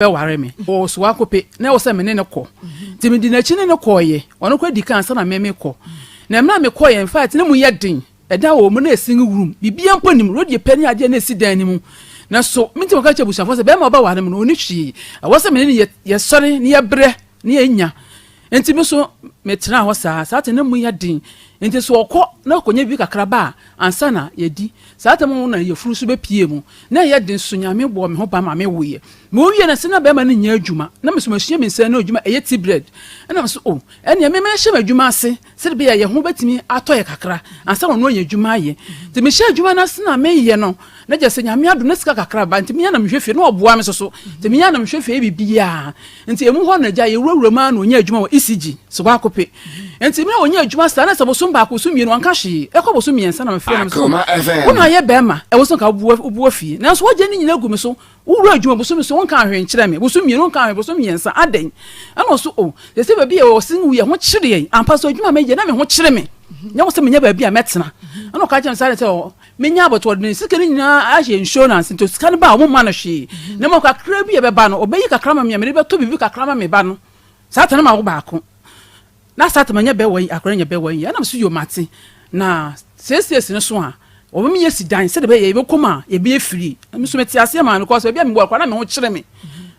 Bɛware me. Ɔwɔ Soakope, na ɛwɔ sɛ me ne no kɔ. Nti medi n'akyi ne no kɔeɛ. Ɔno koraa di kan ansa na me mekɔ. Na mmerɛ a mekɔeɛ, in fact, na mu yɛ den. Ɛdan wɔ mu na ɛsi room. Biribiara mpo nnim. Radio pɛ ne adeɛ na ɛsi dan no mu. Nanso mentumi nka nkyerɛ abusuafoɔ sɛ barima a ɔbɛware me no, ɔnni hwee. Ɛwɔ sɛ me ne no yɛsɔre na yɛbrɛ na yɛnya. Enti me nso metenaa hɔ saa. Saa te na mu yɛ den. Enti sɛ ɔkɔ na ɔkɔnya biribi kakra ba a, ansa na yɛadi. Saa tam no na yafunu nso bɛpue mu. Na ɛyɛ den nso Nyame bɔɔ me ho ban ma mewoeɛ. Mewoeɛ no, sɛ na bɛrima no nyɛ adwuma, na me nso masua me nsa ano adwuma, ɛyɛ tea bread. Ɛna me nso, oh, ɛnneɛ me mɛhyɛ m'adwuma ase sɛdeɛ ɛbɛyɛ a yɛn ho bɛtumi atɔ yɛ kakra ansa na ɔno anya adwuma ayɛ. Nti mehyɛɛ adwuma no ase na meyɛ no, na kyerɛ sɛ Nyame adom na sika kakra ba, nti me ara na mehwɛ fie, na ɔboa me nso so. Nti me ara na mehwɛ fie yɛ biribiara. Nti emu hɔ no agya yɛwurawura mu ara na ɔnya adwuma wɔ ECG, Sokoakope. Nti mmerɛ a ɔnya adwuma saa na sɛ bosom baako, bosom mmienu ɔnka hwee, ɛkɔ bosom mmiɛnsa na mefrɛ no, mese oh, wo na ayɛ bɛrima, ɛwɔ sɛ nka wobua fie, nanso woagya ne nyinaa agu me so, wowura adwuma bosom so wonka hwee nkyerɛ me, bosom mmienu wonka hwee, bosom mmiɛnsa, adɛn? Ɛna ɔso oh, sɛsɛ baabi a ɔse wo yɛ ho kyere yɛn, ampa so adwuma a mɛyɛ na me ho kyere me, nyɛ wo sɛ menya baabi a mɛtena. Ɛna ɔka kyerɛ me saa sɛ Menya abɔto ɔde ne sika no nyinaa ahyɛ insurance nti sika no ba a wɔmma no hwee na mmom kakra bi a ɛbɛba no ɔbɛyi kakra ma me a mede bɛtɔ biribi kakra ma me ba no saa ta no ma wo baako na saa ta manya bɛ wɔ akora nya bɛ wɔ yi ɛna so yɛ mate na siesie no so a wɔbɛma yɛsi dan sɛdeɛ bɛyɛ yɛbɛkɔ mu a yɛbɛyɛ firi me so mete aseɛ maa no kɔɔ sɛ baabi a mewɔ akora na me ho kyerɛ me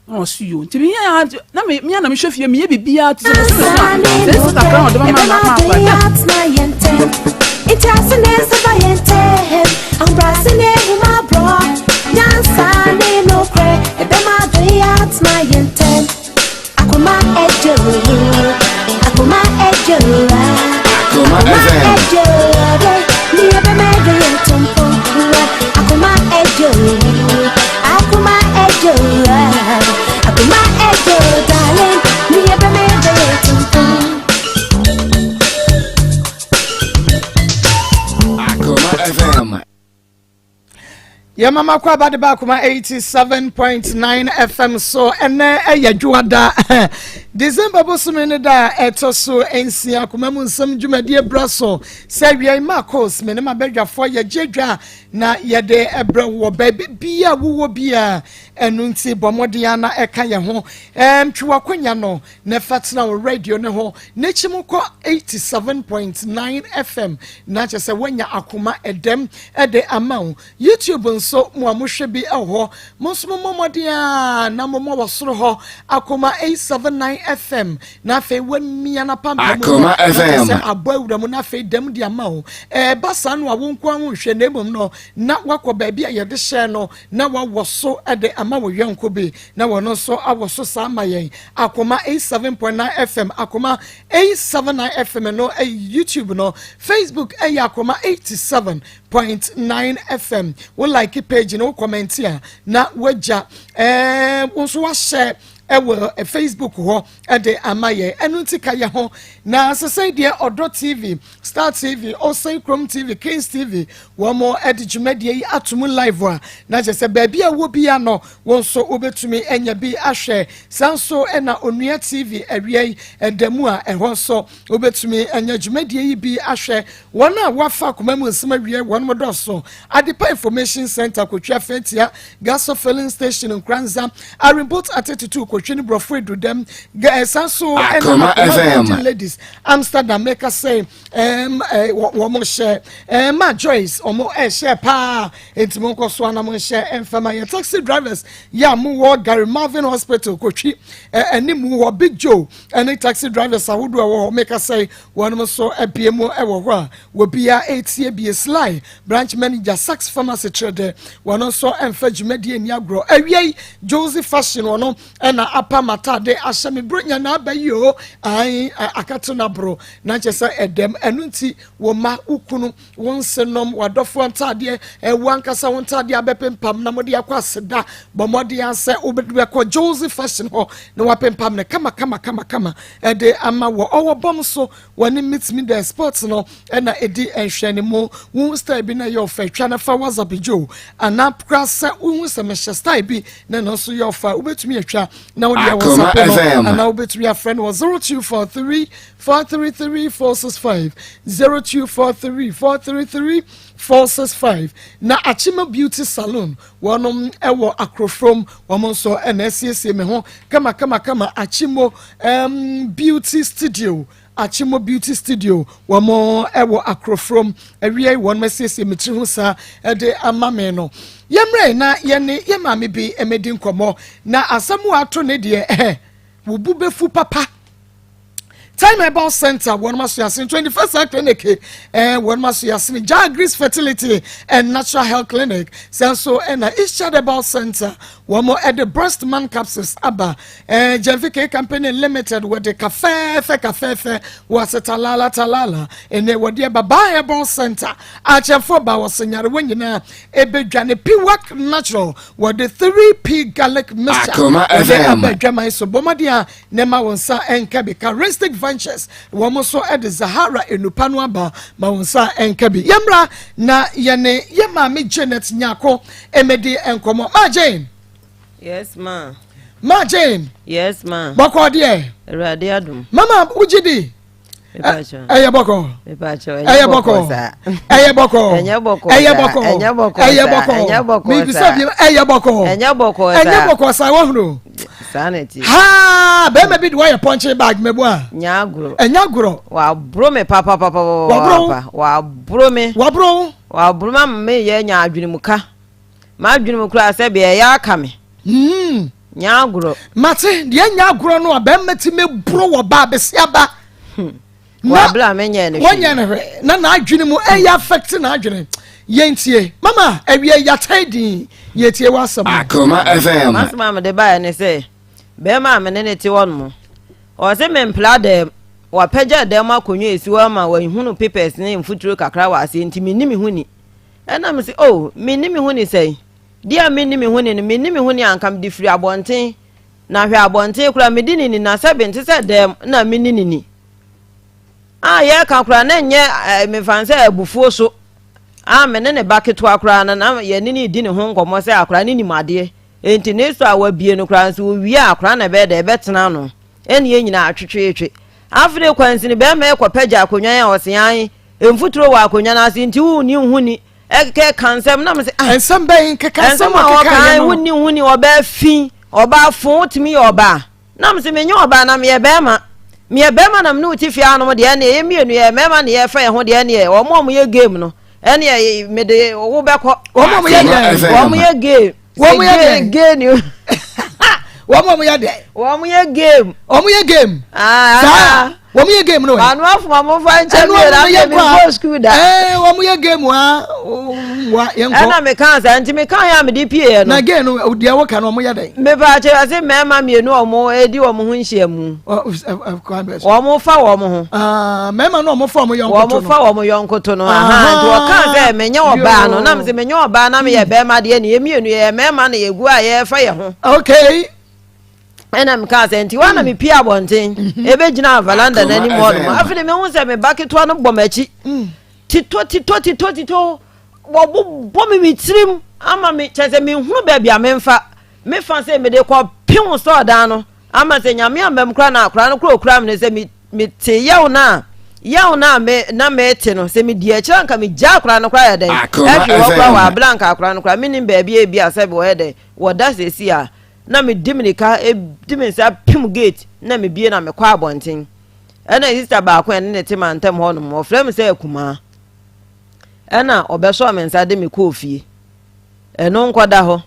Na ɔse yo nti meyɛ a na me me na mehwɛ fie meyɛ biribiara te sɛ bosome so a sɛ sika kakra na ɔde bɛma ma ma akora Akoma FM. Akoma FM. Yɛ mama kɔ aba de ba akoma 87.9 FM so ɛnɛ ɛyɛ dwoada December bosome ne da a ɛtɔ so nsia akoma mu nsɛm dwumadie bra so sɛ awia yi Marcos me ne m'abadwafoɔ yɛgye dwa na yɛde brɛ wɔ baabi bia wowɔ bia ɛno nti bɔ mmɔden a na ɛka yɛn ho ɛm twe w'akonya no na ɛfa tena wo radio ne ho n'akyi mu kɔ 87.9 FM na kyerɛ sɛ woanya akoma ɛdɛm ɛde ama wo YouTube nso mo a mohwɛ bi ɛwɔ hɔ mo nso mommɔ mmɔden a na mommɔ wɔ soro hɔ akoma 879 FM na afei wamia no apampam mu Akoma na kyerɛ FM. sɛ abɔ awura mu na afei dɛm de ama wo ɛɛba saa no a wo nko ara wonhwɛ na mmom no na wakɔ baabi a yɛde hyɛɛ no na wawɔ so de ama wo yɔnko bi na wɔno nso awɔ so saa ama yɛn. Akoma 87.9 FM, Akoma 879 FM no ɛyɛ YouTube no, Facebook ɛyɛ Akoma 87.9 FM. Wo like page no, wo comment a na wagya ɛɛ wo nso wahyɛ ɛwɔ Facebook hɔ ɛde ama yɛn. Ɛno nti ka yɛ ho na sesei deɛ Ɔdɔ TV, Star TV, Osei Krom TV, Kings TV wɔn ɛde dwumadie yi ato mu live a na kyerɛ sɛ baabi a wɔ bia no wɔn nso wobɛtumi anya bi ahwɛ. Saa nso ɛna Onua TV awia yi ɛda mu a ɛhɔ nso wobɛtumi anya dwumadie yi bi ahwɛ. Wɔn a wɔafa akoma mu nsɛm awie wɔn mo dɔso. Adepa Information Center, Kotwi Afentia, Gaso Filling Station, Nkoranza, Arimboat Atetutu, Kotwi ne Borɔfo Edudɛm, ɛsan so ɛna Akoma Akoma FM. Golden Ladies, Amsterdam, meka sɛ ɛm ɛ wɔn hyɛ ɛma Joyce wɔn ɛhyɛ paa, enti mo nkɔ so anam nhyɛ ɛnfɛma yɛ taxi drivers yɛ a mo wɔ Gary Marvin Hospital Kotwi ɛ ɛnim wɔ Big Joe ɛne taxi drivers ahodoɔ ɛwɔ hɔ, meka sɛ wɔn nso abie mu ɛwɔ hɔ a wɔbia etie bie. Sly branch manager Sax Pharmacy kyerɛ dɛ wɔn nso ɛmfa dwumadie ni agorɔ. Awia yi Josie Fashion wɔn ɛna apam ataade ahyɛ me buro nya na aba yi o ayi akate na boro na kyerɛ sɛ ɛdɛm. Ɛno nti wɔn mma, wo kunu, wɔn nsenom, wɔadɔfoɔ ntaadeɛ, ɛwɔ ankasa wɔn ntaadeɛ abɛpempam na wɔde akɔ aseda, bɔ mmɔden asɛ wobɛkɔ Josie Fashion hɔ na wapempam no kama kama kama kama ɛde ama wɔ ɔwɔ bɔm so. Wɔne Meet Me The Sports no ɛna ɛdi nhwɛ ne mu. Wo style bi na ɛyɛ ɔfɛ twa na fa WhatsApp Joe anaa kora sɛ wohu sɛ mehyɛ style bi na ɛno nso yɛ ɔfa, wobɛtumi atwa. na wode awɔ Akoma sape no FM. anaa wobɛtumi afrɛ no wɔ 0243 433 465, 0243 433 465. Na Akyema Beauty Salon, wɔnom ɛwɔ Akorofrom, wɔn nso ɛna asiesie me ho kama kama kama. Akyemo Beauty Studio, Akyemo Beauty Studio, wɔn ɛwɔ Akorofrom. Awia yi wɔn asiesie me tiri ho saa ɛde ama me no. Yɛmmerɛ na yɛne yɛ maame bi ɛmɛdi nkɔmmɔ, na asɛm a ato ne deɛ, ɛhɛ wo bu bɛfu papa. Time Herbal Center, wɔn aso yasene 21st Health Clinic, wɔn aso yasene Jah Grace Fertility and Natural Health Clinic sɛ nso, ɛna Ishad Herbal Center, wɔn ɛde Breast Man capsules aba. Jɛnfi K Company Limited, wɔde kafɛɛfɛ kafɛɛfɛ wɔ ase talala talala, ɛnɛ wɔde ɛba. Ba Herbal Center akyɛnfo ba wɔ senyarewa nyinaa ebedwa ne Piwak Natural, wɔde 3P garlic mixture Akoma wɔde FM. aba adwaman so. Bɔmmɔden a ne ma wɔn nsa nka bi. Charistic Ventures, wɔn nso de Zahara enupa no aba, ma wɔn nsa nka bi. Yɛmmra na yɛne yɛ maame Janet Nyako ɛmɛdi nkɔmɔ. Maa Jane. Yes, ma. Maa Jane. Yes, ma. Bɔkɔ deɛ? Awurade adum. Mama, wogye di? Mepakyɛw. Ɛyɛ bɔkɔ? Mepakyɛw. Ɛyɛ bɔkɔ? Saa. Ɛyɛ bɔkɔ? Ɛnyɛ bɔkɔ Ɛyɛ saa. bɔkɔ? Ɛnyɛ bɔkɔ Ɛyɛ saa. bɔkɔ? Ɛnyɛ bɔkɔ Mibisa saa. bi, ɛyɛ bɔkɔ? Ɛnyɛ bɔkɔ saa. Ɛnyɛ bɔkɔ saa, wɔhunu. Saa na ti. Haa, bɛrima bi de wɔyɛ punching bag mɛbu a. Nya agorɔ. Ɛnyɛ agorɔ. Waboro me papapapa. Waboro? Waboro me. Waboro? Waboro me ama me yɛ nya adwene mu ka. Ma adwene mu koraa sɛ bea ɛyɛ aka me. Nya agorɔ. Mate deɛ, nya agorɔ no a bɛrima ti mɛburo wɔ ba abɛsiaba. Wabere a menyɛ ne hwee. Wɔnyɛ ne hwee na n'adwene mu ɛyɛ affect n'adwene. Yɛntie mama awie yɛatɛn din, yɛtie w'asɛm no. Akoma FM. Masɛm a mede baeɛ ne sɛ bɛrima a mene ne te hɔ nom, ɔse mempla dɛm, wapagya dɛm akonnwa esi hɔ ama wahunu papers ne mfuturo kakra wɔ aseɛ, nti menni me ho ni. Ɛna me sɛ, oh, menni me ho ni sɛn deɛ a menni me ho ni no, menni me ho ni anka mede firi abɔnten na hwɛ abɔnten koraa mede ne ni na sɛ bente sɛ dɛm na menni ne ni a yɛreka koraa na nyɛ mefa sɛ abufuo so a me ne ne ba ketewa koraa no na yɛne ne di ne ho nkɔmmɔ sɛ akwaraa ne nim adeɛ, enti ne so a wabie no koraa nso owie a, akwaraa na ɛbɛyɛ dɛ ɛbɛtena no, ɛne yɛn nyinaa atwetweetwe. Afei kwansini bɛrima ɛkɔpɛgya akonnwa yi a ɔse an mfuturo wɔ akonnwa no ase, nti wonni ho ni, ɛkeka nsɛm na me sɛ, ah. Nsɛm bɛn keka nsɛm nsɛm a a ɔkeka ɔka yɛ no? Wonni ho ni, ɔbaa fi, ɔbaa fo, wotumi yɛ ɔbaa na me sɛ menyɛ ɔbaa na meyɛ bɛrima, meyɛ bɛrima na mene wo te fie anom deɛ, ɛneɛ yɛ mmienu yɛ mmarima ne yɛfa yɛn ho deɛ, ɛneɛ wɔn a wɔyɛ game no, ɛneɛ mede wo bɛkɔ. Wɔn a wɔyɛ dɛn? Akoma FM. Wɔn yɛ game. Wɔn yɛ dɛn? Gay ni. Wɔn a wɔyɛ dɛn? Wɔn yɛ game. Wɔn yɛ game? Ah. Saa wɔn yɛ game no? Maanu afoma mo fa nkyɛn ɛnu mi yɛrɛ wɔn yɛ afɛ mi kɔ bɔ sukuu da. A wɔn yɛ game wa wa yɛn kɔ. Ɛna mi kan sa, nti mi kan yɛ a mi de pie yɛ no. Na game no deɛ wɔka no, wɔn yɛ dɛn? Mepa akyɛ, ɔse mmarima mmienu a wɔn edi wɔn ho nhyiamu. Ɔ ɛ ɛ kwan bɛ so. Wɔn fa wɔn ho. Aa, mmarima no a wɔn fa wɔn yɔnko to wɔn no. Fa wɔn yɔnko to no aha, nti wɔka sɛ menyɛ ɔbaa no nam sɛ menyɛ ɔbaa na meyɛ bɛrima deɛ, ne yɛ mmienu yɛ mmarima na yɛgu a yɛfa yɛ ho. Ɛna meka sɛ nti wa na mepie abɔnten ɛbɛgyina veranda n'anim hɔ nom. Akoma FM. Afei de mehu sɛ me ba ketewa no bɔ m'akyi tito tito tito tito, wɔbobɔ me tirim ama me kyerɛ sɛ menhunu baabi a memfa mefa sɛ mede kɔ pew sɔɔdan no ama sɛ Nyame ambam koraa na akora no kora okura me no sɛ mete yaw no a yaw no a me na mete no sɛ medi akyirɛ anka megyaa akora no koraa yɛ dɛn Akoma ɛhwe hɔ koraa wɔ FM. abere anka akora no koraa menim baabi a ebi a sɛ wɔyɛ dɛn wɔda sɛsi a, na medi mirika di me nsa pem gate na mebie na mekɔ abɔnten. Ɛna sister baako a ɛne ne te mantam hɔ nom, ɔfrɛ me sɛ akumaa, ɛna ɔbɛsɔɔ me nsa de me kɔɔ fie. Ɛno nkɔda hɔ,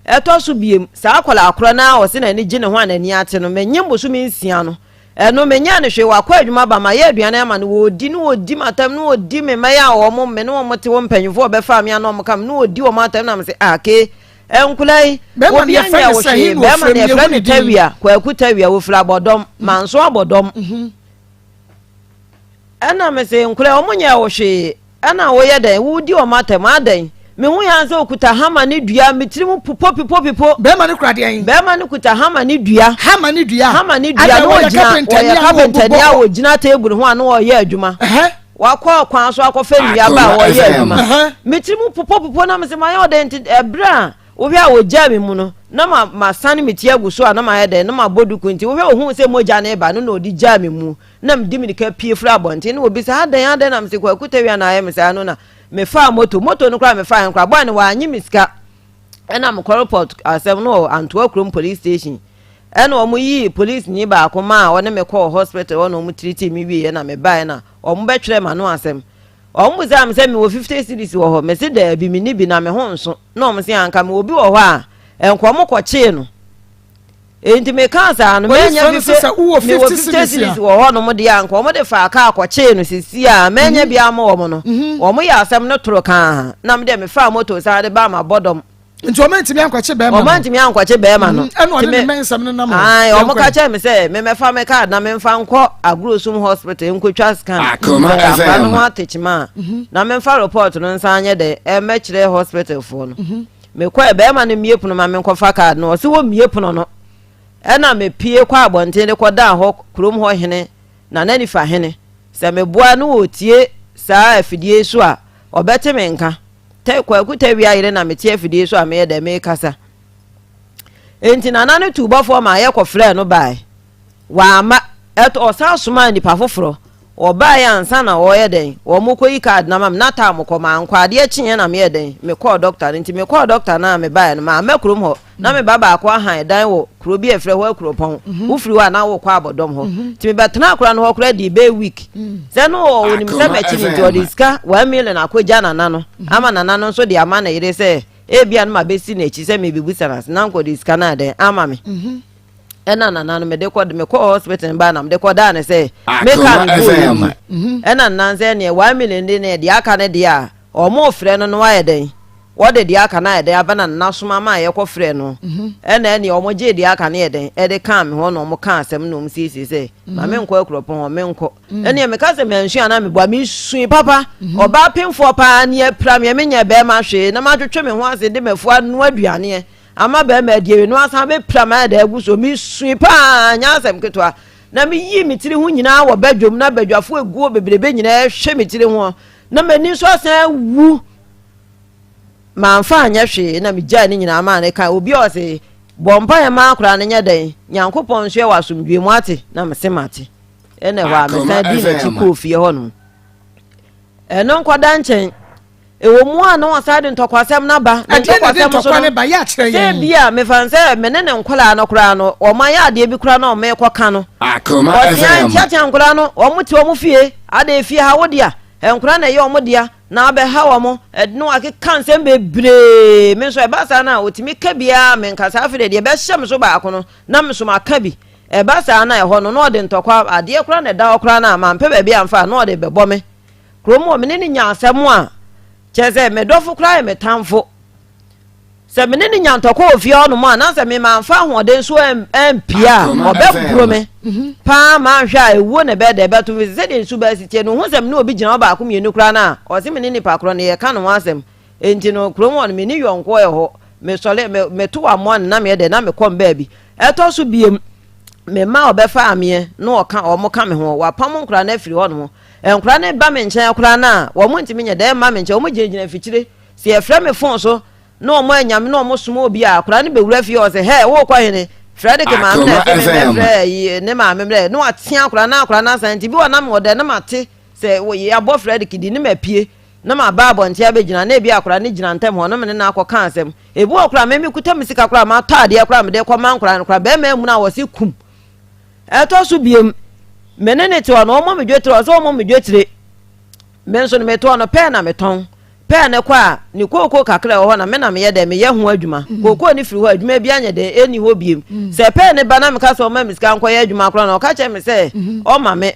ɛtɔ so biem, saa akwadaa korɔ no a ɔse n'ani gye ne ho a n'ani ate no, menye bosome 6 no, ɛno menyɛ no hwee. Wakɔ adwuma ba, ma yɛ aduane ama no, wɔdi ne wɔdi m'atam ne wɔdi me mma yi a wɔn me ne wɔn te wɔ mpanyinfoɔ ɔbɛfa me a na wɔn ka me ne wɔdi wɔn atam, na me sɛ, ah, ke nkula yi Bɛrima no obi yɛfrɛ anyɛ no wo sɛ hwee. he na Bɛrima ɔfrɛ no mu, yɛfrɛ yɛhu no ne din. Tawia Kwaku Tawia, wɔfiri Abɔdɔm, Manso Abɔdɔm. Ɛna me sɛ nkula wɔn nyɛ wo hwee, ɛna woyɛ dɛn wodi wɔn atam adɛn? Mehu yɛn sɛ okuta hama ne dua, me tiri mu popo pipo pipo. Bɛrima no kura deɛn? Bɛrima no kuta hama ne dua. Hama ne dua? Hama ne dua. Ada Na wɔyɛ wɔgyina kapentani wɔyɛ a na kapentani a wɔbobɔ. wɔgyina table ho a na wɔyɛ adwuma. Wakɔ kwan so akɔfɛ nnua ba a Akoma wɔyɛ FM. adwuma. Me tiri mu popo popo na me sɛ mayɛ ɔdɛn? Nti ɛberɛ a wohwɛ a wɔgyaa me mu no. Na ma masane me ti agu so a na mayɛ dɛn na mabɔ duku nti wohwɛ ohuu sɛ mogya no reba no na ɔde gyaa me mu na mede mirika pue firi abɔnten na wɔbisa adɛn adɛn na mese Kwaku Tawia na ayɛ me saa no na mefaa moto moto no koraa mefaa no koraa bɔɔ no wannye me sika ɛna mekɔ report asɛm no wɔ Antoa kurom police station ɛna wɔn yii police ni baako maa ɔne me kɔɔ hospital hɔ na wɔn tiritii me wieɛ na mebaeɛ na wɔn bɛtwerɛ m'ano asɛm. Wɔn bisaa me sɛ mewɔ 50 cedis wɔ hɔ, mese daabi menni bi na me ho nso, na wɔn se anka mewɔ bi wɔ hɔ a, nka wɔn kɔkyee no. Enti mekaa saa no, manya 50, mewɔ 50 cedis wɔ hɔ nom deɛ anka wɔn de faa kaa kɔkyee no sisi a manya bi ama wɔn no. Wɔn yɛ asɛm no toro kaa, na me deɛ mefaa moto saa de baa m'abɔdɔm. Nti wɔn antumi ankɔkye bɛrima no. Wɔn antumi ankɔkye bɛrima no. Ɛna ɔde ne mmɛnsɛm no nam hɔ. Ayi wɔn ka kyerɛ mi sɛ mɛmɛfa mi kaad na mɛmfa nkɔ Agorosum hospital nkotwa scan. Akoma Sɛ akora no FM. ho atekyema a na mɛmfa report no nsan nyɛ dɛ ɛmɛkyerɛ hospital foɔ no. Mekɔɛ bɛrima no mmie pono ma menkɔfa kaad no ɔsi wɔ mmie pono no. Ɛna mepie kɔ abɔnten de kɔ dan hɔ kurom hɔ hene Nana Nifa hene sɛ meboa no ɔtie saa afidie yi so a ɔbɛte me nka. Tɛ, Kwaku Tawia yere na mete afidie so a meyɛ dɛ merekasa. Enti nana no tuu bɔfoɔ maa yɛkɔfrɛɛ no baeɛ. Wamma. Ɛtɔ, ɔsan somaa nnipa foforɔ. Wɔbaeɛ ansa na wɔreyɛ dɛn? Wɔrekɔyi card no ama me. Na time kɔ, mankɔ. Adeɛ kyeeɛ na meyɛɛ dɛn? Mekɔɔ dɔkta no. Nti mekɔɔ dɔkta no a mebaeɛ no, mamma kurom hɔ. Na me ba baako ahan dan wɔ kuro bi a yɛfrɛ hɔ Akuropɔn. Wofiri hɔ a na wokɔ Abɔdɔm hɔ. Nti mebɛtenaa akora no hɔ koraa dii bɛyɛ week. Sɛ no ɔnim sɛ m'akyi no nti ɔde sika 1 million akɔgya nana no ama nana no nso de ama ne yere sɛ ebia no mabɛsi n'akyi sɛ merebɛbusa no ase na anka ɔde sika no ayɛ dɛn ama me. Ɛna nana no mede kɔ mekɔɔ hospital no baa na mede kɔdaa no sɛ meka Akoma me bɔɔ FM. yi. Ɛna nana sɛ neɛ 1 million de ne deɛ aka no deɛ a Wɔrefrɛ no no ayɛ dɛn? Wɔde deɛ aka no ayɛ dɛn aba na n'asom ama a yɛkɔfrɛɛ no? Ɛna ɛneɛ wɔgyee deɛ aka no yɛ dɛn? Ɛde kaa me hɔ na wɔkaa asɛm na wɔsiesie sɛ ma menkɔ Akuropɔn hɔ, menkɔ. Ɛneɛ meka sɛ mansu anaa meboa, mesui papa. Ɔbaa pemfoɔ paa ne apira meɛ, menyɛ bɛrima hwee na matwetwe me ho ase de m'afuo anoa aduaneɛ ama bɛrima adi awie na wasan bɛpira me ayɛ dɛn agu so. Mesui paa, nyɛ asɛm ketewa. Na meyii me tiri ho nyinaa wɔ badwam na badwafoɔ aguo bebrebe nyinaa ɛhwɛ me tiri ho. Na m'ani nso asan awu. Mamfa anyɛ hwee na megyae ne nyinaa maa no kae. Obi a ɔse, bɔ mpaeɛ ma akwadaa no nyɛ dɛn? Nyankopɔn nso yɛ wɔ asomdwoeɛ mu ate? Na mese mate. Ɛna ɛhɔ a mesan dii n'akyi kɔɔ fie hɔ nom. Ɛno nkɔda nkyɛn. Ɛwɔ mu a na wɔsan de ntɔkwasɛm no aba. Na Ɛdeɛn na ɛde ntɔkwasɛm nso ntɔkwa no, no ba? Yɛ akyerɛ sɛ yɛn. bi a mefa no sɛ me ne ne nkwadaa no koraa no, wɔn ayɛ adeɛ bi koraa na wɔrekɔka no. Akoma Ɔtea FM. nteatea nkwadaa no, wɔn te wɔn fie, ada efie ha wo dea, nkwadaa na ɛyɛ wɔn dea, na abɛha wɔn, na wakeka nsɛm bebree. Me nso ɛba saa no a, ɔtumi ka biara menkasa. Afei deɛ deɛ ɛbɛhyɛ me so baako no, na me nso maka bi. Ɛba saa no a ɛhɔ no, na ɔde ntɔkwa, adeɛ koraa na ɛda hɔ koraa no a, mampɛ baabi amfa a, na ɔde bɛbɔ me. Kurom hɔ, me ne no nya asɛm a, kyerɛ sɛ me dɔfo koraa yɛ me tamfo. Sɛ me ne no nya ntɔkwa wɔ fie hɔnom a, na sɛ me mamfa ahoɔden so ampie a, ɔbɛboro me mhm. paa manhwɛ a ewuo na ɛbɛyɛ dɛ ɛbɛto me sɛdeɛ nsu bɛsi teɛ no ohu sɛ me ne obi gyina hɔ baako mmienu koraa no a ɔse me ne nipa korɔ no yɛka ne ho asɛm enti no kurom hɔ no me ne yɔnkoɔ yɛ hɔ mesɔre me meto amoa no na meyɛ dɛ na mekɔ mbaabi ɛtɔ so biem me mma ɔbɛfa ameɛ na ɔka ɔmo ka me ho wapam nkora no afiri hɔ nom nkora no ba me nkyɛn koraa no a wɔn ntumi nyɛ dɛ mma me nkyɛn wɔn gyinagyina mfikyire Sɛ yɛfrɛ me fon so na wɔn anya me na wɔn soma obi a, akwadaa no bɛwura fie hɔ sɛ, hɛ, worekɔ hene? Fredrick maame na ɛsɛ me mɛfrɛ ayi ne maame mmerɛ na watea akwadaa na akwadaa no asan nti bi wɔ na mewɔ dɛ na mate sɛ yɛabɔ Fredrick di ne mapie na maba abɔnten abɛgyina na ebi akwadaa no gyina ntam hɔ na me ne no akɔka asɛm. Ebi wɔ koraa me mekuta me sika koraa matɔ adeɛ koraa mede kɔma nkwadaa no koraa bɛrima amuna a wɔse kum. Ɛtɔ so biem me ne ne te hɔ no wɔmmɔ me dwetire ɔsɛ wɔmmɔ me dwetire. Me nso no metɔɔ no pɛɛ na metɔn. Pɛɛ no kɔ a, ne kookoo kakra a ɛwɔ hɔ na me na meyɛ dɛn, meyɛ ho adwuma. Mm. Kookoo no firi hɔ a, adwuma bi anyɛ dɛn, ɛnni hɔ biem. Mm. Sɛ pɛɛ no ba na meka sɛ ɔma me sika nkɔyɛ adwuma koraa na ɔka kyerɛ me sɛ mm-hmm. ɔma me.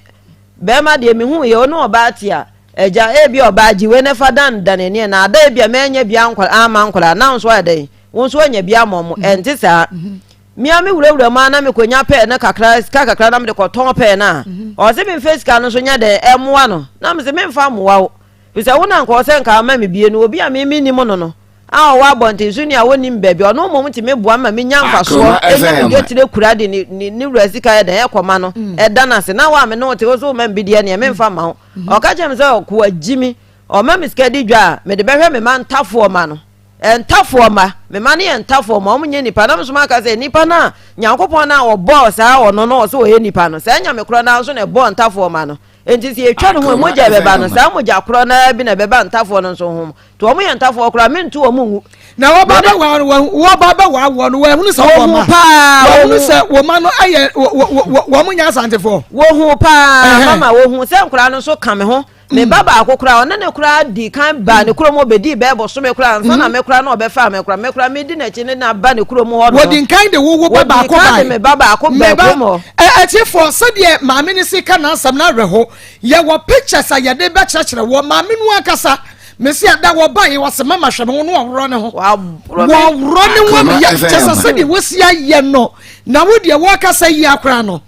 Bɛrima deɛ mehu yɛ ɔne ɔbaa te a, agya ebi ɔbaa gye wei na fa dan dan ani na ada ebi a mɛnyɛ bi ama nkwadaa na nso ayɛ dɛn, wo nso anya bi ama ɔmo, mm-hmm. ɛnte saa. Mm-hmm. Me ara me wurawura mu ara na mekonya pɛɛ no kakra, sika kakra na mede kɔtɔn pɛɛ no a, ɔse memfa sika no nso nyɛ dɛn ɛmmoa no. Na mese memfa mmoa wo. Firi sɛ wo na nka ɔwɔ sɛ nka ama me bie no, obi a me mennim no no, a ɔwɔ abɔnten so ni a ɔnnim baabi, ɔno mmom tumi boa me ma menya mfasoɔ, ɛnya me dwetire kura de ne, ne, ne wura sika yɛ dɛn ɛkɔma no, ɛda no ase. Na wo a me ne wo te, wo so woma me bi deɛ neɛ memfa mma wo. Ɔka kyerɛ me sɛ ɔkoa gyi me, ɔma me sika di dwa a, mede bɛhwɛ me mma ntafoɔ ma no. Ntafoɔ mma, me mma no yɛ ntafoɔ mma, wɔn nyɛ nipa. Na me nso maka sɛ, nipa no a Nyankopɔn no a ɔbɔɔ saa ɔno no ɔsɛ ɔyɛ nipa no, saa Nyame korɔ no ara nso na ɛbɔɔ ntafoɔ mma no. Enti sɛ yɛtwa ne ho a, mogya a ɛbɛba no, saa mogya korɔ no ara bi na ɛbɛba ntafoɔ no nso ho. Nti wɔn yɛ ntafoɔ koraa, mento wɔn ngu. Na wɔba bɛwaa no, wɔba bɛwaa wɔn no, wɔahunu sɛ wɔwɔ mma. Wɔhu paa. Wɔhunu sɛ wɔn mma no ayɛ wɔn nyɛ asantefoɔ. Wɔhu paa, mama wɔhu sɛ nkwadaa no nso ka me ho. Me ba baako koraa, ɔne ne koraa dii kan baa ne kurom hɔ bɛdii bɛyɛ bosome koraa ansa na me koraa na ɔbɛfaa me koraa. Me koraa medi n'akyi ne no aba ne kurom hɔ nom. Wɔdi nkan de wo wo ba baako Wɔdii kan bae. de me ba baako Me baa ba, kurom hɔ. ɛ atiefoɔ, sɛdeɛ maame no si ka n'asɛm no awerɛho. Yɛwɔ pictures a yɛde bɛkyerɛkyerɛ wɔ maame no ankasa. Mese ada wɔbaeɛ, wɔse mama hwɛ me ho na wɔworɔ ne ho. Wɔaborɔ me. Wɔworɔ ne ho Akoma ama yɛ kyɛ sɛ FM. sɛdeɛ wɔsi ayɛ no na wo deɛ wɔrekasa yi akora no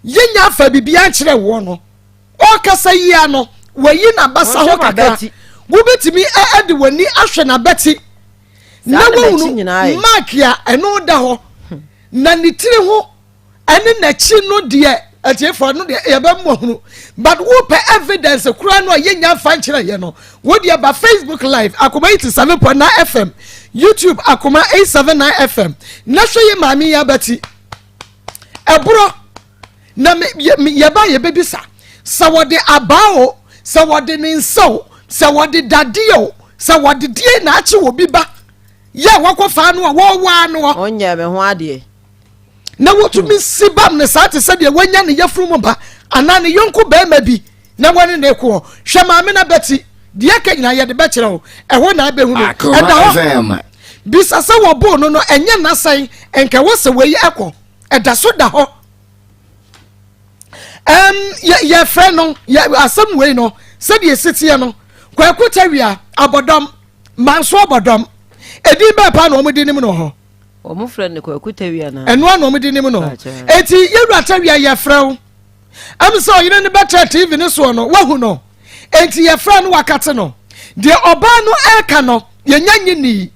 yɛnya afa biribiara nkyerɛ woɔ no. Ɔrekasa yi ara no, wayi n'abasa hɔ kakra. Wobɛtumi de w'ani ahwɛ n'abati na wohunu mark a ɛno da hɔ hmm. na ne tiri ho ɛne n'akyi no deɛ atiefoɔ no deɛ yɛbɛmmɔ hunu but wopɛ evidence koraa no a yɛnya mfa nkyerɛ yɛ no wodeɛ ba facebook live akoma 87.9 fm youtube akoma 879 fm na hwɛ yɛ maame yi abati ɛborɔ Na me, yɛ, me, yɛba a yɛbɛbisa sɛ wɔde abaa o, sɛ wɔde ne nsa o, sɛ wɔde dadeɛ o, sɛ wɔde deɛ na akye obi ba yɛ a wɔkɔfaa no a wɔwaa no. Ɔnyɛ me ho adeɛ. Na wɔtumi si bam ne saa te sɛ deɛ wanya ne yafunu mu ba anaa ne yɔnko barima bi na wɔne ne koɔ. Hwɛ maame no abati, deɛ aka nyinaa yɛde bɛkyerɛ wo, ɛhɔ na abɛhunu. Ɛda hɔ. Bisa sɛ wɔboo no no, ɛnyɛ n'asɛn, nka ɛwɔ sɛ wei ɛkɔ. Ɛda so da hɔ. Um, yɛfrɛ no yɛ asɛm wei no sɛdeɛ ɛsi teɛ no kwaku tawia abɔdɔm manso abɔdɔm ɛdin bɛɛ paa na wɔn de nim no hɔ. Wɔn frɛ no kwaku tawia na. Ɛno a na wɔn de nim no. Eti yɛwura tawia yɛfrɛ wo ɛm sɛ ɔyere no bɛkyerɛ tv no soɔ no wahu no eti yɛfrɛ no wakate no deɛ ɔbaa no ɛreka no yɛnya nye nii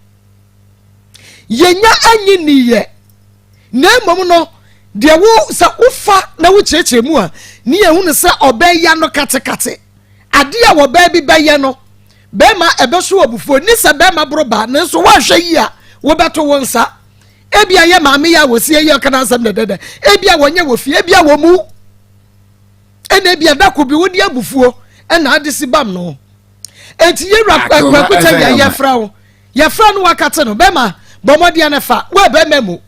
yɛnya nye nii yɛ. Na mmom no, deɛ wo sɛ wofa na wokyerɛkyerɛ mu a, ne yɛhu no sɛ ɔbɛya no katekate. Adeɛ a wɔbaa bi bɛyɛ no, bɛrima ɛbɛso abufuo. Ne sɛ bɛrima boro baa, nanso woanhwɛ yie a, wobɛto wo nsa. Ebia yɛ maame yɛ a wɔsi ayi ɔka n'asɛm dɛdɛdɛ. Ebia wɔnyɛ wɔ fie, ebia wɔ mu. Ɛna ebia dako bi wode abufuo ɛna ade si bam no. Enti yɛwura kwaku tɛ yɛfrɛ wo. Yɛfrɛ no wakate no, bɛma, bɔ mmɔden na fa, wo bɛma mu.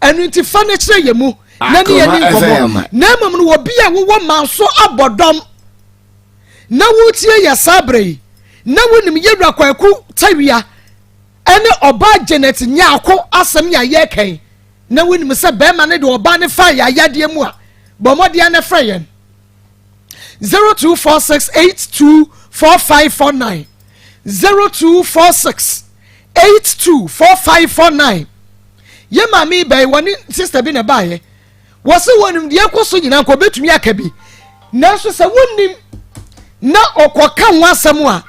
Ɛno nti fa no kyerɛ yɛn mu na ne yɛn ni nkɔmmɔ. Na mmom no obi a wowɔ manso abɔ dɔm na wotie yɛ saa berɛ yi na wonim yɛwura Kwaku Tawia ɛne ɔbaa Janet Nyarko asɛm yɛ a yɛreka yi na wonim sɛ bɛrima no de ɔbaa no fa yɛ ayadeɛ mu a bɔ mmɔden na frɛ yɛn. 0246 824549 0246 824549 yɛ maame yi bɛyi wɔne sista bi na ɛbaayɛ wɔsi wɔnim deɛ ɛkɔ so nyinaa nka obetumi aka bi nanso sɛ wonim na ɔkɔka ho asɛm a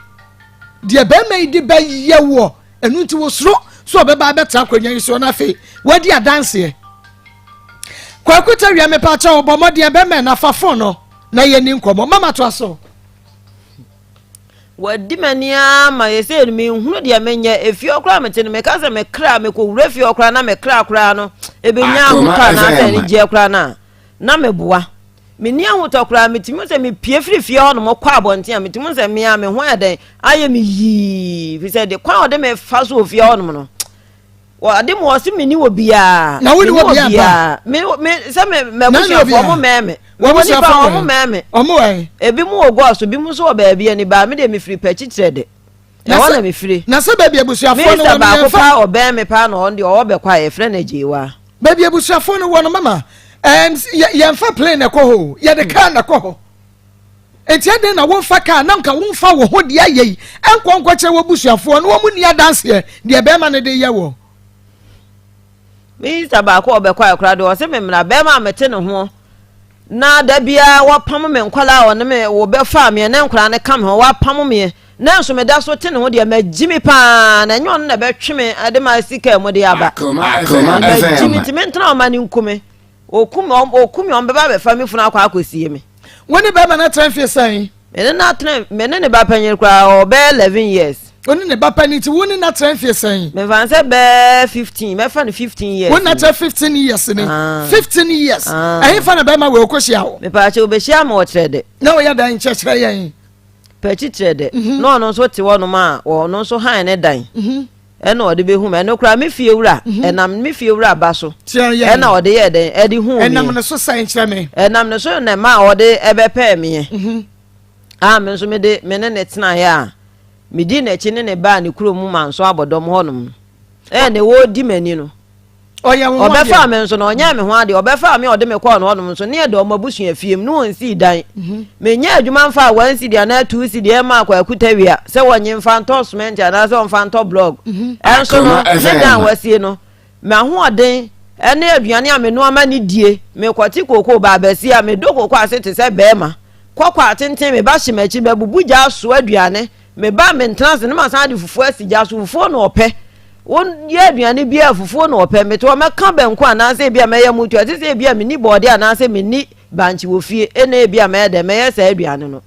deɛ bɛrima yi de bɛyɛ wɔ ɛno nti wɔsuro so ɔbɛba abɛtena akonnwa yi so na afei wɔadi adanseɛ Kwaku Tawia mepa kyɛw bɔ mmɔden bɛmɛ na fa fon no na yɛni nkɔmmɔ. Mama toa so. Wadi m'ani ara ma yɛsɛ no menhunu deɛ menyɛ efie hɔ koraa mete no meka sɛ me kra mekɔwura fie hɔ koraa na me kra koraa no ɛbɛnya ahotɔ anaasɛ anigyeɛ koraa no a na meboa menni ahotɔ koraa metumi sɛ mepie firi fie hɔ nom kɔ abɔnten a metumi sɛ mea me ho ayɛ dɛn ayɛ me yii fi sɛ de kwan a ɔde me fa so wɔ fie hɔ nom no Wɔde mu ɔse meni wɔ biaa. Na woni wɔ biaa pa. Me me sɛ me m'abusuafo ɔmo mɛn me. Wɔn nipa ɔmo mɛn me. Ɔmo wɔ Ebi mu wɔ gɔs, ebi mu nso wɔ baabi ani baa me deɛ mefiri pɛkyi kyerɛ de. Ɛhɔ na mefiri. Na sɛ baabi abusuafoɔ no wɔ no yɛnfa. Minista baako paa ɔbɛn me paa na ɔno deɛ ɔwɔ bɛkɔ a yɛfrɛ no Agyewa. Baabi abusuafoɔ no wɔ no mama ɛɛm yɛnfa plane na ɛkɔ hɔ o yɛde car na ɛkɔ hɔ. Enti adɛn na womfa kaa na nka womfa wo ho deɛ ayɛ yi nkɔ nkɔkyerɛ w'abusuafoɔ na wɔn nni adanseɛ deɛ bɛrima no de yɛ wɔ. Minista baako a ɔbɛkɔ akora deɛ ɔse me mmra bɛrima a mete ne ho na da biara wɔpam me nkwadaa a ɔne me wɔbɛfaa meɛ na nkwadaa no ka me ho wɔapam meɛ nanso meda so te ne ho deɛ magyi me paa na ɛnyɛ ɔno na ɛbɛtwe me de ma sika mu de aba magyi me nti mentena ɔma no nku me Wɔku me, wɔku me, wɔbɛba abɛfa me funu akɔ akɔsie me. Wo ne bɛrima no atena mfeɛ sɛn? Me ne no atena, me ne ne ba panyin koraa ɔbɛyɛ 11 years. Ɔne ne ba panin nti wo ne no atena mfie sɛn? Mefa no sɛ bɛɛ 15, mɛfa no 15 years. Wo ne no atena 15 years ni? 15 years. Ɛhefa na bɛrima wei ɔkɔhyia wo? Mepaakyɛ ɔbɛhyia me wɔ Kyerɛdɛ. Na ɔyɛ dɛn nkyerɛkyerɛ yɛn? Pɛkyi Kyerɛdɛ. Mhm. Na ɔno nso te hɔnom a ɔno nso han ne dan. Mhm. Ɛna ɔde bɛhu me. Ɛno koraa me fie wura, mhm. ɛnam me fie wura ba so. Ɛna ɔde yɛ dɛn ɛde hu me. Ɛnam ne so sɛn kyerɛ me. Ɛnam ne so na ɛma ɔde ɛbɛpɛɛ meɛ. A me nso mede me ne ne tenaeɛ a medii n'akyi ne ne baa ne kuro mu manso abɔdɔm hɔnom no, ɛɛ na wɔredi m'ani no. Ɔyɛ wo ho adeɛ. Ɔbɛfaa me nso no, ɔnyɛɛ me ho adeɛ. Ɔbɛfaa me a ɔde me kɔɔ no hɔnom nso, ne yɛda wɔn abusua fie mu, ne wɔnsii dan. Mhm. Menyɛɛ adwuma mfaa one cedi anaa two cedi ɛmmaa Kwaku Tawia sɛ wɔnye mfa ntɔ cement anaasɛ ɔmfa ntɔ blɔg. Mhm. Ɛnso no, Akoma ne dan a FM. wasie no, M'ahoɔden ne aduane a menoa ma no die. Mekɔte kookoo ba abɛsi a, medɔ kookoo ase te sɛ barima. Kɔkɔ atenten, me ba hye m'akyi, mabubu gya asoa aduane. Me ba a mentena ase na masan de fufuo asi gya so, fufuo na ɔpɛ. Woyɛ aduane biara a, fufuo na ɔpɛ. Mete hɔ mɛka banku anaasɛ ebi a mɛyɛ moto, ɛte sɛ ebi a menni bɔɔdeɛ anaasɛ menni bankye wɔ fie, ɛnna ebi a mɛyɛ dɛn, mɛyɛ saa aduane no.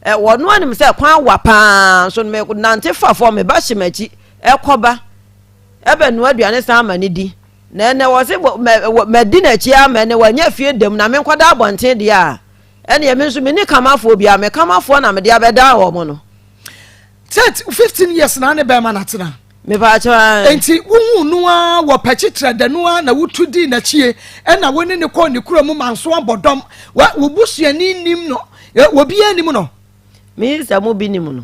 Ɛ, wɔno anim sɛ kwan wa paa, nso no menante fa fam, me ba hye m'akyi, ɛkɔba. Ɛbɛnoa aduane san ma no di. Na ɛnɛ wɔse madi n'akyi ara ma ɛnɛ wanya fie da mu na menkɔda abɔnten deɛ a, ɛneɛ me nso menni kamafoɔ biara, me kamafoɔ na mede abɛdan wɔn no. Tet 15 years na ne bɛrima no atena. Mepaakyɛw ae. Enti wohuu no ara wɔ pɛkyi trɛdɛ no ara na wotu dii n'akyie ɛna wo ne no kɔɔ ne kura mu manso abɔ dɔm. Wo busuani nim no, obiara nim no. Me sista mu bi nim no.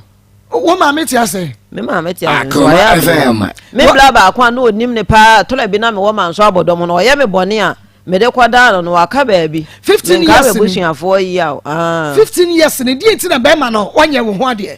Wo maame te ase? Me maame te ase. Akoma FM. Me bla baako a na onim ne paa tɔlɛ bi na mewɔ ma nso abɔdɔm no ɔyɛ me bɔne a mede kɔdaa no no waka baabi. 15 years ni. Menka yi a. Ah. 15 years ni deɛ nti na bɛrima no wanyɛ wo ho adeɛ.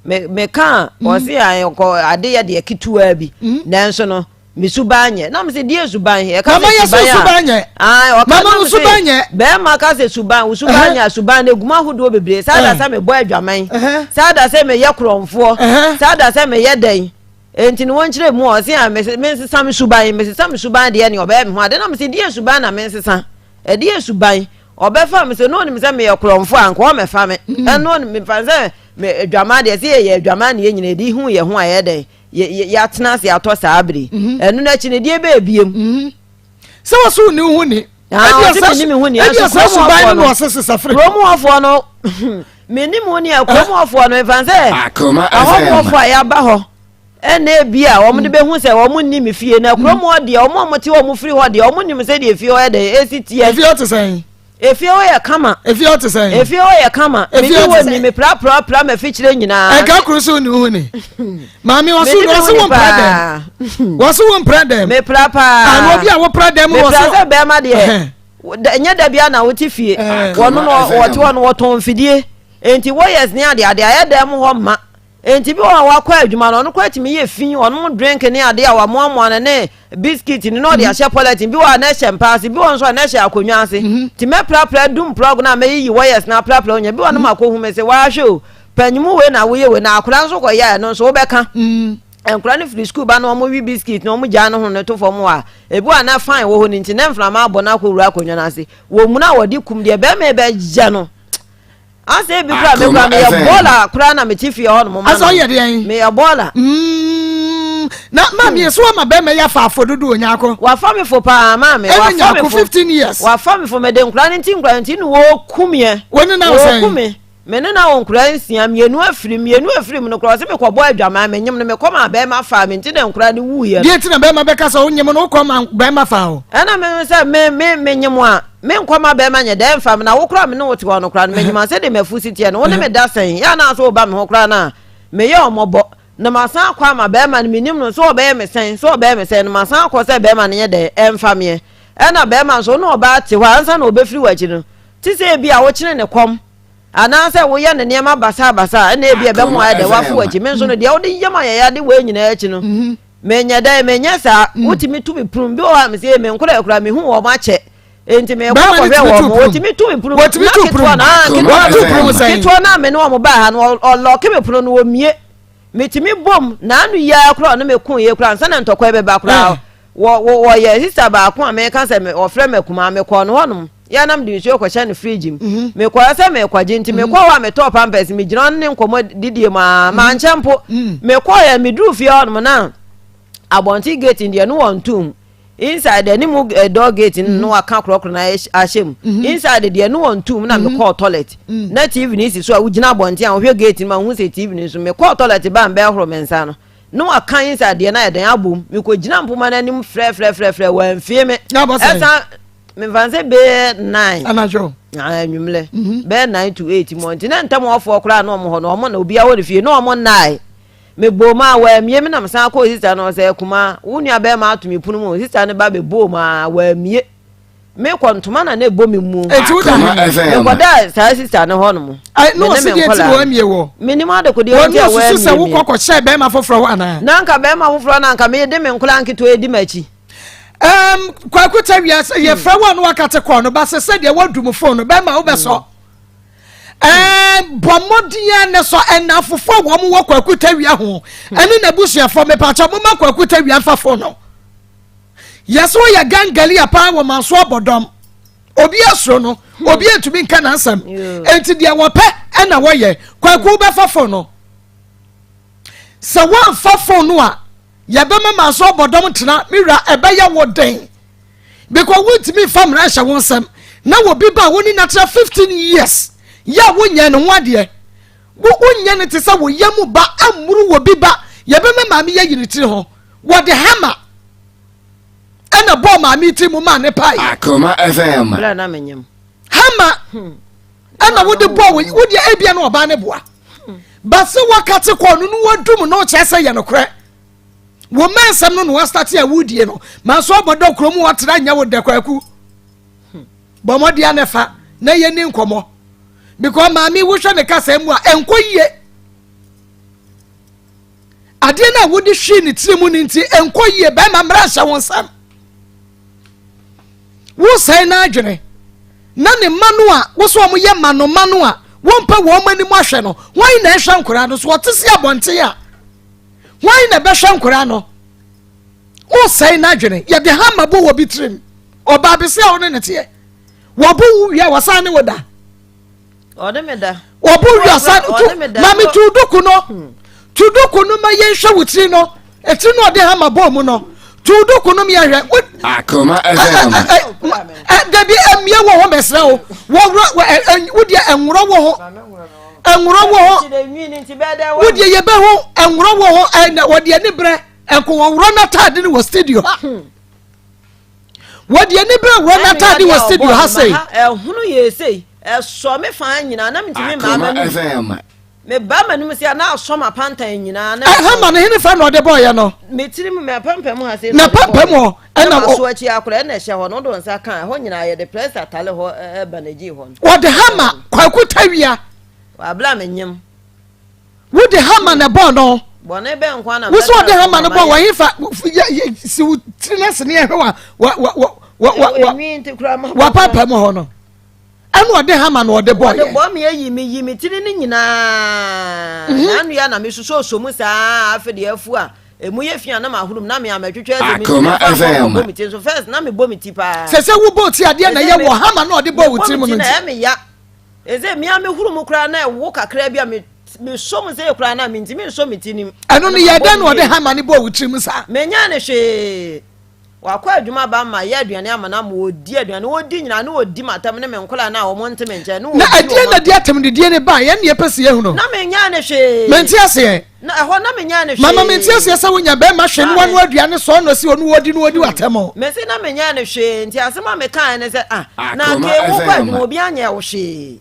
Me meka mm. ɔse kɔ ade yɛ deɛ ketewa bi mm. nanso no Me suban nyɛ. Na me se deɛ suban he? Ɛka Mama sɛ yɛ sɛ suban a. suban nyɛ. Ae, ɔka Mama na wo me se suban nyɛ. bɛrima ka sɛ suban, wo suban Ɛhɛ. nyɛ a, suban no egu mu ahodoɔ bebree. Saa da Ɛhɛ. sɛ mebɔ adwaman, Ɛhɛ. saa da sɛ meyɛ korɔmfoɔ, Ɛhɛ. saa da sɛ meyɛ dɛn. Enti no wɔnkyerɛ mu a, ɔse a mese mensesa me suban, mesesa me suban deɛ nea ɔbɛyɛ me ho ade. Na me se deɛ suban na mensesa? Ɛdeɛ suban? Ɔbɛfa me sɛ na ɔnim sɛ meyɛ korɔmfoɔ a, nka ɔmmɛfa me. Ɛno ɔnim, mefa no sɛ me adwaman deɛ, sɛ yɛyɛ adwaman na yɛn nyinaa yɛde hu yɛn ho a ɛyɛ dɛn? yɛatena ase atɔ saa bere yi. Mhm. Ɛno no akyi no, deɛ ɛbɛyɛ biem. Mhm. Sɛ wɔso wo ne wo ho ni. Ah, ɔse me ne me ho ni. Ebi ɛsɛ suban no na ɔse sesa firi. Kurom hɔfoɔ no, me ne mu ni a kurom hɔfoɔ no, ɛfan sɛ ahɔhoɔfoɔ a yɛaba hɔ ɛna ebi a wɔn de mm. bɛhu sɛ wɔn nni me fie na kurom hɔ deɛ wɔn a wɔte wɔn firi hɔ deɛ wɔn nim sɛ deɛ efie hɔ yɛ dɛ esi teɛ. Efie hɔ te sɛn? Efie hɔ yɛ kama. Efie hɔ te sɛn? Efie hɔ yɛ kama. Efie Medi hɔ te wɔ sɛn? ni meprapra pra m'afikyire nyinaa. Ɛka koro so ne ho ni. Maame wɔso Medi me wɔso ho ni wo mpra paa. dɛm. Wɔso wo mpra dɛm. Mepra paa. Ah, obi a wopra dɛm Mepra wɔso. sɛ bɛrima deɛ. Ɛhɛn. Ɛnyɛ da biara na wote fie. Ɛɛ. Wɔno no wɔte hɔ no wɔtɔn mfidie. Enti wɔyɛs ne adeade ayɛ dan mu hɔ ma. Enti bi wɔ hɔ a wakɔ adwuma no, ɔno koraa tumi yɛ fi, ɔnom drink ne adeɛ a wamoamoa no ne biscuit no na ɔde ahyɛ polythene, bi wɔ hɔ a na ɛhyɛ mpa ase, bi wɔ hɔ nso a na ɛhyɛ akonnwa ase. Nti mɛprapra dum plug no a mɛyiyi wires no aprapra onya, bi wɔ hɔ no makɔhu me se waahwɛ o, panyimu wei na woyɛ wei, na akwadaa nso kɔyɛ a ɛno nso wobɛka. Nkwadaa no firi sukuu ba na wɔwe biscuit na wɔgyaa no ho no to fam hɔ a, ebi wɔ a na fine wɔ hɔ no nti na mframa abɔ no akɔwura akonnwa no ase. Wɔmuna a wɔde kum deɛ bɛrima yi bɛyɛ no. Asa ebi kura me kura meyɛ bɔɔla kura na mete fie hɔ nom ma Asa ɔyɛ deɛn? Meyɛ bɔɔla. Mm, na maame yɛ so ama bɛrima yɛ afa afo dodo onyaako. Wafa me fo paa maame. Ɛna nyaako 15 years. Wafa me fo mede nkura ne nti nkura nti na wɔku meɛ. Wɔne na wɔsɛn. Wɔku me. Me ne na wɔ nkura nsia mmienu afiri mmienu afiri mu no kora ɔsɛ mekɔbɔ adwaman menyem no mekɔ ma bɛrima faa me nti na nkura no wuiɛ no. Deɛ nti na bɛrima bɛka sɛ wonyem no wokɔ ma bɛrima faa o. Ɛna me sɛ me me menyem a Me nkwa ma bɛrima nyɛ dɛ mfa me na wo koraa me ne wo te hɔ no koraa no menyim a sɛdeɛ m'afu si teɛ no wo ne me da sɛn yɛ anaa sɛ woba me ho koraa no a meyɛ ɔmɔbɔ na masan akɔ ama bɛrima no menim no sɛ ɔbɛyɛ me sɛn sɛ ɔbɛyɛ me sɛn no masan akɔ sɛ bɛrima no nyɛ dɛ ɛmfa meɛ ɛna bɛrima nso wo ne ɔbaa te hɔ a ansa na ɔbɛfiri w'akyi no te sɛ ebi a wokyene ne kɔm anaasɛ woyɛ ne nneɛma basabasa a ɛna ebi a ɛbɛmo ayɛ dɛ wafo w'akyi me nso no deɛ wode yam ayɛyade wei nyinaa akyi no Menyɛ dɛn? Menyɛ saa. Mm. Wotumi tu me prum. Bi wɔ hɔ a mese me nkora kura mehu wɔn akyɛ. Enti mekɔ akɔhwɛ wɔn. Wɔtumi tu me prum. Wɔtumi tu prum. Na ketewa no, ah, ketewa no a me ne wɔn baa ha no, ɔlɔke me pono no wɔmie. Metumi bom na ano yi ara koraa ɔne me ko yie koraa ansa na ntɔkwa bɛba koraa. Eh. Wɔ wɔ wɔyɛ sista baako a meka sɛ wɔfrɛ me akumaa mekɔɔ no hɔnom. Yɛ na mede nsuo kɔhyɛ no fridge mu. Mekɔɛ sɛ merekɔgye nti mekɔɔ hɔ a metɔɔ pampers megyina ɔne ne nkɔmmɔ didie mu aa mankyɛ mpo. Mekɔɛ meduru fie hɔ nom na abɔnten gate no deɛ no wɔntom. Inside anim eh, door gate no na waka korɔkorɔ no ahyɛ mu. Inside deɛ no wɔntom na mekɔɔ toilet. Na TV no si so a wogyina abɔnten a wohwɛ gate no ma wohu sɛ TV no nso mekɔɔ toilet ba mbɛhoro me nsa no. Na waka inside deɛ no ayɛ dɛn abom. Mekɔgyina mpoma no anim frɛfrɛfrɛfrɛ wɔamfie me. Ɛsan memfa sɛ bɛyɛ nine anadwo anwummerɛ mhm. bɛyɛ 9 to 8 mu nti na ntam ɔfoɔ koraa na ɔmo hɔ no ɔmo na obiara wɔ ne fie na ɔmo nnae mebɔɔ mu a wɔamie me nam san kɔɔ sista no sɛ kuma wo nua bɛrima ato me pono mu sista no ba bɛbɔɔ mu a wɔamie mekɔ ntoma na na ɛbɔ me mu mekɔda saa sista no hɔ nom na ɔsi deɛ ti wɔamie wɔ menim adekodeɛ nti a wɔamie sɛ wokɔ kɔhyɛ bɛrima foforɔ hɔ anaa na nka bɛrima foforɔ na nka mede me nkora nketewa di m'akyi. Um, Kwaku Tawia sɛ yɛfrɛ wo a na waka te kɔɔ no ba sɛ sɛdeɛ woadu mu fon no bɛma wobɛsɔ um, bɔ mmɔden a ne sɔ ɛnafofoɔ a wɔn wɔ Kwaku Tawia ho ɛne n'abusuafoɔ mepakyɛ moma Kwaku Tawia mfa fon no yɛsɛ woyɛ gangalia paa wɔ manso abɔdɔm obi asuro no obi antumi nka n'asɛm enti deɛ wɔpɛ ɛna wɔyɛ Kwaku wobɛfa fon no sɛ woamfa fon no a Yɛbɛma manso abɔdɔm tena me wura ɛbɛyɛ wo den because wontumi nfa mmara nhyɛ wo nsɛm na obi ba a wo ne no atena 15 years yɛ a wonyɛ ne ho adeɛ wo wonyɛ no te sɛ wo yam ba ammuru wɔ bi ba yɛbɛma maame yɛ yiri tiri ho wɔde hama ɛna bɔɔ maame tiri mu maa ne pae. Akoma FM. Hama ɛna wode bɔɔ wo wodeɛ ebia na ɔbaa ne boa. But sɛ wakate kɔɔ no no wadum no kyerɛ sɛ yɛ nokorɛ. Wo mma nsɛm no na wastate a wodie no. Manso abɔdɔ kurom wɔtra nyɛ wo dɛ kwaku. Bɔ mmɔden a na fa na yɛni nkɔmmɔ. Because maame wohwɛ ne kasa mu a ɛnkɔ yie. Adeɛ no a wode hwii ne tiri mu no nti ɛnkɔ yie bɛrima mmara nhyɛ wo nsam. Wosɛe n'adwene na ne mma no a wo sɛ wɔn yɛ mma no mma no a wɔmpɛ wɔn anim ahwɛ no wɔn na ɛhwɛ nkwadaa no so wɔte se abɔnten a wɔn na ɛbɛhwɛ nkwadaa no wosɛe n'adwene yɛde hama bɔ wɔ bi tirim ɔbaa bese a wo ne ne teɛ wɔbo wo wie a wɔsan ne wo da Ɔne me da. Wɔbo wiasa no tu maame tu duku no hmm. tu duku no ma yɛnhwɛ wo tiri no etiri no ɔde hama bɔɔ mu no tu duku no yɛhwɛ. Akoma FM. Dabi emie wɔ hɔ mɛsrɛ wo wɔwura wodeɛ ɛnworɔ wɔ hɔ ɛnworɔ wɔ hɔ wodeɛ yɛbɛho ɛnworɔ wɔ hɔ ɛnna wɔdeɛ ne brɛ ɛnko wɔworɔ n'ataade no wɔ studio ha. Hmm. Wɔde ani bere wura n'ataade wɔ studio ha sei. Ɛhono yɛ sei, ɛsɔ me faa nyinaa na mentumi mmaa m'anum. Meba m'anum sɛ na asɔ m'apantan nyinaa. Ɛha ma ne hene fa na ɔde bɔɔyɛ no. Me tirim m'apampam ha sei. N'apampam hɔ ɛna ɔ. N'aso akyi akora ɛna ɛhyɛ hɔ no ɔde nsa kan ɛhɔ nyinaa yɛde prɛsa tale hɔ ɛba n'agyi hɔ no. Wɔde hama kwaku tawia. Wabla me nyem. Wode hama na ɛbɔɔ no. Bɔne bɛn nko na Wo sɛ ɔde hama no bɔɔ wɔn hefa si wo tiri no ase ne ɛhwɛ wa wa wa wa wa wa wapapa mu hɔ no. Ɛna ɔde hama na ɔde bɔɔ yɛ. Ɔde bɔɔ me ayi me yi me tiri no nyinaa. Mhm. Na nnua na me soso so mu saa afe deɛ afu a emu yɛ fi a na mahoro mu na me a matwitwa ɛsɛ me Akoma FM. bɔ me ti nso first na me bɔ me ti paa. Sɛ sɛ wobɔ ti adeɛ na ɛyɛ wɔ hama na ɔde bɔɔ wo tiri mu no nti. Mebɔ me ti na ɛyɛ me ya. Ese me a me huru mu koraa na ɛwo kakra bi a me me sɔ mu sɛ koraa na mentumi nsɔ me ti nim. Ɛno no yɛ dɛn na ɔde hama no bɔɔ wo tirim saa? Menyaa no hwee. Wakɔ adwuma ba ma yɛ aduane ama no ama ɔdi aduane ɔdi nyinaa na ɔdi m'atam ne me nkwadaa no a wɔn nte me nkyɛn na Na ɔdi ɛdeɛn wɔn na ɛde atamdidie no baeɛ? Ɛnna yɛpɛ sɛ yɛhunu. Na menyaa no hwee. Mente aseɛ. Na ɛhɔ na menyaa no hwee. Mama mente aseɛ sɛ wonya bɛrima hwɛ no wano aduane sɔɔ no si ɔno wɔdi no wɔdi w'atɛm. Mese na menyaa no hwee nti asɛm a mekaeɛ ne sɛ ah na Akoma anka wokɔ FM. adwuma obi anyɛ wo hwee.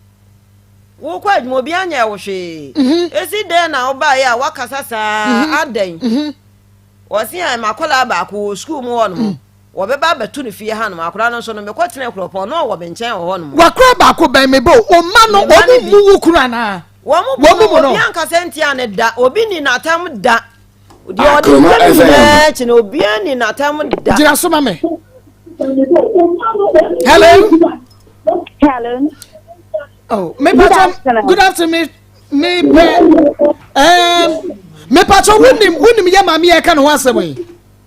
Wokɔ adwuma obi anyɛ wo hwee. Esi dɛn na wobaeɛ a woakasa saa adɛn? Wɔse ɛ m'akwadaa baako wɔ sukuu mu hɔ nom. Wɔbɛba abɛto no fie hanom. Akwadaa no nso no, mekɔtenaa kuropɔn na ɔwɔ me nkyɛn wɔ hɔnom. W'akora baako bɛn me ba o, wo mma no, Me mma no wɔn bi. mmu wo kunu anaa? Wɔn bu Wɔn no, mu no. obi ankasa ntia no da, obi nni n'atam da. Deɛ ɔde Akoma yɛ me FM. nyinaa akyi no, obiara nni n'atam da. Gyina so ma me. Hello. Hello. Oh, me Good pacho, afternoon. good afternoon. Me me pɛ. Um, me pacho, wunim wunim yɛ maame yɛ ka ne ho asɛm yi.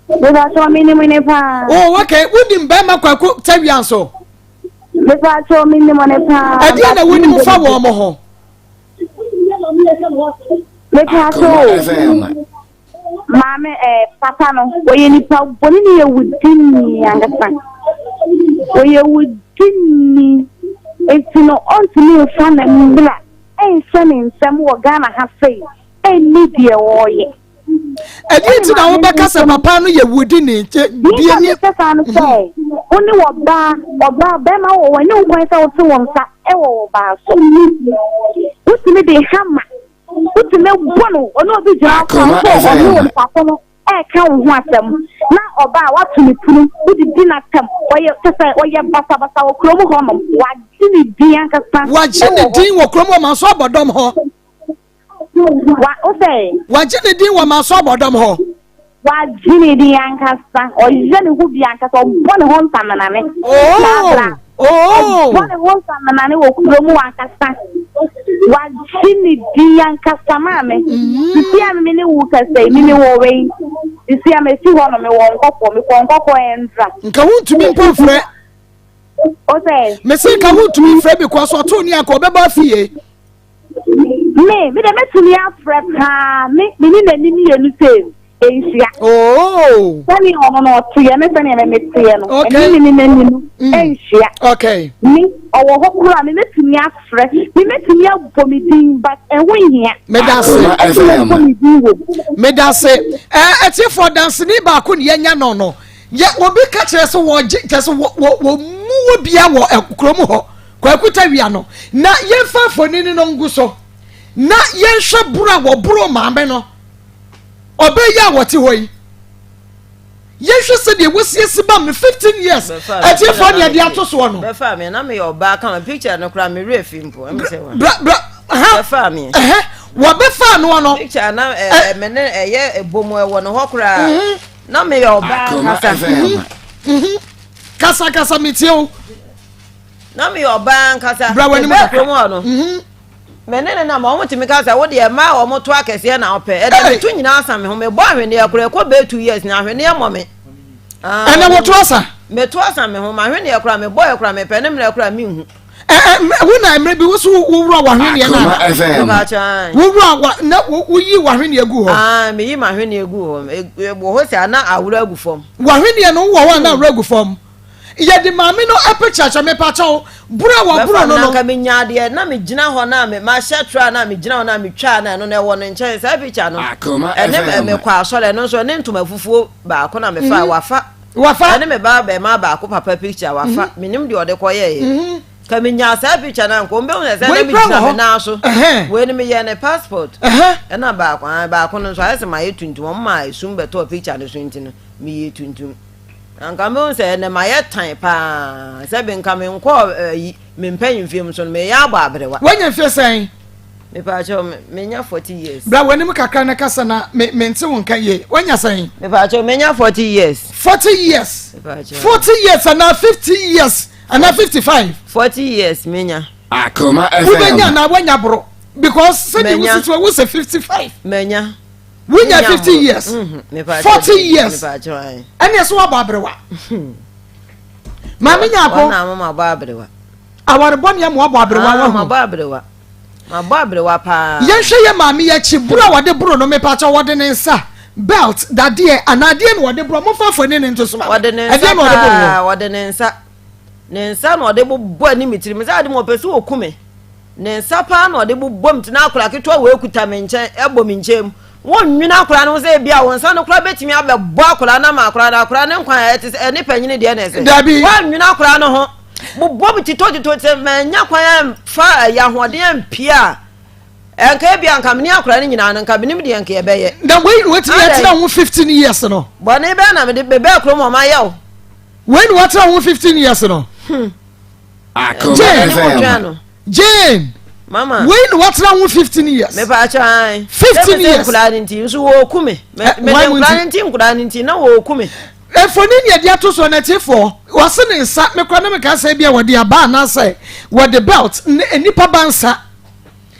Mepakyɛw, minim no paa. Oh, okay. Wonim bɛrima Kwaku Tawia nso? Mepaakyɛw menim ne paa. Ɛdeɛ na wonim fa wɔn mo ho? Mepaakyɛw maame ɛɛ eh, papa no ɔyɛ nipa bɔne ne yɛ wudini ankasa. Ɔyɛ wudini nti no ɔntumi nfa ne mbra ɛnhyɛ ne nsam wɔ Ghana ha sei ɛnni deɛ ɔreyɛ. Ɛdeɛ nti na wobɛka sɛ papa no yɛ wudini? Deɛ ni sɛ saa no sɛ wo ne ɔbaa ɔbaa bɛrima wɔ wɔn ne wo kwan sɛ wote wɔn nsa ɛwɔ ɔbaa so. Wotumi de hama wotumi bɔ no ɔne obi gyina hɔ a wosɛ ɔne wɔ nipa ko no ɛreka wo ho asɛm na ɔbaa wato ne punu wode di n'asɛm ɔyɛ kyɛ sɛ ɔyɛ basabasa wɔ kurom hɔnom wagye ne din ankasa. Wagye ne din wɔ kurom hɔ manso abɔdɔm hɔ. Wa wosɛ. Wagye ne din wɔ manso abɔdɔm hɔ. Wagye ne din ankasa ɔyɛ ne ho bi ankasa ɔbɔ ne ho nsamenane. Oh. Oh. Ɔbɔ ne ho nsamenane wɔ kurom ankasa. Wagye ne din ankasa maame. Mm. Sisi a me ne wo kasa yi, me me wɔ wei. Sisi a mesi hɔ no me wɔ nkɔkɔ, me kɔ nkɔkɔ ɛndra. Nka wontumi mpo mfrɛ. O sɛ. Mese nka wontumi mfrɛ because ɔtoo ne anka ɔbɛba afie. Me, me de mɛtumi afrɛ paa, me, me ne n'ani mmienu sɛ nhyia. Oh. Sɛnea ɔno no ɔteɛ ne sɛnea me meteɛ no, okay. ɛne me ne n'ani no mm. nhyia. Okay. Me, ɔwɔ hɔ koraa, me mɛtumi afrɛ, me mɛtumi abɔ me din, but ɛho nhia. Medase. Ɛtumi abɔ me din wɔ mu. Medase. Ɛɛ ɛtiefo danseni baako ne yɛnya no no. Yɛ obi ka kyerɛ sɛ wɔgye kyerɛ sɛ wɔ wɔ wɔ mu wɔ bia wɔ kurom hɔ. Kwaku Tawia no, na yɛmfa mfonini no ngu so na yɛnhwɛ boro a wɔboroo maame no, ɔbaa yi a wɔte hɔ yi. Yɛnhwɛ sɛdeɛ wɔsiesie bam no 15 years atiefoɔ ne ɛde ato soɔ no. Bɛfa me na meyɛ ɔbaa kama picture no koraa me werɛ fi mpo. Bra bra ha bɛfa me. Ɛhɛ wɔbɛfa no no. Picture na ɛ me ne ɛyɛ ɛbɔ mu ɛwɔ ne hɔ koraa. Mhm. Na meyɛ ɔbaa kasa. Mhm. Mhm. Kasa kasa metie o. Na meyɛ ɔbaa ankasa. Bra w'anim Mebaa kakra. kurom hɔ no, Mhm. me ne ne nam a, wɔtumi ka sɛ, wo deɛ mmaa a wɔto akɛseɛ na wopɛ. Ɛda Hey! meto nyinaa sa me ho. Mebɔ ahweneɛ koraa, ɛkɔ bɛyɛ 2 years na ahweneɛ mmɔ me. Ah, Ɛnɛ woto asa? Meto asa me ho. M'ahweneɛ koraa, mebɔeɛ koraa, mepɛ ne mmerɛ koraa menhu. Ɛ ɛ mmerɛ- wo na mmerɛ bi wo so wowura w'ahweneɛ no Akoma ana? FM. Mepakyɛ, ae. Wowura wa na wo- woyi w'ahweneɛ gu hɔ. Ah, meyi m'ahweneɛ gu hɔ. E- Wɔ hɔ sɛ na awora agu fam. W'ahweneɛ no wowɔ hɔ a na awura gu fam. Yɛde maame no picture kyɛ mepakyɛw boro a wɔboro no no. Nka menya adeɛ na megyina hɔ na me mahyɛ tra na megyina hɔ na metwa na ɛno na ɛwɔ ne nkyɛn saa picture no. Ɛne mekɔ asɔre ɛno nso ɛne ntoma fufuo baako na mefa mhm. wafa. Wafa. Ɛne me ba bɛrima baako papa picture wafa mhm. menim deɛ ɔde kɔyɛɛyɛ. Mhm. Ka menya saa picture na nka ɔmbɛhu sɛ sɛ na megyina me nan so. Wei no meyɛ ne passport. Ɛna baako baako no nso ayɛ sɛ mayɛ tuntum ɔmo maa esum bɛtɔɔ picture no so nti no meyɛ tuntum. Anka mehu sɛ ɛnɛ mayɛ tan paa sɛ bi nka menkɔɔ ayi me mpanyimfie mu so no meyɛ abɔ aberewa. Wanya mfie sɛn? Mepaakyɛw menya 40 years. Bra w'anim kakra na kasa na me mente wo nka yie. Wanya sɛn? Mepaakyɛw menya 40 years. 40 years. Mepaakyɛw. 40 years anaa 50 years anaa 55. 40 years menya. Akoma FM. Wobɛnya anaa wanya boro because sɛdeɛ Manya. wosi so wo sɛ 55. Manya. Wonya 50 years. 40 years. Ɛne ɛso wabɔ aberewa. Maame Nyako. Aware bɔne ama wabɔ aberewa ah, wahu. Mabɔ aberewa. Mabɔ aberewa paa. Yɛnhwɛ yɛ maame yɛ akyi boro a wɔde boro no mepakyɛ wɔde ne nsa belt dadeɛ anaa adeɛ na wɔde boro mofa afɔni ne nto so ma. Wɔde ne nsa paa wɔde ne nsa ne nsa na ɔde bobɔ anim tirim sɛ ade mu ɔpɛ sɛ ɔku me. Ne nsa paa na ɔde bobɔ me ti na akwadaa ketewa wei kuta me nkyɛn ɛbɔ me nkyɛn mu. Wonnwene akwadaa no ho sɛ ebia wo nsa no koraa bɛtumi abɛbɔ akwadaa no ama akwadaa no akwadaa no nkwa a ɛte sɛ ɛne panyini deɛ na ɛsɛ. Dabi. Woannwene akwadaa no ho. Bobɔ me ti totito sɛ manya kwan amfa ɛyɛ ahoɔden ampie a ɛnka ebia nka mene akwadaa no nyinaa no nka menim deɛ nka yɛbɛyɛ. Na wei na watumi Adɛn? atena ho 15 years no. Bɔne bɛn na mede mebɛɛ kurom hɔ mayɛ wo? Wei na watena ho 15 years no. Akoma Jane. FM. Jane. Mama. Wei na watena ho 15 years. Mepa akyɛ an. 15 years. Nkura ne nti nso wɔɔku me. Eh, Mede nkura ne nti nkura ne nti na wɔɔku me. Mfoni ne yɛde ato so na tiefoɔ wɔse ne nsa mekora ne meka sɛ bia wɔde aba anaasɛ wɔde belt ne nnipa ba nsa.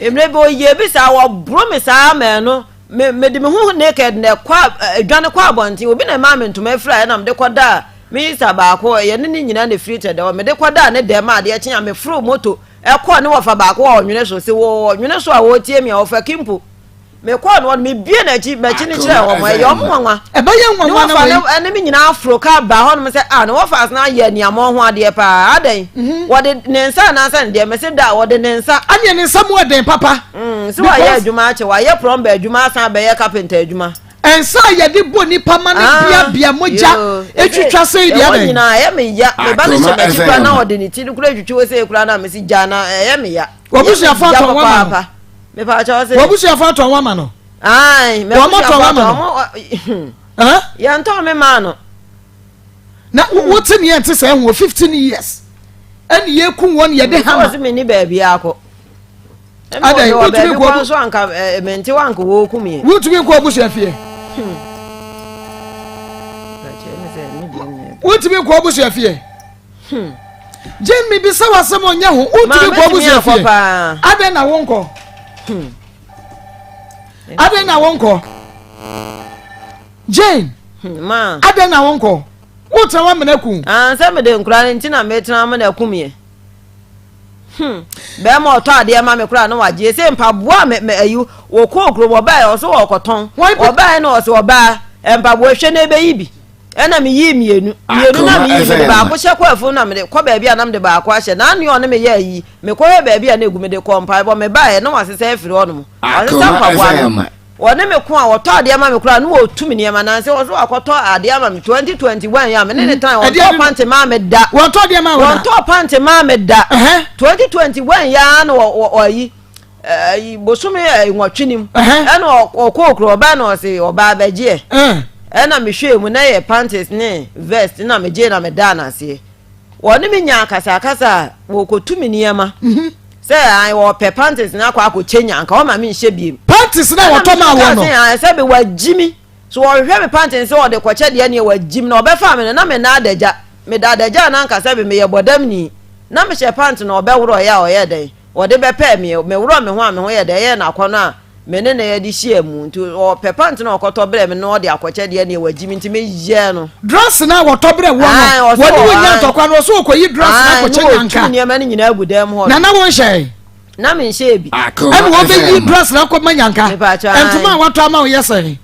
Mmerɛ bi ɔyɛ bi saa wɔboro me saa mɛno me mede me ho naked na ɛkɔ adwane kɔ abɔnten obi na ɛmaa me ntoma afira ɛna mede kɔ da. Minista baako, yɛne ne nyinaa na ɛfiri Tɛdɛ hɔ. Mede kɔdaa ne dɛm a adeɛ kye a meforo moto ɛkɔɔ ne wɔfa baako wɔ ɔnwene so. Se wɔ ɔnwene so a wɔretie me a, wɔfa Kimpo. Mekɔɔ no hɔ no, mebie n'akyi, m'akyi no kyerɛɛ wɔn. Ɛyɛ wɔn nwanwa. Ɛbɛyɛ Ne nwanwa na wɔfa wei. ne ɛne me nyinaa foro kaa baa hɔnom sɛ, ah, ne wɔfa asena ayɛ aniammɔn ho adeɛ paa. Adɛn? Wɔde ne nsa anaasɛ ne deɛ? Mese da, wɔde ne nsa. Ɛneɛ ne nsa mu ɛden papa. Sɛ wayɛ Because adwuma akyɛ, wayɛ plumber adwuma asan abɛyɛ carpenter adwuma. Nsa a yɛde bɔ nipa ma no biabia mogya twitwa sei deɛ Ɛhɔ dɛn? nyinaa ɛyɛ me ya. Me ba no Akoma hyɛ m'akyi koraa na FM. ɔde ne ti no koraa twitwi hɔ sei koraa na mesi gyaa na ɛyɛ me ya. W'abusuafo Ɛyɛ me ya atɔn wo ama no? papaapa. Mepa kyɛw se. W'abusuafo atɔn wo ama no? Ae, Wɔn atɔn wo m'abusuafo ama atɔn no? wɔn. Ɛn? Yɛntɔn me maa no. Na wote neɛ ɛnte sɛ ɛho 15 years ɛne yɛku wɔn yɛde hama. Ɔse menni baabi akɔ. Adɛn, wotumi nkɔ nso anka mente wa anka wɔkum yɛ. Wotumi nkɔ abusua fie. Wotumi nkɔ abusua fie. Jane mi bisa w'asɛm ɔnyɛ ho. Wotumi nkɔ abusua fie. Adɛn na wonkɔ? Adɛn na wonkɔ? Jane. Adɛn na wonkɔ? Wotena w'amena kum. Sɛ mede nkora no nti na metena amena kum yɛ. Hmm bɛɛma ɔtɔ adeɛ ma me koraa na wagye ese mpaboa a me me ayi wɔkɔɔ kurom ɔbaeɛ ɔso ɔkɔtɔn ɔbaeɛ na ɔse ɔbaa mpaboa hwɛ na ɛbɛyi bi ɛna meyii mmienu mmienu na meyii mede baako hyɛ kɔ afuom na mede kɔ baabi a na mede baako ahyɛ na anea ɔne me yɛ ayi mekɔhwɛ baabi a na egu mede kɔ mpaebɔ mebaeɛ na wasesa afiri hɔnom wasesa mpaboa no Wɔne me ko a, wɔtɔ adeɛ ma me koraa na wɔtu me nneɛma nansa wɔn nso wɔakɔtɔ adeɛ ama me 2021 yi a me ne ne tan wɔntɔɔ pante maa me da. Wɔntɔ adeɛ maa wo da. Wɔntɔɔ pante maa me da. 2021 yi ara na wɔ ayi bosome nwɔtwe nim ɛna ɔkɔɔ kuro ɔbaa na ɔse ɔbaa bɛgyeɛ ɛna mehwɛɛ mu na yɛ panties ne vest na megyee na medaa no aseɛ. Wɔne me nyaa akasakasa a wɔkɔtu me nneɛma sɛ ae wɔpɛ panties no akɔ akɔkyɛ nya anka wɔma menhyɛ biem. Panties no a wɔtɔ maa wɔn no. Ɛna sɛ me wagyi mi so wɔhwehwɛ me panties sɛ wɔde kɔkyɛ deɛ neɛ wagyi mi na ɔbɛfaa me no na me nan adagya meda adagya a na anka sɛ me meyɛ bɔdamni na mehyɛ pant na ɔbɛworɔ yɛ a ɔyɛ dɛn wɔde bɛpɛɛ me meworɔ me ho a me ho yɛ dɛn ɛyɛ no akɔnnɔ a Me ne no yɛde hyiaa mu nti ɔpɛ pant na ɔkɔtɔ brɛ me na ɔde akɔkyɛ deɛ neɛ wagyi me nti meyɛɛ no. Dress no a wɔtɔ brɛ woɔ no wɔne wo nya ntɔkwa no ɔsɛ ɔkɔyi dress no akɔkyɛ nyanka. Na wɔtu nneɛma no nyinaa gu dan mu hɔ. Na na wonhyɛe? Na menhyɛɛ bi. Ɛna wɔbɛyi dress no akɔma nyanka. Ntoma a watɔ ama wo yɛ sɛn?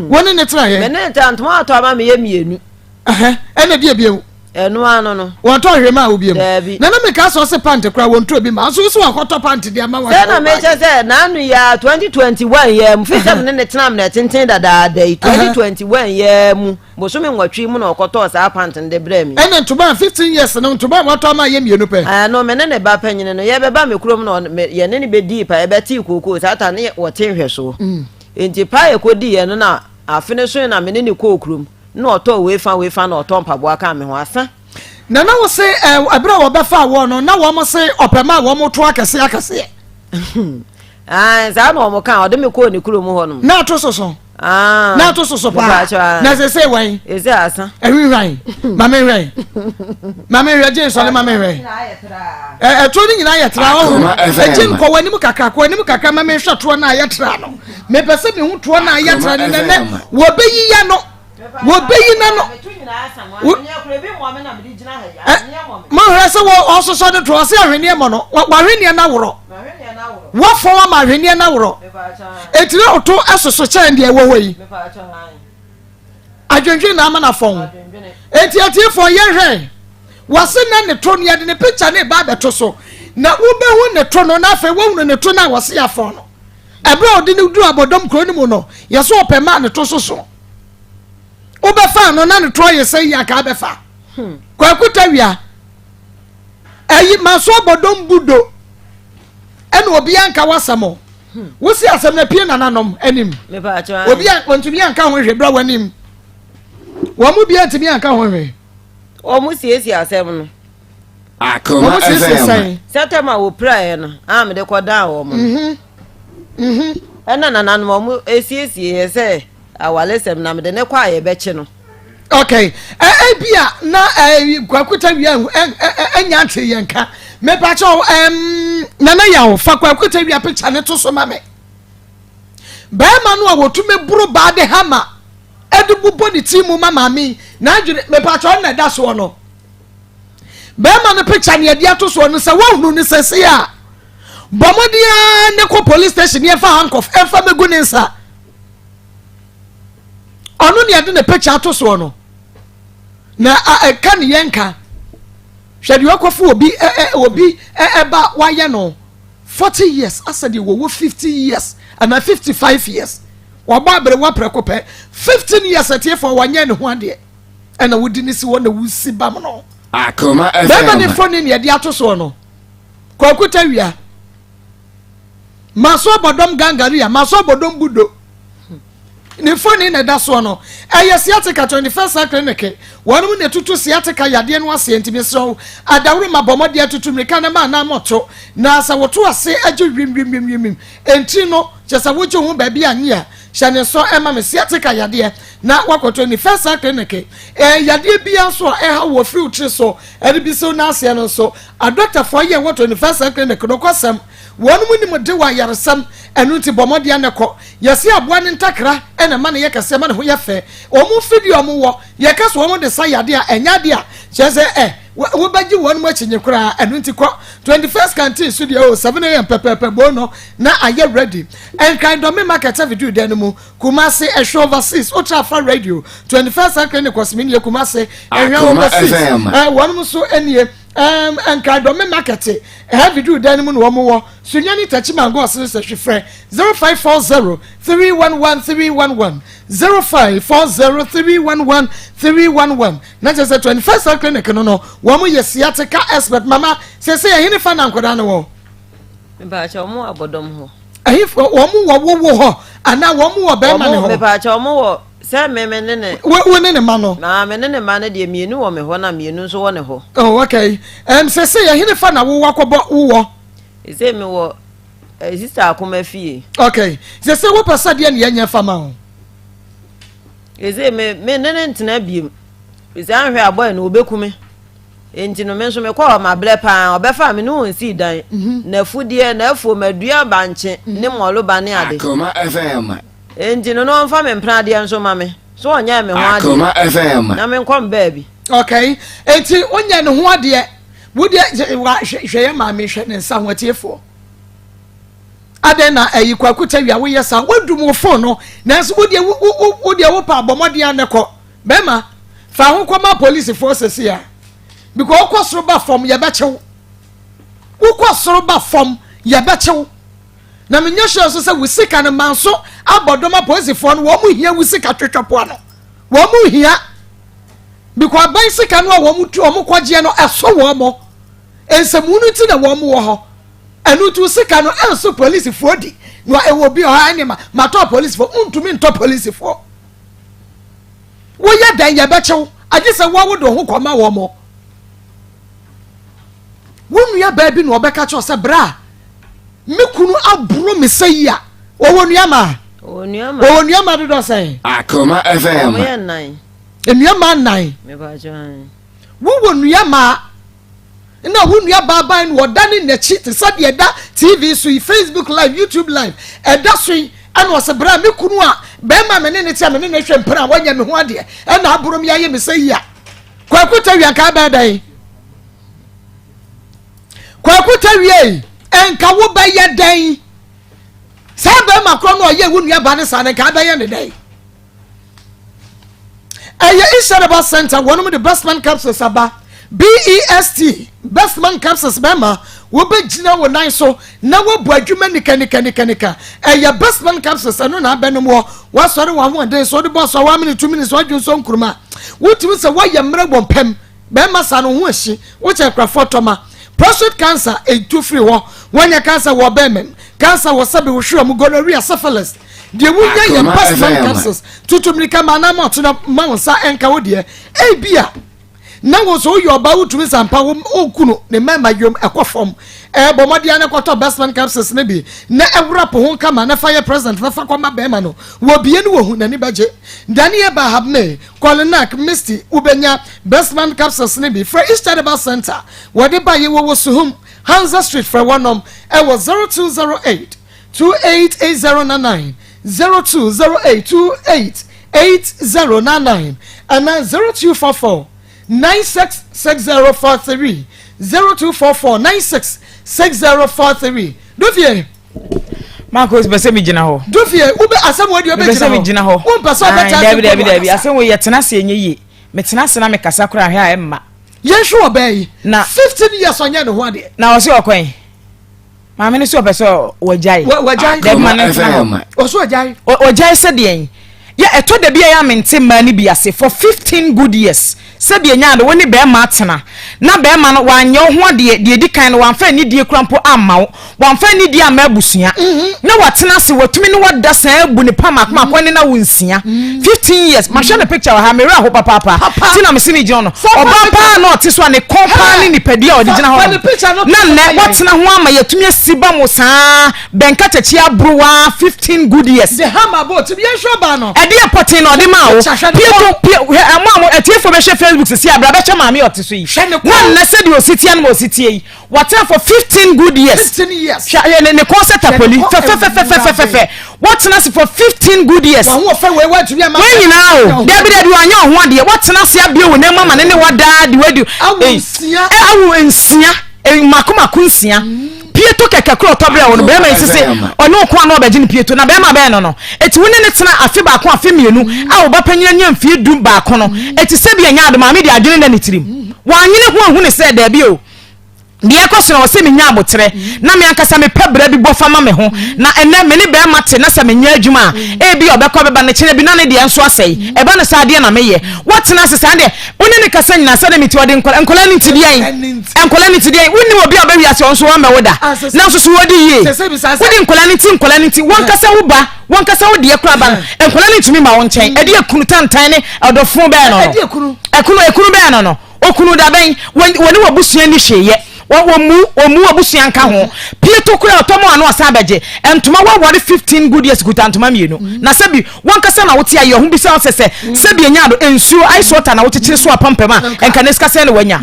Wo ne ne tenaeɛ? Me ne ne tena ntoma a watɔ ama me yɛ mmienu. Ɛna deɛ bio? Ɛno ano no. Wɔntɔ hwee maa wo biom. Daabi. Na na meka sɛ ɔse pant koraa wɔntɔ bi ma nso wo sɛ wakɔtɔ pant de ama Sɛ na mekyɛ sɛ n'ano yi ara 2021 yi ara mu firi sɛ me ne ne tena mmerɛ tenten dadaada yi 2021 yi ara mu bosome nwɔtwe mu na ɔkɔtɔɔ saa pant no de brɛɛ me. Ɛna ntoma a 15 years no ntoma a watɔ ama yɛ mmienu pɛ. Ɛno me ne ne ba panyini no yɛbɛba me kurom na yɛne no bɛdii pa yɛbɛtee kookoo saa ta ne wɔte nhwɛsoɔ nti pa yɛkɔdiiɛ no na afe no soe na me ne ne kɔɔ kurom. Na ɔtɔɔ wei fa wei fa na ɔtɔɔ mpaboa kaa me ho asa. Na na wose ɛ ɛberɛ a wɔbɛfaa wɔn no na wɔn se ɔpɛ ma wɔn to akɛseɛ akɛseɛ. Ae saa na wɔn kaa ɔde me kɔɔ ne kurom hɔ nom. Na ato soso. Ah, na ato soso paa. Na sese wɛn. Ese asa. Ɛhwehwɛn. Ma me hwɛn. Ma me hwɛ gye nsɔle ma me hwɛ. Ɛ ɛtoɔ no nyinaa yɛ tra ɔho. Ɛgye nkɔ wɔ anim kakra kɔ anim kakra ma me hwɛ toɔ no a yɛ tra no. Mepɛ sɛ mehu toɔ no a yɛ tra no nɛnɛ wɔbɛyi ya no. Wɔbɛyi na no. Mohwɛ sɛ wɔsosɔ no toɔ sɛ ahweneɛ mɔ no wahweneɛ no aworɔ. Wɔfɔn ama ahweneɛ no aworɔ. Ɛtiri ɔto ɛsoso kyɛn deɛ ɛwɔ hɔ yi. Adwendwen na ama no afɔn. Enti atiefoɔ yɛhwɛ wɔse na ne to no yɛde ne picture ne ba abɛto so na wobɛhu ne to no na afei wohunu ne to no a wɔse afɔn no. Ɛberɛ a ɔde no duru abɔdɔm kuro no mu no yɛsɛ ɔpɛ maa ne to so so. Wobɛfa no na ne to ayɛ sɛ yi anka abɛfa. Hmm. Kwaku Tawia ɛyi maso abɔdɔm budo ɛna obi anka wasɛm o. Hmm. Wosi asɛm na pie nananom anim. Obi a ntumi anka ho hwɛ bra w'anim. Wɔn mu bia ntumi anka ho hwɛ. Wɔn siesie asɛm no. Akoma Wɔn siesie sɛn. Sɛtɛm a wɔpiraeɛ no a mede kɔdaa wɔn no. Mhm. Mhm. Ɛna nananom wɔn esiesie yɛ sɛ awaresɛm na mede ne kɔ a yɛbɛkye no. Okay. Ebi a na Kwaku Tawia anya nte yɛn ka. Mepakyɛw ɛm Nana Yaw fa Kwaku Tawia picture ne to so ma me. Bɛrima no a wɔtumi boro baa de hama ɛde bobɔ ne ti mu ma maame yi. N'adwene mepatwa ɔno na ɛda soɔ no. Bɛrima no picture ne yɛde ato soɔ no sɛ woahunu no sɛsei a bɔ mmɔden ara ne kɔ police station ne ɛfa handcuff ɛmfa mɛgu ne nsa. Ɔno ne yɛde ne picture ato soɔ no na ɛka ne yɛnka. Hwɛ deɛ ɔkɔfo obi obi ɛba wayɛ no 40 years asɛ deɛ wɔwɔ 50 years anaa 55 years wɔbɔ aberewa prɛko pɛ 15 years atiefoɔ wɔnyɛ ne ho adeɛ ɛna wodi ne si hɔ na wosi bam no. Akoma FM. Bɛrima ne mfoni ne yɛde ato soɔ no Kwaku Tawia Maso abɔdɔm gangaria maso abɔdɔm budo ne mfoni na ɛda soɔ no ɛyɛ sciatica 21st Century Clinic wɔnom na ɛtutu sciatica yadeɛ no aseɛ nti mesrɛ wo adaworo ma bɔ mmɔden atutu mmirika na ma anaa mɔto na sɛ woto ase agye wimwimwimwim ntiri no kyɛ sɛ wogye ho baabi anye a hyɛ ne nsɔ ɛma me sciatica yadeɛ na wakɔ 21st Century Clinic ɛɛ yadeɛ biara nso a ɛha wɔ firi wo tiri so ɛde bi so n'aseɛ no nso adɔktafoɔ yɛ wɔ 21st Century Clinic no kɔsɛm Wɔnom nim de wɔ ayaresɛm, ɛno nti bɔ mmɔden ara na kɔ. Yɛse aboa no ntakra na ɛma no yɛ kɛseɛ ma ne ho yɛ fɛ. Wɔn mfidie a wɔn wɔ, yɛka sɛ wɔn de sa yadeɛ a, ɛnyɛ adeɛ a kyerɛ sɛ ɛ, wobɛgye wɔnom akyinye koraa. Ɛno nti kɔ 21st Canteen so deɛ o, 7am pɛpɛɛpɛ boo no na ayɛ ready. Nkran Dɔme Market Avenue dan no mu, Kumasi, Ɛhwɛ Overseas, Wotra Afa Radio, 21st Century ne Kɔsimi nie, Kumasi, Ɛhwɛ Akoma Overseas, FM. ɛ, wɔnom nso nie. Um, Nkaedɔme Market, Heavy Duru dan no mu na wɔn wɔ. Sunyani Techiman Goss no sɛ hwefrɛ 0540 311 311 0540 311 311 na kyerɛ sɛ 21st Health Clinic no no wɔn yɛ sciatica expert mama sɛsɛ ɛhene fa na nkwadaa no wɔ. Mepaakyɛ wɔn wɔ abɔdɔm hɔ. Ɛhe wɔn wɔ wowo hɔ anaa wɔn wɔ bɛrima ne hɔ? Mepaakyɛ wɔn wɔ sɛ me me ne ne. Wo wo ne ne ma no. Na me ne ne ma no deɛ mmienu wɔ me hɔ na mmienu nso wɔ ne hɔ. Oh okay. Um, sɛ sɛ yɛ hene fa na wowɔ akɔbɔ wowɔ. Sɛ me wɔ eh, sista akoma fie. Okay. Sɛ sɛ wopɛ sɛ deɛ ne yɛnyɛ fa ma wo. Sɛ me me ne ne ntena biem. Sɛ anhwɛ abɔɛ no wɔbɛku me. Enti no, me nso mekɔɔ hɔ, mabrɛ paa. Ɔbɛfaa me ne wɔn sii dan. N'afudeɛ, n'afuo, madua bankye ne mmɔloba ne ade. Akoma FM. Enti no, na ɔmfa me mpenadeɛ nso mma me, so ɔnyɛɛ me ho adeɛ, Akoma FM. na menkɔ me baabi. Okay, enti wonyɛ ne ho adeɛ. Wo deɛ, wa, hwɛ, hwɛ yɛ maame, hwɛ ne nsa ho atiefoɔ. Adɛn na ɛyi Kwaku Tawia woyɛ saa? Woadum wo phone no, nanso wo deɛ, wo, wo, wo deɛ wopɛ abɔmmɔden a ne kɔ. Bɛrima, fa ho kɔma polisifoɔ sɛsi a. Because wokɔ soro ba fam, yɛbɛkyew. Wokɔ soro ba fam, yɛbɛkyew. Na menyɛ sure nso sɛ wo sika no manso abɔ dɔm apolisifoɔ no, wɔn hia wo sika twetwapoa no. Wɔn hia. Because aban sika no a wɔn tu wɔn kɔgyeɛ no ɛso wɔn mo. Nsɛmú no ti na wɔn wɔ hɔ. Ɛno nti wo sika no ɛnso polisifoɔ di. Na ɛwɔ bi wɔ hɔ a ɛne ma matɔ polisifoɔ, wontumi ntɔ polisifoɔ. Woyɛ dɛn yɛbɛkye wo, agye sɛ woa wode wo ho kɔma wɔn. Wo nua baa bi na ɔbɛka kyerɛ sɛ bra me kunu aboro me sɛ yi a wɔwɔ nua maa. Wɔwɔ nua maa dodoɔ sɛn? Akoma FM. Wɔn yɛ nnan. Nua maa nnan. Wowɔ nua maa na wo nua baa ban no ɔda ne n'akyi te sɛ deɛ ɛda TV so yi, Facebook live, YouTube live, ɛda so yi, ɛna ɔsɛ bra me kunu a bɛrima me ne ne te a me ne ne hwɛ mpena a wanya me ho adeɛ ɛna aboro me ayɛ me sɛ yi a Kwaku Tawia nka bɛɛ dɛn? Kwaku Tawia yi nka wo bɛyɛ dɛn? Saa bɛrima korɔ no ɔyɛ wo nua ba ne saa no nka bɛyɛ ne dɛn? Ɛyɛ Ishareba Center wɔnom de Bestman capsules aba. BEST Bestman capsules bɛma wobɛgyina wo nan so na woabɔ adwuma nikanikanikanika. Ɛyɛ Bestman capsules ɛno na abɛnom wɔ woasɔre w'ahoɔden so wode bɔ so a one minute two minutes woadwo nso nkuruma. Wotumi sɛ woayɛ mmerɛ wɔ mpam Bɛrima saa no ho ahyi wo kyɛ kurafoɔ tɔma. Prostate cancer ɛtu firi hɔ. Woanya cancer wɔ ɔbɛrima mu, cancer wɔ sɛbe wo hwerɛ mu, gonorrhea, syphilis. Deɛ wonya yɛ Akoma Bestman FM. capsules. Tutu mmirika ma anaa ma ɔtena ma wo nsa ɛnka wo deɛ. Ebia na wo nso woyɛ ɔbaa wotumi sampa wo wo kunu ne mmarima yom ɛkɔ fam. Ɛɛ bɔ mmɔden ara na kɔtɔ Bestman capsules no bi na ɛwura po ho kama na fa yɛ present na fa kɔma bɛrima no. Wɔbie no wɔhu n'ani bɛgye. Daniel Bahabme Kolinak, Misty, wobɛnya Bestman capsules no bi. Frɛ East Herbal Center, wɔde ba yɛ wɔ Suhum, Hansa Street. Frɛ wɔnom ɛwɔ 0208 288099, 0208 8099 anaa 0244 96 6043, 0244 96 6043. Dufie. Marcos bɛ sɛ mi gyina hɔ. Dufie, wobɛ asɛm wɔ deɛ Mepɛ sɛ mi gyina hɔ. Wompɛ sɛ ɔbɛtena ase. Dabi dabi dabi, asɛm wɔ yɛ tena ase enye yie. Mɛ tena ase na mi kasa koraa hwɛ a ɛmma. Yɛnhwɛ ɔbaa yi. Na 15 years ɔnyɛ ne ho adeɛ. Na ɔsi ɔkɔn. Maame no sɛ ɔpɛ sɛ wɔgyae. Wɔgyae. Dabi ma ne ntena hɔ. Ɔso ɔgyae. Ɔgyae sɛ deɛn? Yɛ ɛtɔ da bi a yɛ a mente mmaa no bi ase for 15 good years. Sɛbi enya ade wo ne bɛrima atena na bɛrima no wanyɛ wo ho adeɛ, deɛ edi kan no wamfa anidie kora mpo amma wo, wamfa anidie amma abusua, na watena ase watumi ne wada saa abu ne pa mako mako ne na wo nsia 15 years. Mahwɛ ne picture wɔ ha, me werɛ aho papaapa ti na mese me gyina no ɔbaa paa na ɔte so a ne kɔn paa ne nipadua a ɔde gyina hɔ no na nnɛ watena ho ama yɛatumi asi ba mo saa bɛnka kyakyi aborowa 15 good years. The hammer bɔ ti yɛn hwɛ ɔbaa no. Ɛdeɛ pɔtee na ɔde maa wo. Pie to pie hwɛ ɛmo a mo atiefoɔ bɛhwɛ Facebook sisi abira bɛhwɛ maame ɔte so yi. Na nnɛ sɛdeɛ ɔsi teɛ no ma ɔsi teɛ yi. Watena for 15 good years. 15 years. Hwɛ ne ne kɔn sɛ tapoli fɛfɛfɛfɛfɛfɛ. Watena ase for 15 good years. Wɔn ho ɔfɛ wei watumi ama. Wei nyinaa o. Dabi dabi wanyɛ ɔho adeɛ. Watena ase abie wo nan mu ama ne ne wadaa de wadi. Awo nsia. Awo nsia. Mako mako nsia. Pieto kɛkɛ koro ɔtɔ brɛ wo no bɛrima yi sese ɔne wo ko ano ɔbɛgye ne pieto na bɛrima bɛn no no eti wo ne ne tena afe baako afe mmienu a wo ba panyin anya mfie 11 no eti sɛ bi ɛnyɛ ade maame de adwene na ne tirim wanyene ho ahu ne sɛ daabi o deɛ ɛkɔ so na ɔsɛ menya aboterɛ na me ankasa mepɛ berɛ bi bɔ fa ma me ho na ɛnɛ me ne bɛrima te na sɛ menyɛ adwuma a ebi ɔbɛkɔ bɛba ne kyerɛ bi na ne deɛ nso asɛe ɛba no saa adeɛ na meyɛ wɔtena ase saa deɛ wo ne ne kasa nyinaa sɛdeɛ mete ɔde nkɔla nkɔla ne nti deɛn nkɔla ne nti deɛn wonnim obi a ɔbɛ wiase ɔnso wɔmmɛ wo da nanso so wɔdi yie wode nkɔla ne nti nkɔla ne nti wɔnkasa wo ba wɔnkasa wo deɛ kora ba no nkɔla ne ntumi ma wo nkyɛn ɛde ekunu tantan ne ɔdɔfo bɛɛ no no ɛkunu ekunu bɛɛ no no okunu da bɛn wɔne w'abusua ni hwee yɛ wɔmu wɔmu abusua nka ho pie to kura ɔtɔ mu ano ɔsan bɛgye ntoma wɔwɔre 15 good years kuta ntoma mmienu na sɛbi wankasa na wote ayɛ ɔho bisa sɛ sɛ sɛbi enya do nsuo ice water na wokyekyere so apampam a nka ne sika sɛn na wanya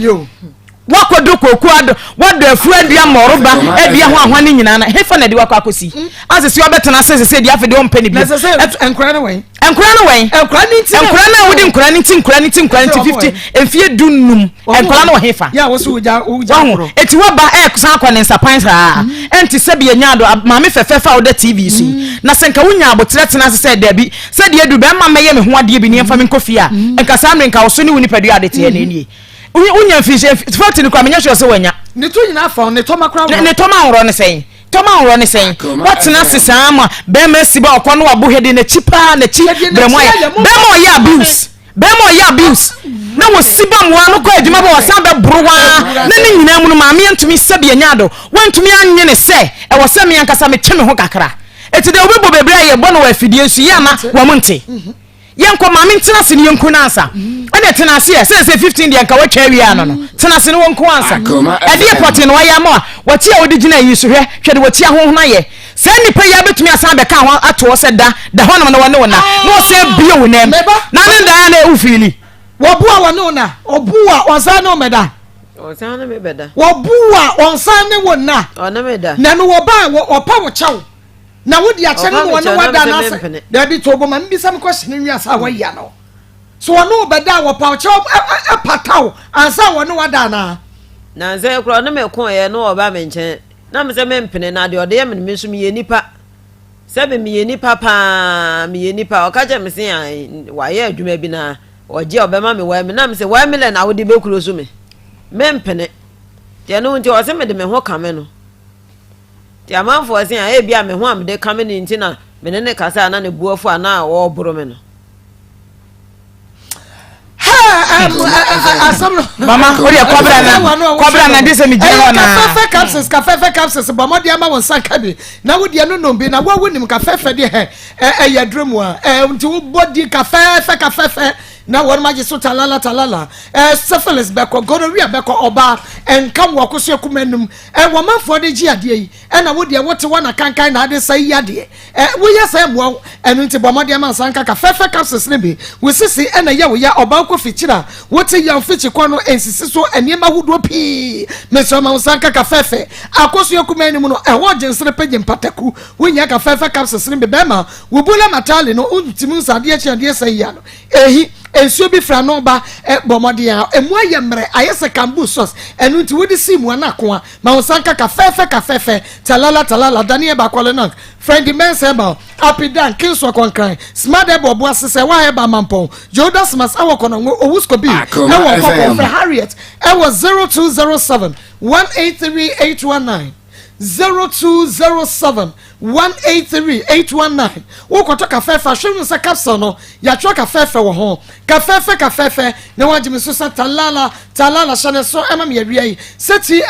wakɔdɔ kooko adɔ wadɔ afuo adua mmɔroba adua ho ahoa ne nyinaa na hefa na de wakɔ akɔsi asese ɔbɛtena ase sɛ deɛ afei deɛ ɔmpɛ ne bio. Nkora no wɛn. Nkora no wɛn. Nkora ne nti. Nkora no a wode nkora ne nti nkora ne nti nkora ne nti 50 mfie 15 nkora no wɔ hefa. Yɛ a wɔso wogya wogya korɔ. Eti waba ɛsan akɔ ne nsapan saa. Ɛnti sɛ bi enya do maame fɛfɛɛfɛ a woda TV so yi. Na sɛ nka wonya abotrɛ tena ase sɛ dabi sɛ deɛ adu bɛrima mɛyɛ me ho adeɛ bi ne yɛmfa me nkɔ fie a nka saa mmerɛ nka wo so ne wo nipadua ade teɛ na ɛnie. Wonya mfinhyia 40 no koraa menyɛ sure sɛ wanya. Ne to nyinaa fa ne tɔma koraa worɔ. Ne tɔma worɔ ne sɛn? Tɔma worɔ ne sɛn? Watena ase saa ma bɛrima asi ba ɔkɔ no wabo hwɛ de n'akyi paa n'akyi brɛ mu ayɛ bɛrima ɔyɛ abuse bɛrima ɔyɛ abuse na wɔsi ba mmoa no kɔ adwuma ba wɔsan bɛboro waa na ne nyinaa mu no maame antumi sɛbi anya ado wantumi anye ne sɛ ɛwɔ sɛ me ankasa metwe me ho kakra eti deɛ wobɛbɔ bebree a yɛbɔ no wɔ afidie nso yɛ ama wɔn nte. Yɛnkɔ maame ntena ase ne yɛnku no ansa. Ɛna tena ase ɛ sɛ sɛ 15 deɛ nka watwa awie ano no. Tena ase ne wɔnku ansa. Ɛdeɛ pɔtee na wayɛ ama wa. Wɔte a wode gyina yi so hwɛ hwɛ de wɔti ahohono ayɛ. Saa nnipa yi abɛtumi asan abɛka ho ato hɔ sɛ da da hɔnom na wɔne wo na na wɔsan bie wo nam. Na ne ndaa na ɛwo fiili. Wɔboa wɔne wo na ɔboa ɔnsan ne wo mɛda. Ɔnsan ne me bɛda. Wɔboa ɔnsan ne wo na. Ɔne me da. Na no wɔba wɔpa wo kyɛw. Na wo di akyɛ no na wɔne wada anaasɛ daabi to bo ma mbisa me kɔhyɛ no nwi asa a wɔyɛ no so wɔne wo bɛda a wɔpa ɔkyɛw ɛpata wo ansa a wɔne wada anaa. Nansa yi koraa ɔne me koeɛ na ɔba me nkyɛn na me sɛ mempene na deɛ ɔde yɛ me no me nso meyɛ nipa sɛbe meyɛ nipa paa meyɛ nipa ɔka kyerɛ me se wayɛ adwuma bi na ɔgye a ɔbɛma me wɔn na me sɛ wɔn milɛ na wode bɛkuro so me mempene deɛ no nti ɔse mede me ho kame no. Nti amanfoɔ se a, ebia me ho a mede kame no nti na me ne no kasa a na ne bo afu anaa ɔreboro me no. Mama, o deɛ kɔbra na kɔbra na de sɛ mi gyina hɔ naa. Kafɛfɛ capsules kafɛfɛ capsules bɔ mmɔden ama wɔn nsa nka bi na wo deɛ no nom bi na wo wo nim kafɛfɛ deɛ hɛ ɛyɛ aduro mu a ɛ nti wo bɔ di kafɛfɛ kafɛfɛ na wɔn agye so talala talala ɛ syphilis bɛkɔ gonorrhea bɛkɔ ɔbaa ɛnka wɔ koso ekuma num Ɛ wɔ manfoɔ de gye adeɛ yi, ɛna wo deɛ wote hɔ na kankan na ade sɛe yi adeɛ. Ɛ woyɛ saa ɛmmoa wo, ɛno nti bɔ mmɔden ma nsa nkaka fɛfɛ capsules no bi. Wo sisi ɛna ɛyɛ wo ya, ɔbaa wokɔ fikyiri a wote ya. yɛ mfikyikɔ no nsisi so nneɛma ahodoɔ pii. Mesrɛ ma wo nsa nka kafɛɛfɛ akosua kumaa no mu no, ɛhɔ gyensere pɛ gye mpataku. Wonya kafɛɛfɛ capsules no bi bɛrima wo bula matale no wontumi nsa adeɛ kye adeɛ sɛ yia no ehi nsuo bi fira no ba. Bɔ mmɔden a emu ayɛ mmerɛ ayɛ sɛ kambu sauce, ɛno nti wode si mu ana akoa. Ma wo nsa nka kafɛɛfɛ, kafɛɛfɛ talala talala daniel bakɔle Friend Mensa Herbal, Apidan, Kinso Kɔnkran, Smart Herbal Boase sɛ wa Herbal Mampɔn, Jodas Mas ɛwɔ Kɔnɔngo, Owusko bi ɛwɔ Nkɔkɔ. Frɛ Harriet ɛwɔ 0207 183 819, 0207 183 819. Wokɔtɔ kafɛɛfɛ ahwɛ mu sɛ capsule no yɛatwerɛ kafɛɛfɛ wɔ ho. Kafɛɛfɛ, kafɛɛfɛ na wagye me so sɛ talala talala. Hyɛ ne so ɛma me awia yi sɛ time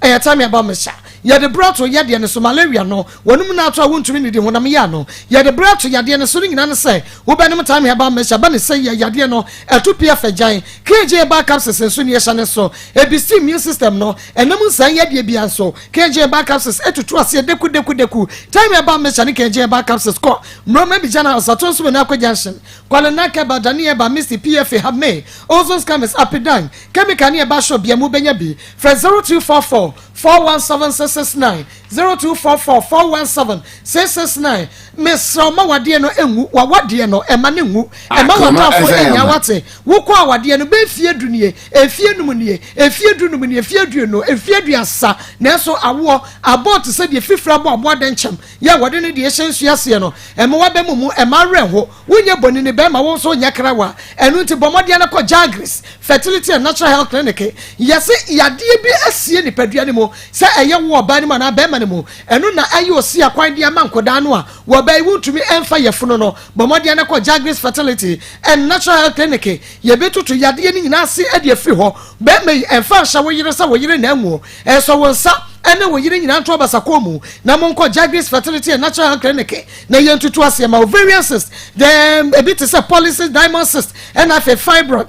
ɛyɛ time ɛba mehyɛ yɛde berɛ ato yadeɛ no so. Malaria no wɔnom no ato a wontumi nidi honam yɛ ano yɛde berɛ ato yadeɛ no so no nyinaa no sɛ wobɛnom time herbal mixture ba ne sɛ yɛ yadeɛ no ɛto pia fɛ gyan. KJ herbal capsules nso ne yɛhyɛ ne so ebisi immune system no ɛnam nsan yadeɛ bia nso. KJ herbal capsules ɛtutu aseɛ deku deku deku. Time herbal mixture ne KJ herbal capsules kɔ mmorɔma bi gyana ɔsato nso wɔ n'akɔ junction, Kwalena Keba, Daniel Ba, Misty, PFA, Hame, Ozone Scammers, Apidan, Chemical ne ɛba shop bia mu bɛnya bi. Frɛ 0244 417 669, 0244 417 669. Mesrɛ ma wadeɛ no enwu, wawadeɛ no ɛma ne nwu, ɛma watamfo enya wate. Wokɔ awadeɛ no bɛɛ fie 10 nie, efie 5 nie, efie 15 nie, efie 20, efie 30, nanso awoɔ abɔɔ te sɛ deɛ fifiri abɔ aboa dɛnkyɛm yɛ wɔde ne deɛ ɛhyɛ nsu aseɛ no. Ɛma wabɛ mu mu ɛma awerɛ ho. Wonyɛ bɔne ne bɛrima wo nso nyɛ krawa. Ɛno nti bɔ mmɔden no kɔ Jagris Fertility and Natural Health Clinic. Yɛse yadeɛ bi asie nipadua no mu sɛ ɛyɛ wo ɔbaa no mu anaa bɛrima no mu, ɛno na ɛyɛ osi akwan de ama nkɔdaa no a wɔbaa yi wontumi ɛmfa yɛfono no. Bɔ mmɔden no kɔ Jagris Fertility and Natural Health Clinic. Yɛbɛtutu yadeɛ no nyinaa ase de afiri hɔ. Bɛrima yi, ɛmfa nhyɛ wo yere sɛ wo yere na anwuo. Ɛsɔ wo nsa ɛne wo yere nyinaa nto abasakɔn mu na monkɔ Jagris Fertility and Natural Health Clinic na yɛntutu aseɛ ma ovarian cyst then ebi te sɛ polycyst, diamond cyst, ɛna afei fibroid.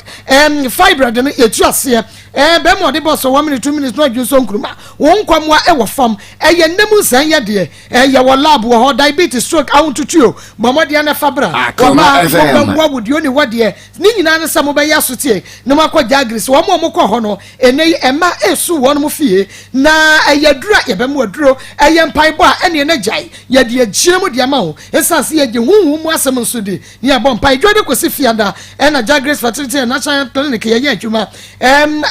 Fibroid no yɛtu aseɛ. Bɛrima ɔde bɔ so 1 minute, 2 minutes na ɔdwe so nkuruma wɔn nkwamoa ɛwɔ fam, ɛyɛ nnam nsɛn yɛ deɛ ɛyɛ wɔ lab wɔ hɔ. Diabetes, stroke, ahontutuo, bɔmmɔdeɛ no fa bra. Wɔba wɔbɛboa wo deɛ oni hɔ deɛ ne nyinaa no sɛ mobɛyɛ asotie na moakɔ Jagris. Wɔn a wɔkɔ hɔ no ɛnɛ yi ɛma esu wɔn mo fie na ɛyɛ aduro a yɛbɛmo aduro, ɛyɛ mpaebɔ a ɛneɛ no gyae yɛde agyina mu de ama wo, ɛsiane sɛ yɛgye huhu mu asɛm nso di ne yɛbɔ mpae. Dwa de kɔsi fiada ɛna Jagris Fertility and Natural Clinic yɛyɛ adwuma.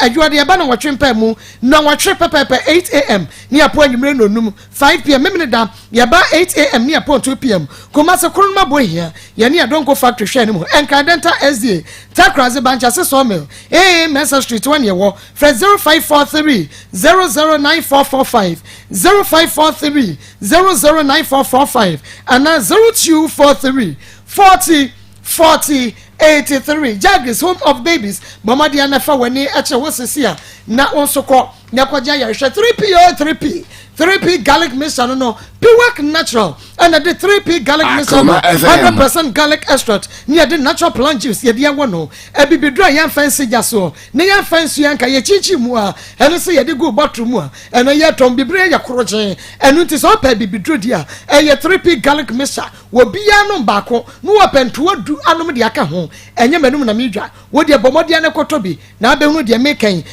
Adwuma de yɛba na wɔtwe mpae mu na wɔtwe pɛpɛɛpɛ 8 a.m. ne yɛpo anwummerɛ nonum 5 p.m. Memene da yɛba 8 a.m. ne yɛpɔn 2 p.m. Kumase Koronoma bɔ hia yɛne yɛdɔnko factory hwɛ no mu. Ɛnkran Dental SDA Takraze Bankyase Sawmill aa Mensa Street wɔne yɛwɔ. Frɛ 0543 009445, 0543 009445 anaa 0243 40 40 83. Jagris, home of babies. Bɔmmɔden anafa w'ani ɛkyerɛ wo sisi a na wo nso kɔ na kɔgye ayarehwɛ. 3P o 3P, 3P garlic mixture no, Piwak Natural ɛna de 3P garlic mixture no, 100% garlic extract ne yɛde natural plant juice yɛde ɛwɔ no. Abibiduro a yɛmfa nsi gya soɔ ne yɛmfa nsuo anka yɛkyinkyin mu a ɛno sɛ yɛde gu bottle mu a ɛno yɛtɔn bibire yɛ korogyen. Ɛno nti sɛ ɔpɛ abibiduro di a, ɛyɛ 3P garlic mixture. Wɔ biara nom baako na wɔpɛ ntoa 10 anom de aka ho. Ɛnyɛ m'anum na medwa wo deɛ. Bɔ mmɔden ne kɔtɔ bi na abɛhunu deɛ meka yi.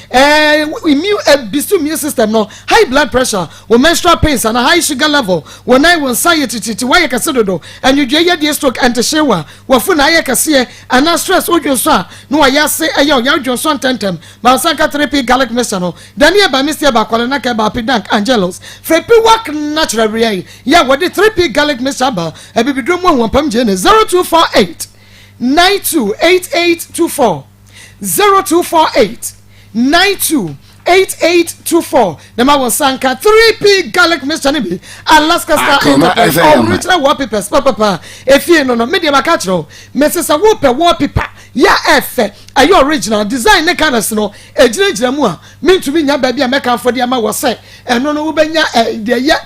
Immune ebisu immune system no, high blood pressure, wo menstrual pains ana high sugar level, wo nan wo nsa yɛ tititi, woayɛ kɛse dodo, anwudwe yɛ deɛ, stroke, ɛntehyewa wafu na ayɛ kɛseɛ anaa stress, wodwo nso a na wayɛ ase ɛyɛ ɔyɛ wodwo nso ntɛntɛm. Mansanka 3P garlic mixture no, Daniel ba, Mr ba, Kɔlena Kɛba, Apidank Angelos. Frɛ Piwak Natural wia yi yɛ wɔde 3P garlic mixture ba abibiduro mu ahuampam gye ne 0248 928824, 0248 928824 na ma wɔn sanka 3P garlic mixture no bi. Alaska Star Enterprise, original wallpapers papapa efie no medeɛ maka kyerɛ wo mɛsɛ sɛ wopɛ wallpaper yɛ a ɛfɛ, ɛyɛ original design ne colours no egyinagyina mu a mentumi nya baabi a mɛka afɔde ama wɔ sɛ ɛno no wobɛnya ɛ deɛ yɛ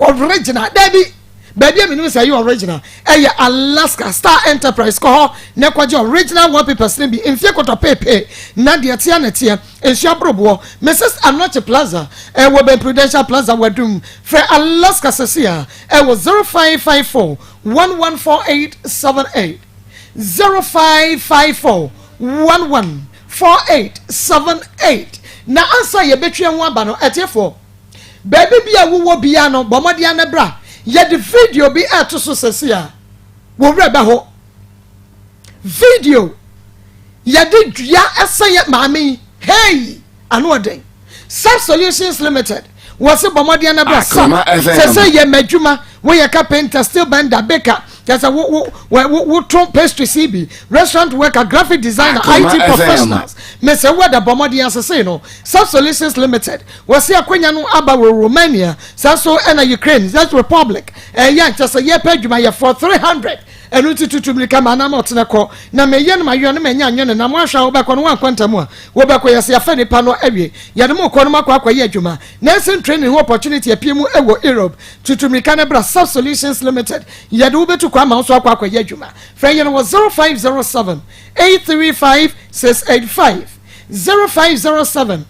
original. Daabi, baabi a menim sɛ ɛyɛ original ɛyɛ Alaska Star Enterprise. Kɔ hɔ na kɔgye original wallpapers no bi. Mfie kɔtɔ peepee na deɛ teɛ ne teɛ nsuo aboroboɔ. Mrs Anoche Plaza ɛwɔ bɛn Prudential Plaza wadum. Frɛ Alaska sɛsi a ɛwɔ 0554 114878, 0554 11. 4878. Na ansa yɛbɛtwe ho aba no, atiefoɔ, baabi bi a wowɔ biara no, bɔ mmɔden ara na bra. Yɛde video bi ɛreto so sɛsi a, wo werɛ bɛho. Video yɛde dua ɛsɛ yɛ maame yi, hey! Ano ɔden. Sap Solutions Limited wɔse bɔ mmɔden na bra sap sɛ sɛ yɛ m'adwuma woyɛ carpenter, steel bender, baker, kyɛ sɛ wo wo wo wotɔn pastries yi bi, restaurant worker, graphic designer, IT professionals, mesɛ wo da bɔ mmɔden asese no. Sap Solutions Limited wɔse akwanya no aba wɔ Romania, saa so ɛna Ukraine, Czech Republic, ɛyɛ nkyɛ sɛ yɛpɛ adwumayɛfoɔ 300. Ɛno nti tutu mmirika ma anam ɔtena kɔ, na meyɛ no mayɔ no manya anwene na moahwɛ a wobɛkɔ no woankɔ ntɛm a wobɛkɔ yɛsɛ yɛafa nipa no awie yɛde mo kɔ no moakɔ akɔyɛ adwuma nursing training ho opportunity apue mu wɔ Europe tutu mmirika no bra Sub Solutions Limited yɛde wobɛtu kɔ ama wo nso akɔ akɔyɛ adwuma frɛ yɛn wɔ 0507 835 685 0507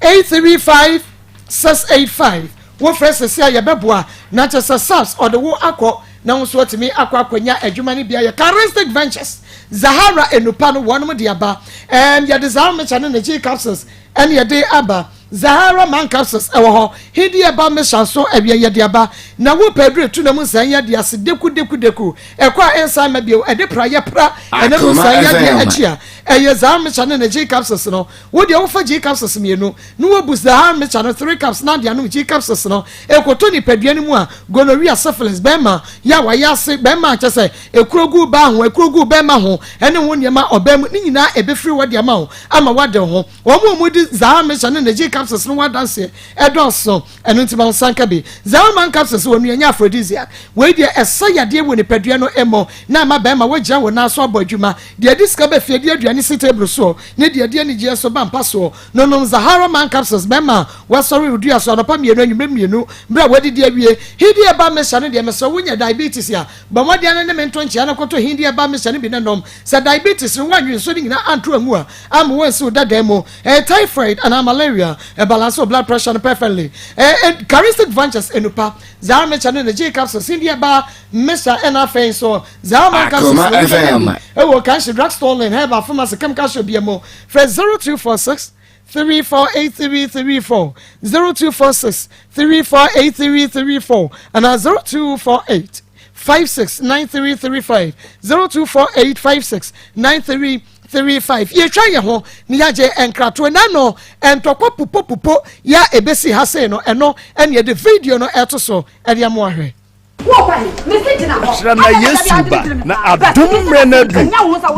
835 685 Wofrɛ sese a yɛbɛboa na kyɛ sɛ SAPS ɔde wo akɔ na wo nso atumi akɔ akɔnya adwuma no bi ayɛ. Charistic Ventures, Zahara Enupa no wɔnom de aba. Ɛɛm yɛde Zahara Mixture ne ne G capsules ɛne yɛde aba. Zahara Man capsules ɛwɔ hɔ. Hindi Herbal Mixture nso ɛwiɛ yɛde aba. Na wopɛ aduru etu na mu nsɛn yadeɛ ase deku deku deku ɛkɔ a ɛnsan mma bio ɛde pra yɛ pra ɛna mu nsɛn yadeɛ akyi a ɛyɛ Zahara Mixture ne ne G capsules no. Wo deɛ wofa gyii capsules mienu na wobu Zahar mixture no 3 cups na de anom gyii capsules no ɛkɔtɔ nipadua no mu a, gonorrhea, syphilis, bɛɛma yɛ a wayɛ ase, bɛɛma a kyɛsɛ ekuro gu baa ho, ekuro gu bɛɛma ho ɛne ho nneɛma ɔbaa mu ne nyinaa ɛbɛfiri hɔ de ama wo ama woade wo ho. Wɔn a wɔdi Zahar mixture ne ne gyii capsules no ho adanseɛ ɛdɔɔso, ɛno nti ma wo nsa nka bi. Zahar man capsules wɔ nua nyɛ aphrodisiac, wei deɛ ɛsa yadeɛ wɔ nipadua no mu na ama bɛɛma woagyina wo nan so abɔ adwuma. Deɛ ɛde sika ba fie, de aduane si table soɔ, ne deɛ ɛde anigyeɛ nso ba mpa soɔ no, nom Zahara Man Capsules bɛma woasɔre wo dua so anɔpa mmienu, anwummerɛ mmienu, berɛ a woadidi awie. Hindi Herbal Mixture no deɛ, mesrɛ wo, wonya diabetes a, bɔ mmɔden ara ne me nto nkyea na kɔtɔ Hindi Herbal Mixture no bi na nom. Sɛ diabetes no, woanwe nsuo no nyinaa anto angu a, amma woansi wo dadan mu. Ɛyɛ typhoid anaa malaria, ɛbalanse wo blood pressure no perfectly. Ɛyɛ Charistic Ventures Enupa, Zahara Mixture ne ne G Capsules, Hindi Herbal Mixture ɛna afei nso Zalman capsules Akoma na wobɛnya FM. bi wɔ Kanshi drug store lane herbal pharmacy chemical shop bia mu. Frɛ 0246 348334, 0246 348334 anaa 0248 569335, 0248 569335. Yɛtwa yɛn ho na yɛagye nkratoɔ na no ntɔkwa pupopupo yɛ a ɛbɛsi ha sei no ɛno ɛne yɛde video no ɛto so ɛde amoa hwɛ. Hyira na Yesu ba na adom mmerɛ no adu.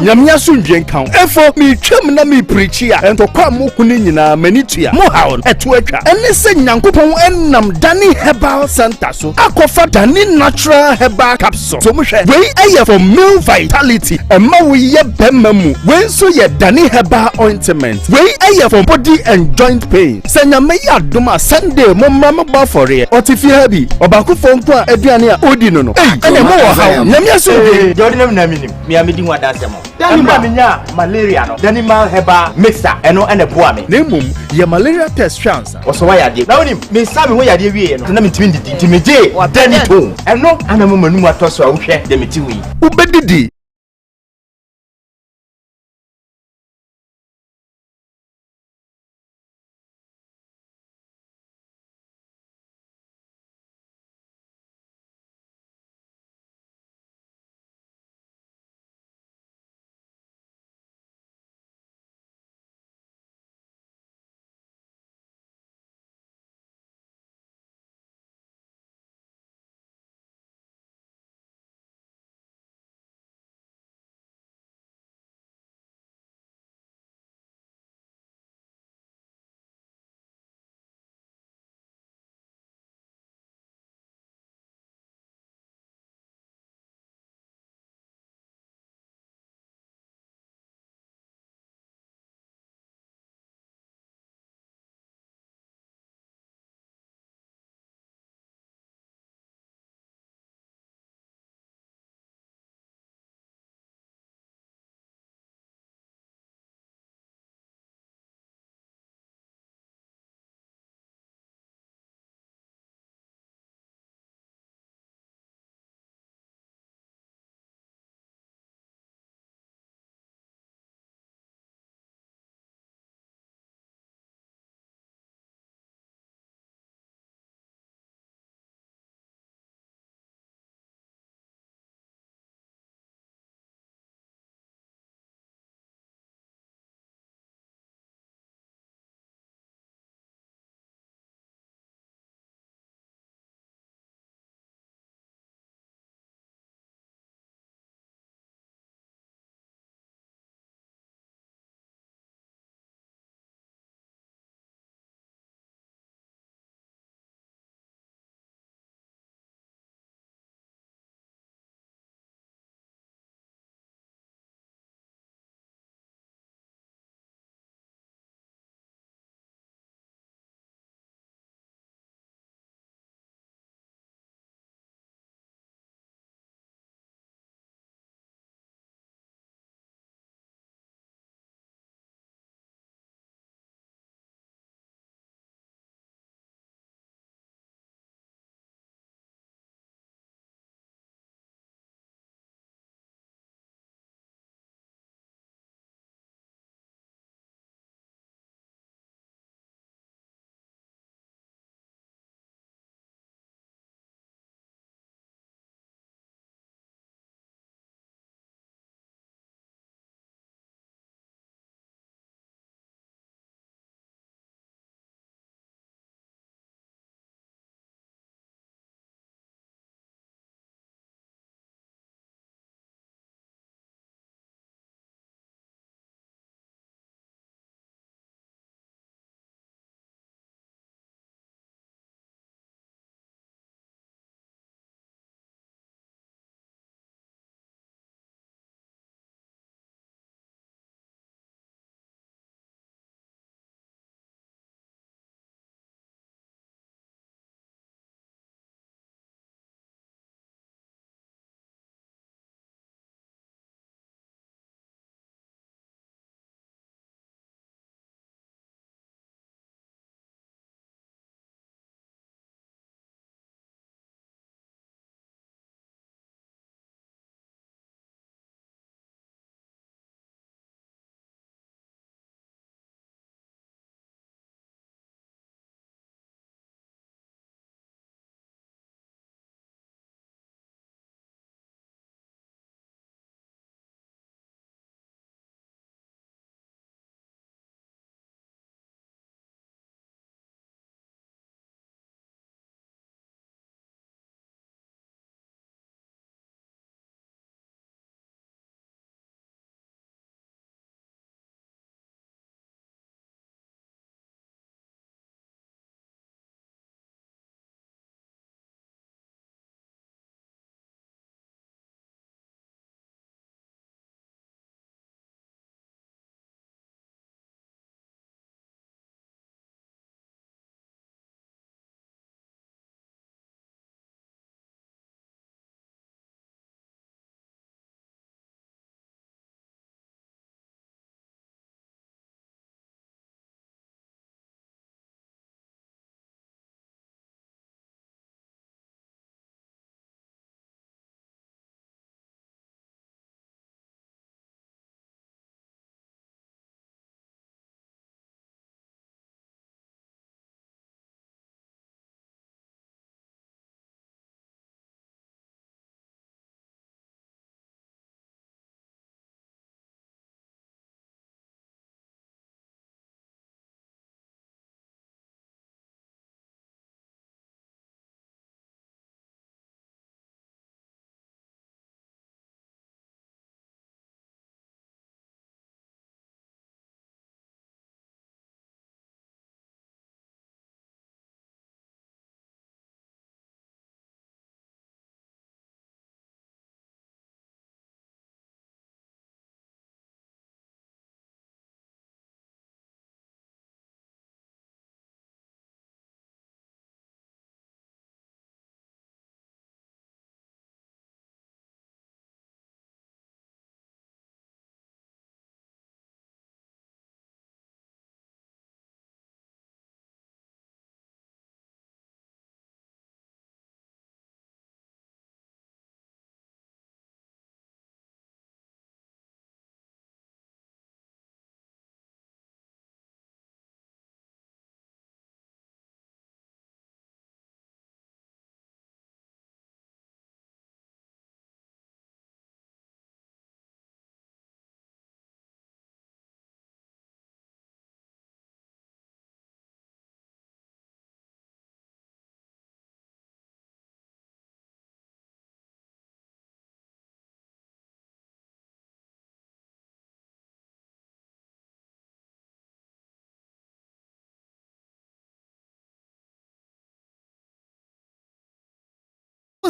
Nyame asomdwie nka wo. Efo meretwam na merepreachi a ntɔkwa a moko no nyinaa m'ani tua. Mo haw no ɛto atwa. Ɛne sɛ Nyankopɔn nam Dani Herbal Center so akɔfa Dani Natural Herbal Capsule. So mohwɛ wei ɛyɛ for male vitality ɛma wo yɛ bɛma mu. Wei nso yɛ Dani Herbal Ointment. Wei ɛyɛ for body and joint pain. Sɛ Nyame yɛ adom a Sunday mo mmra mɛbɔ afɔreɛ. Ɔte fie ha bi, ɔbaakofoɔ nko a aduane a ɔdi no no. Ei, ɛneɛ mo wɔ haw. Nyame asomdwie. Deɛ ɔde nam nyinaa menim, me a medi ho adanseɛ ma wo. Ɛberɛ a menyaa malaria no, Danimal Herbal Mixture, ɛno na ɛboaa me. Na mmom yɛ malaria test hwɛ ansa. Wɔsɔ w'ayadeɛ. Na wonim, mesaa me ho yadeɛ wieeɛ no, na mentumi ndidi, nti megyee Danitone. Ɛno na ama m'anum atɔ so a wohwɛ deɛ mete ho yi. Wobɛdidi.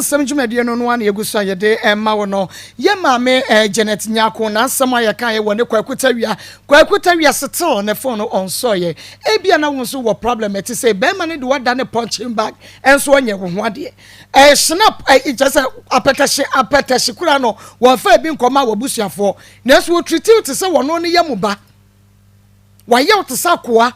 Nsɛm dwumadie no no ara na yɛgu so a yɛde rema wo no. Yɛn maame eh, Janet Nyarko, n'asɛm a yɛkaeɛ wɔ ne Kwaku Tawia. Kwaku Tawia still ne phone no ɔnsɔeɛ. Ebia na wo nso wɔ problem ɛte sɛ bɛrima no de wada ne punching bag nso ɔnyɛ wo ho adeɛ. Eh, snap, eh, kyerɛ sɛ apɛtɛhye apɛtɛhye kura no wɔmfa ebi nkɔma w'abusuafoɔ. Nanso wɔtritiw te sɛ wɔno ne yɛ mo ba. Wayɛ wo te sɛ akoa.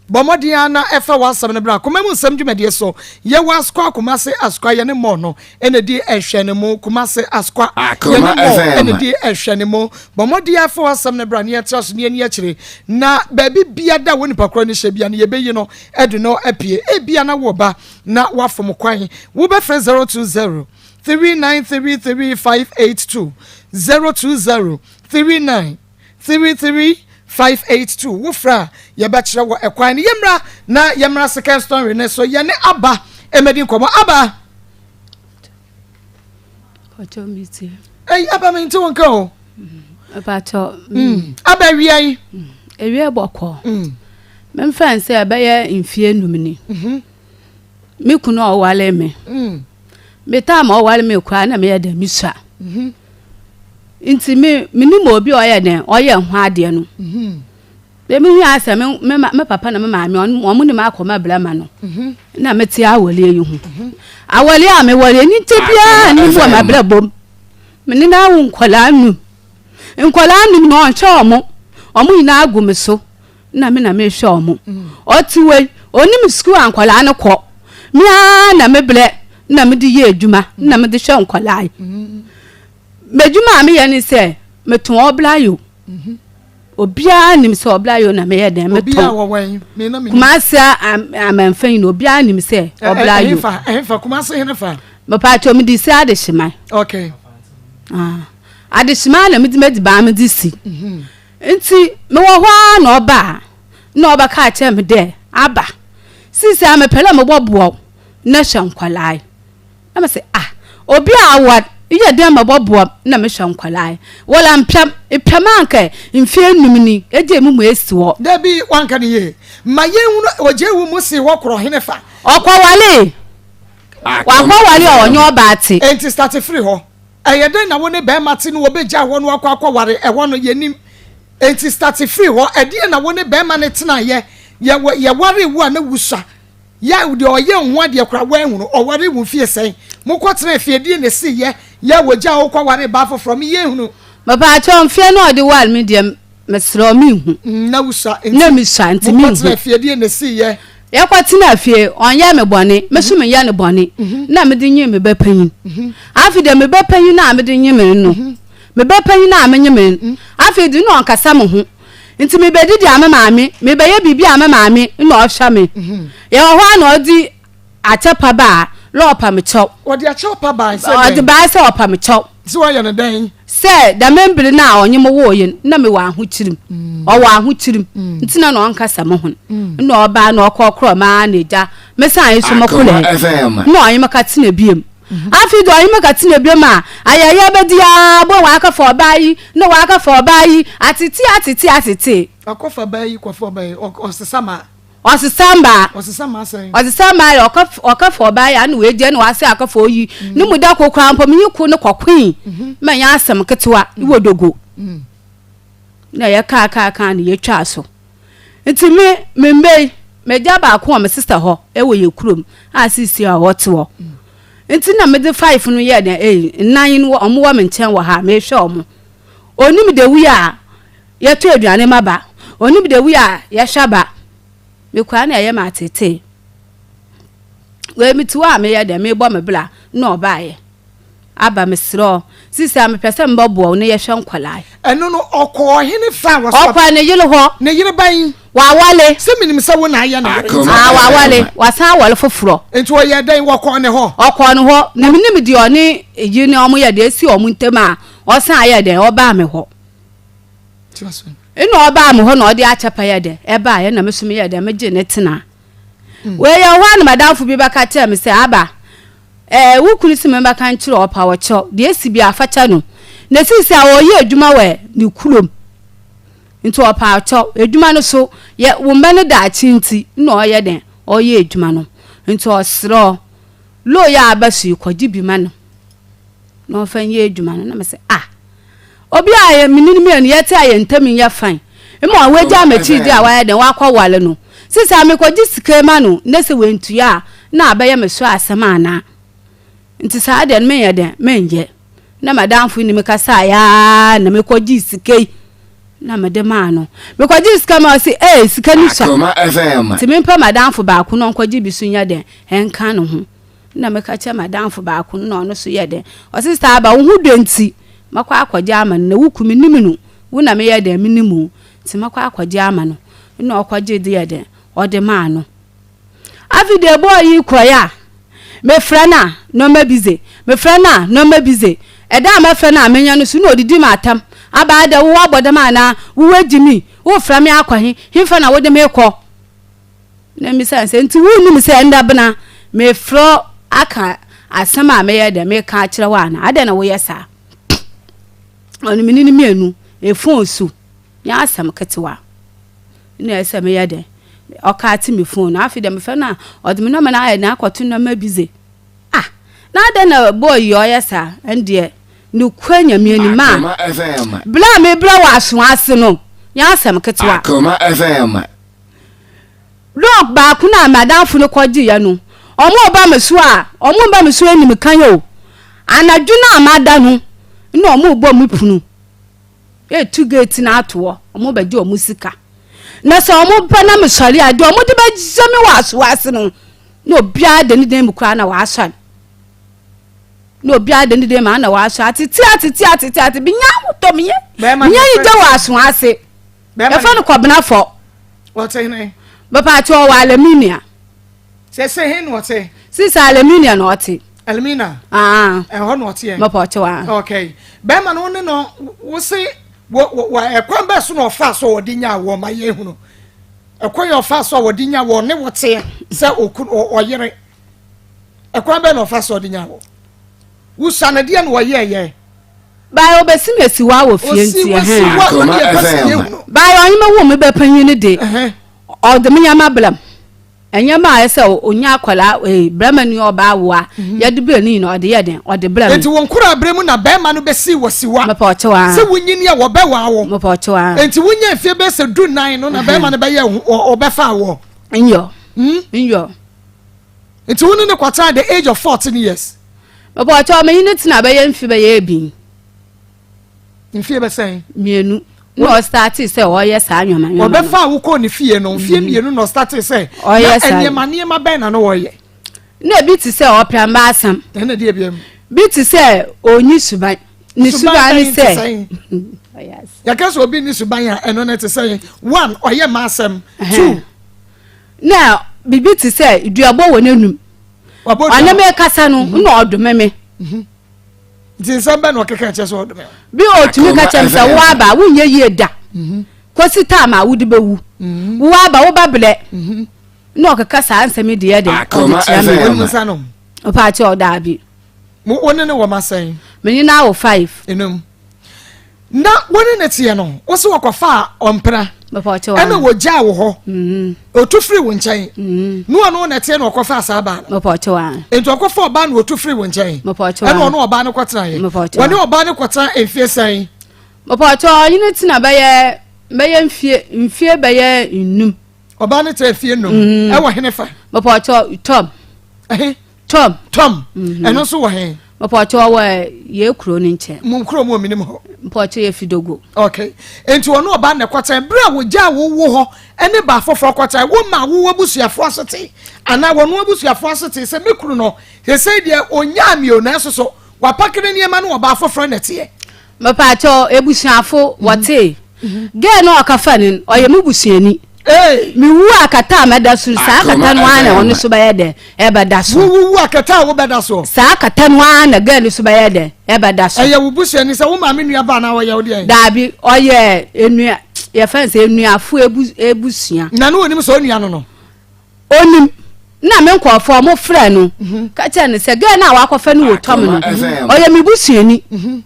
Bɔ mmɔden ara na fa w'asɛm no bra Koma mu Nsɛm dwumadie so. Yɛwɔ Asukwa, Kumasi Asukwa, yɛne Mɔ no na ɛdi nhwɛanimu. Kumasi Asukwa, yɛne Mɔ na ɛdi nhwɛanimu. Bɔ mmɔden ara fa w'asɛm no bra na yɛntra so na yɛnni akyire. Na baabi biara a wo nipa korɔ no hyɛ biara no, yɛbɛyi no de no apue. Ebia na woreba na woafom kwan. Wobɛfrɛ 020 3933 582, 020 39. 33582 Wo frɛ a, yɛbɛkyerɛ wo ɛkwan no. Yɛmmra na yɛmmra second story no so. Yɛne Aba mmɛdi nkɔmmɔ. Aba! Pacho mi tie. Ei, Aba mi nti wo nka o. Pacho. Aba awia yi. Awia bɔkɔ. Memfa nsɛ ɛbɛyɛ mfie num ni. Mhm. Me kunu a ɔwale me. Me time a ɔwale me koraa na meyɛ dɛ mesua. Mhm. Nti me menim obi a ɔyɛ dɛn ɔyɛ ho adeɛ no. Mhm. Bɛ me hu asɛ me me me papa na me maame wɔn nim akɔ ma brɛma no. Mhm. Na me te awɔleɛ yi ho. Mhm. Awɔleɛ a me wɔleɛ ni nti biara ni mu a ma brɛ bom. Me ne na awo nkɔlaa num. Nkɔlaa num na ɔnhwɛ wɔn. Wɔn nyinaa gu me so. Na me na mehwɛ wɔn. Ɔte wei onim sukuu a nkɔlaa no kɔ. Me ara na me brɛ na me de yɛ adwuma na me de hwɛ nkɔlaa yi. M'adwuma a meyɛ ne sɛ metɔn ɔblayo. Obiara nim sɛ ɔblayo na meyɛ dɛn metɔn. Kumasi amanfa yi na obiara nim sɛ ɔblayo. Ɛhefa Kumasi henefa? Mepatwa mede si adehyeman. Okay. Ah, adehyeman na mede m'adziban mede si. Mhm. Nti mewɔ hɔ ara na ɔbaa na ɔbɛka kyerɛ me dɛ aba sisi a mepɛ dɛ mobɔboa wo na hwɛ nkɔlaa yi. Na mese, Ah, obi a awar eyɛ dɛn ma bɔboa m' na mehwɛ nkwadaa yi? Wola mmpɛ m', epɛ m' a anka mfe enum ni egyae mo mu esi hɔ. Dabi, wanka no yie. Ma yɛnhunu, ogyae wo mu sii hɔ korɔ henefa? Ɔkɔwaree. Wakɔware a ɔnye ɔbaa tse. Enti starte firi hɔ. Ɛyɛ dɛn na wo ne bɛɛma te na wɔbɛgyae hɔ na wakɔ akɔware? Ɛhɔ no, yɛnnim. Enti starte firi hɔ. Ɛdeɛn na wo ne bɛɛma no tenaeɛ? Yɛ, yɛwaree wo a na wusua. Yɛ deɛ ɔyɛ wo ho adeɛ koraa woanhunu, ɔwaree wo mfie sɛn? Mokɔ tenaa fie deɛ na ɛsii yɛ, yɛ wɔgyaa wo kɔ waree baa foforɔ, me yɛnhunu. Mepaakyɛw mfeɛ no a ɔde ware me deɛ mesrɛ wo menhu. Na wosua nti. Na mesua nti menhu. Mokɔ tenaa fie deɛ na ɛsii yɛ. Yɛkɔ tenaa fie ɔnyɛɛ me bɔne me nso menyɛ no bɔne na mede nyee me ba panyin. Afei deɛ me ba panyin a mede nye me no me ba panyin a menye me no afei de na ɔnkasa me ho. Nti mebɛdidi a me maame, mebɛyɛ biribi a me maame na ɔhwɛ me. Yɛwɔ hɔ a na ɔde akyɛpa ba a, na ɔpa me kyɛw. Ɔde akyɛwpa bae sɛ dɛn? Ɔde bae sɛ ɔpa me kyɛw. Sɛ ɔyɛ no dɛn? Sɛ dɛm mber no a ɔnye mo woo no, nna mewɔ ahokyer mu. Ɔwɔ ahokyer mu, ntsi na nna ɔnnkasa mo ho. Nna ɔbaa na ɔkɔɔkrɔɔ me ara na egya, mesanee so mokorɛɛ. Nna ɔnye me katsena bio. Afei de ɔnye me kɛtsena bio ma ayɛyɛ bɛdi ara bɔ ɔakɛfa ɔbaa yi na ɔakɛfa ɔbaa yi, atsetse atsetse atsetse. Ɔkɔfa baa yi kɔfa ɔbaa yi, ɔsesa mmaa. Ɔsesa mmaa. Ɔsesa mmaa sɛn? Ɔsesa mmaa yɛ ɔkɔ ɔkɛfa ɔbaa yi a na oegya na ɔasan akɛfa oyi. Ne mu da kor koraa mpo menye kor no kɔkoe ma nnyɛ asɛm ketsewa wɔ Dogo. Na yɛkaa kaa kaa na yetwaa so. Ntsi me me mba yi, m'egya baako wɔ me sista hɔ wɔ yɛn kurom a seesei a ɔtse hɔ. Ntsi na medze five no yɛɛ dɛn ei, nnan no wɔn wɔ me nkyɛn wɔ ha a mehwɛ wɔn. Onim the way a yɛtɔ aduane ma ba, onim the way a yɛhwɛ ba. Mekɔa na ɛyɛ me atseetsee. Wei metse hɔ a meyɛ dɛn mebɔ me bra na ɔbaeɛ. Aba mesrɛ wo, sisi a mepɛ sɛ mebɛboa wo na yɛhwɛ nkwadaa yi. Ɛno no, ɔkɔɔ hene fa a wɔsɔ. Ɔkɔɔ ne yere hɔ. Ne yere bɛn? Wawale. Sɛ menim sɛ wo na ayɛ ne yere nti. Ah, wawale. Wasan awale foforɔ. Nti ɔyɛɛ dɛn? Wɔkɔɔ ne hɔ? Ɔkɔɔ ne hɔ. Na menim deɛ ɔne yere no wɔyɛ deɛ ɛsi wɔn ntam a, ɔsan yɛɛ dɛn? Ɔbaa me hɔ. Ɛna ɔbaa me hɔ na ɔde akyɛpa yɛ dɛn? Ɛbaeɛ na me nso meyɛɛ dɛn? Megyee no tenaa. Wei yɛ hɔ a na m'adamfo bi bɛka kyerɛɛ me sɛ, Aba, Ɛɛ, wo kunu se memmɛka nkyerɛ wo, ɔpa wo kyɛw. Deɛ asi biara, fa kyɛ no. Na seesei a ɔreyɛ adwuma wɔ ne kurom. Nti ɔpa wo kyɛw. Adwuma no so, yɛ wo mma no daakye nti na ɔreyɛ dɛn? Ɔreyɛ adwuma no. Nti ɔsrɛ wo. Loo yi a aba so yi, kɔgye bi ma no na ɔmfa nyɛ adwuma no. Na mese, ah, obi a mene no mmienu yɛte a yɛn ntam nyɛ fine, ma wagya m'akyi de a wayɛ dɛn wakɔwale no. Sisi a mekɔgye sika ma no na sɛ wantua a, na abɛyɛ me so asɛm anaa? Nti saa deɛ no menyɛ dɛn menyɛ. Na m'adamfo yi ne me kasaeɛ ara na mekɔgyee sika yi na mede maa no. Mekɔgyee sika ma ɔse ee sika no sua. Akoma FM. Nti mempɛ m'adamfo baako na ɔnkɔgye bi so nyɛ dɛn ɛnka ne ho. Na meka kyerɛ m'adamfo baako no na ɔno so yɛ dɛn ɔse saa aba wo ho dɔ nti mɛkɔ akɔgye ama no na wo ku menim no wo na meyɛ dɛn menim wo nti mɛkɔ akɔgye ama no. Na ɔkɔgye de yɛ dɛn ɔde maa no. Afei deɛ boy yi kɔeɛ a, mefrɛ no a, na ɔma busy, mefrɛ no a, na ɔma busy. Ɛda a mɛfrɛ no a menya no so na ɔdidi me atɛm. Aba adɛ wowɔ abɔdam anaa? Wowɔ agyimi? Wofrɛ me akɔ he? Hefa na wode me rekɔ? Na mmisa no sɛ, nti wonnim sɛ ɛndɛ bena mefrɛ wo aka asɛm a meyɛ dɛ meka akyerɛ wo anaa? Adɛn na woyɛ saa? Ɔno mene no mmienu, ɛfon so, nyɛ asɛm ketewa. Nna ɛsɛ sɛ meyɛ dɛn? Ɔkaatse me fon no. Afei dɛ mefrɛ no a, ɔdze me nɔma no ayɛ dɛn akɔto nɔma bi dze. Ah! Na adɛn na boy yi ɔyɛ saa? Ɛndeɛ, nokwar Nyame enyim a, berɛ a mebrɛ wɔ asowa ase no, nyɛ asɛm ketsewa. Akoma FM. Dɔk baako no a m'adamfo no kɔgyeeɛ no, wɔreba me so a, wɔreba me so enyim kan o. Anadwo no a mada no, nna wɔrebɔ me pono. Etu gate no ato hɔ, wɔn bɛgye wɔn sika. Na sɛ wɔn ba na mesɔre a, deɛ wɔn de bɛgye me wɔ asowa ase no, na obiara de ne dan mu koraa na wasɔre. Na obiara de ne dan mu na wasɔre. Atete atete atete atete, binya ahotɔ meyɛ. Menya yi gye wɔ asowa ase. Yɛfrɛ no Kɔbena Fɔ. Ɔte hene? Bɛpa ate ɔwɔ Alaminia. Sese he na ɔte? Sisi Alaminia na ɔte. Elmina. Ah. Ɛhɔ na ɔte yɛ. Mɛpa ɔte wa. Okay. Bɛrima no ne no wo se wɔ wɔ ɛkwan bɛɛ so na ɔfa so ɔde nya wɔ ma yɛ hunu. Ɛkwan yɛ ɔfa so a wɔde nya wɔ ne wɔteɛ sɛ okunu ɔyere. Ɛkwan bɛɛ na ɔfa so ɔde nya wɔ. Wusa no deɛ na ɔyɛ yɛ. Bae obesi me asiwa wɔ fie nti ɛhɛn. Bae ɔnye me wo me bɛ panyin no de ɔde me nyɛma blam. Nneɛma a ɛsɛ sɛ onya akwadaa ee barima ni ɔbaa wo a mhm. yɛde brɛ ne nyinaa ɔde yɛ den ɔde brɛ mi. Nti wɔn kura abere mu na barima no bɛsi wɔ siwa. Mepɛ ɔkyew a. Sɛ wonyini a wɔbɛwaa wo. Mepɛ ɔkyew a. Nti wonya mfie bɛyɛ sɛ du nan no na barima no bɛyɛ ɔbɛfa wɔ. Nyɔ. Hmm? Nyɔ. Nti wo ne ne kɔtena the age of 14 years. Mepɛ ɔkyew menye ne tena bɛyɛ mfe bɛyɛ ebien. Mfie bɛsɛn? Mmienu. Na ɔstartee sɛ ɔyɛ saa nneɛma nneɛma. Ɔbɛfa a wokɔɔ ne fie no mfie mm. mmienu na ɔstartee sɛ. Ɔyɛ saa. Na nneɛma nneɛma bɛn na no ɔyɛ? Na ebi te sɛ ɔpɛ mma asɛm. Ɛna deɛ bi mu. Bi te sɛ onyi suban. Ne suban ne sɛ. Yɛka sɛ obi ne suban a ɛno ne te sɛ one ɔyɛ mma asɛm two. Na biribi te sɛ duabɔ wɔ n'anum. Ɔne me kasa no mhm. na ɔdome me. Mhm. Nti nsɛm bɛn na ɔkeka kyerɛ sɛ ɔdome wo? Bi a ɔtumi ka kyerɛ me sɛ wo aba wonyɛ yie da mhm. kɔsi taam a wode bɛwu mhm. wo aba woba blɛ mhm. na ɔkeka saa nsɛm yi deɛ deɛ ɔde kyerɛ me ɔpaakyɛ ɔdaabi wo ne ne wɔ ma sɛn menye no awo five enum Na wo ne no teɛ no, wo se wɔkɔfaa ɔmpena, ɛna wɔgyaa wo hɔ, mm-hmm. ɔtu firi wo nkyɛn, mm-hmm. ne ɔno na ɛteɛ na ɔkɔfaa saa baa no. Nti ɔkɔfa ɔbaa na ɔtu firi wo nkyɛn, ɛna ɔno ɔbaa no kɔtenaeɛ. Wɔne ɔbaa no kɔtena mfie sɛn? Mepɔkyɛ ɔne no tena bɛyɛ bɛyɛ mfie mfie bɛyɛ nnum. Ɔbaa no tena mfie nnum mm. ɛwɔ hene fa? Mepɔkyɛ tɔm. Tom. Tom. Mhm. Ɛno nso wɔ he? Mepɔkyɛ ɔwɔ yɛ kuro no nkyɛn. Mo kuro mu ominim hɔ. Mepɔkyɛ yɛ Fidogo. Okay. Nti ɔno ɔba na ɛkɔtɛn bere a wɔgyaa wo wo hɔ ɛne ba foforɔ kɔtɛn wo ma wo abusuafoɔ asete anaa wɔn abusuafoɔ asete sɛ me kunu no sɛsɛ deɛ onyaa mi o nanso so wapakere nneɛma no ɔbaa foforɔ na ɛteɛ. Mepaakyɛw ebusuafo wɔtee. Girl no a ɔka no ɔyɛ me busuani. Mewu a kata a mɛda so saa kata no ara na ɔno so bɛyɛ dɛ ɛbɛda so. Wuwu a kata a wobɛda so. Saa kata no ara na girl no so bɛyɛ dɛ ɛbɛda so. Ɛyɛ wo busuani sɛ wo maame nua ba anaa ɔyɛ wo deɛn? Daabi ɔyɛ enua yɛfrɛ no sɛ enuafo ebu ebusua. Na ne onim sɛ onua no no? Onim. Na me nkurɔfoɔ ɔmo frɛ no mhm. ka kyerɛ no sɛ girl no a wakɔfa no wɔ tɔm no mhm. ɔyɛ me busuani. Mhm.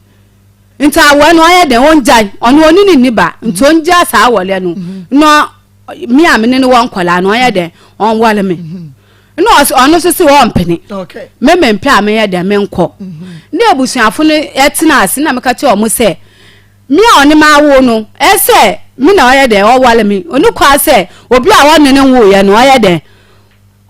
Nti awɔɛ no ɔyɛ dɛn ɔngyae ɔno ɔne ne nni ba nti ɔngyaa saa awɔlɛ no na me a me ne no wɔ nkɔlaa no ɔyɛ dɛn ɔnwale me. Na ɔno nso se ɔmpene. Me mempɛ a menyɛ dɛn menkɔ. Ne abusuafo no tena ase na meka kyerɛ wɔn sɛ me a ɔne m'awo no ɛsɛ me na ɔyɛ dɛn ɔware me. Ɔni kwa sɛ obi a ɔne ne nwoeɛ no ɔyɛ dɛn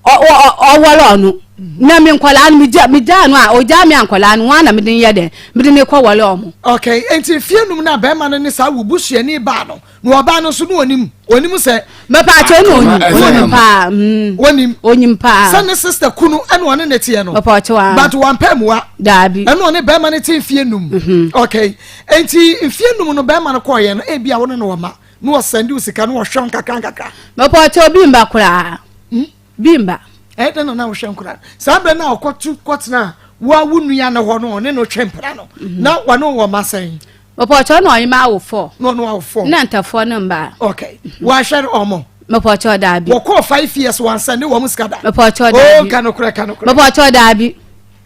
ɔware ɔno. Na me nkwadaa no megyaa no a ɔgyaa me a nkwadaa no wɔn na mede yɛ dɛn mede ne kɔ ware wɔn. Okay, nti mfie num na bɛrima no ne saa wo busuani baa no Na ɔbaa no nso no onim onim sɛ. Mepaakyɛw na onim onim paa. Onim onim paa. Sɛ ne sister kunu ɛna ɔne ne teɛ no. Mepaakyɛw aa. But wampɛ mua. Daabi. Ɛna ɔne bɛrima no te mfie num. Mhm. Okay nti mfie num no bɛrima no kɔɔyɛ no ebi a wo ne no wɔ ma na ɔsɛnde wo sika na ɔhwɛ wo nkakra nkakra. Mepaakyɛw bi mba koraa. Hmm? Bi mba. Ɛyɛ dɛn na na wohwɛ nkora no? Saa berɛ no a ɔkɔto kɔtena wo a wo nua no hɔ no ɔne no twe mpena no mhm. na wɔne wɔ mma sɛn? Mepɔkyɛ na ɔnye ma awo fɔ. Na ɔno awo fɔ. Na ntafoɔ no mba. Okay. Wɔahwɛ no ɔmo. Mepɔkyɛ daabi. Wɔkɔɔ 5 years wɔansa ne wɔn sika da. Mepɔkyɛ daabi. Oh ka nokorɛ ka nokorɛ. Mepɔkyɛ daabi.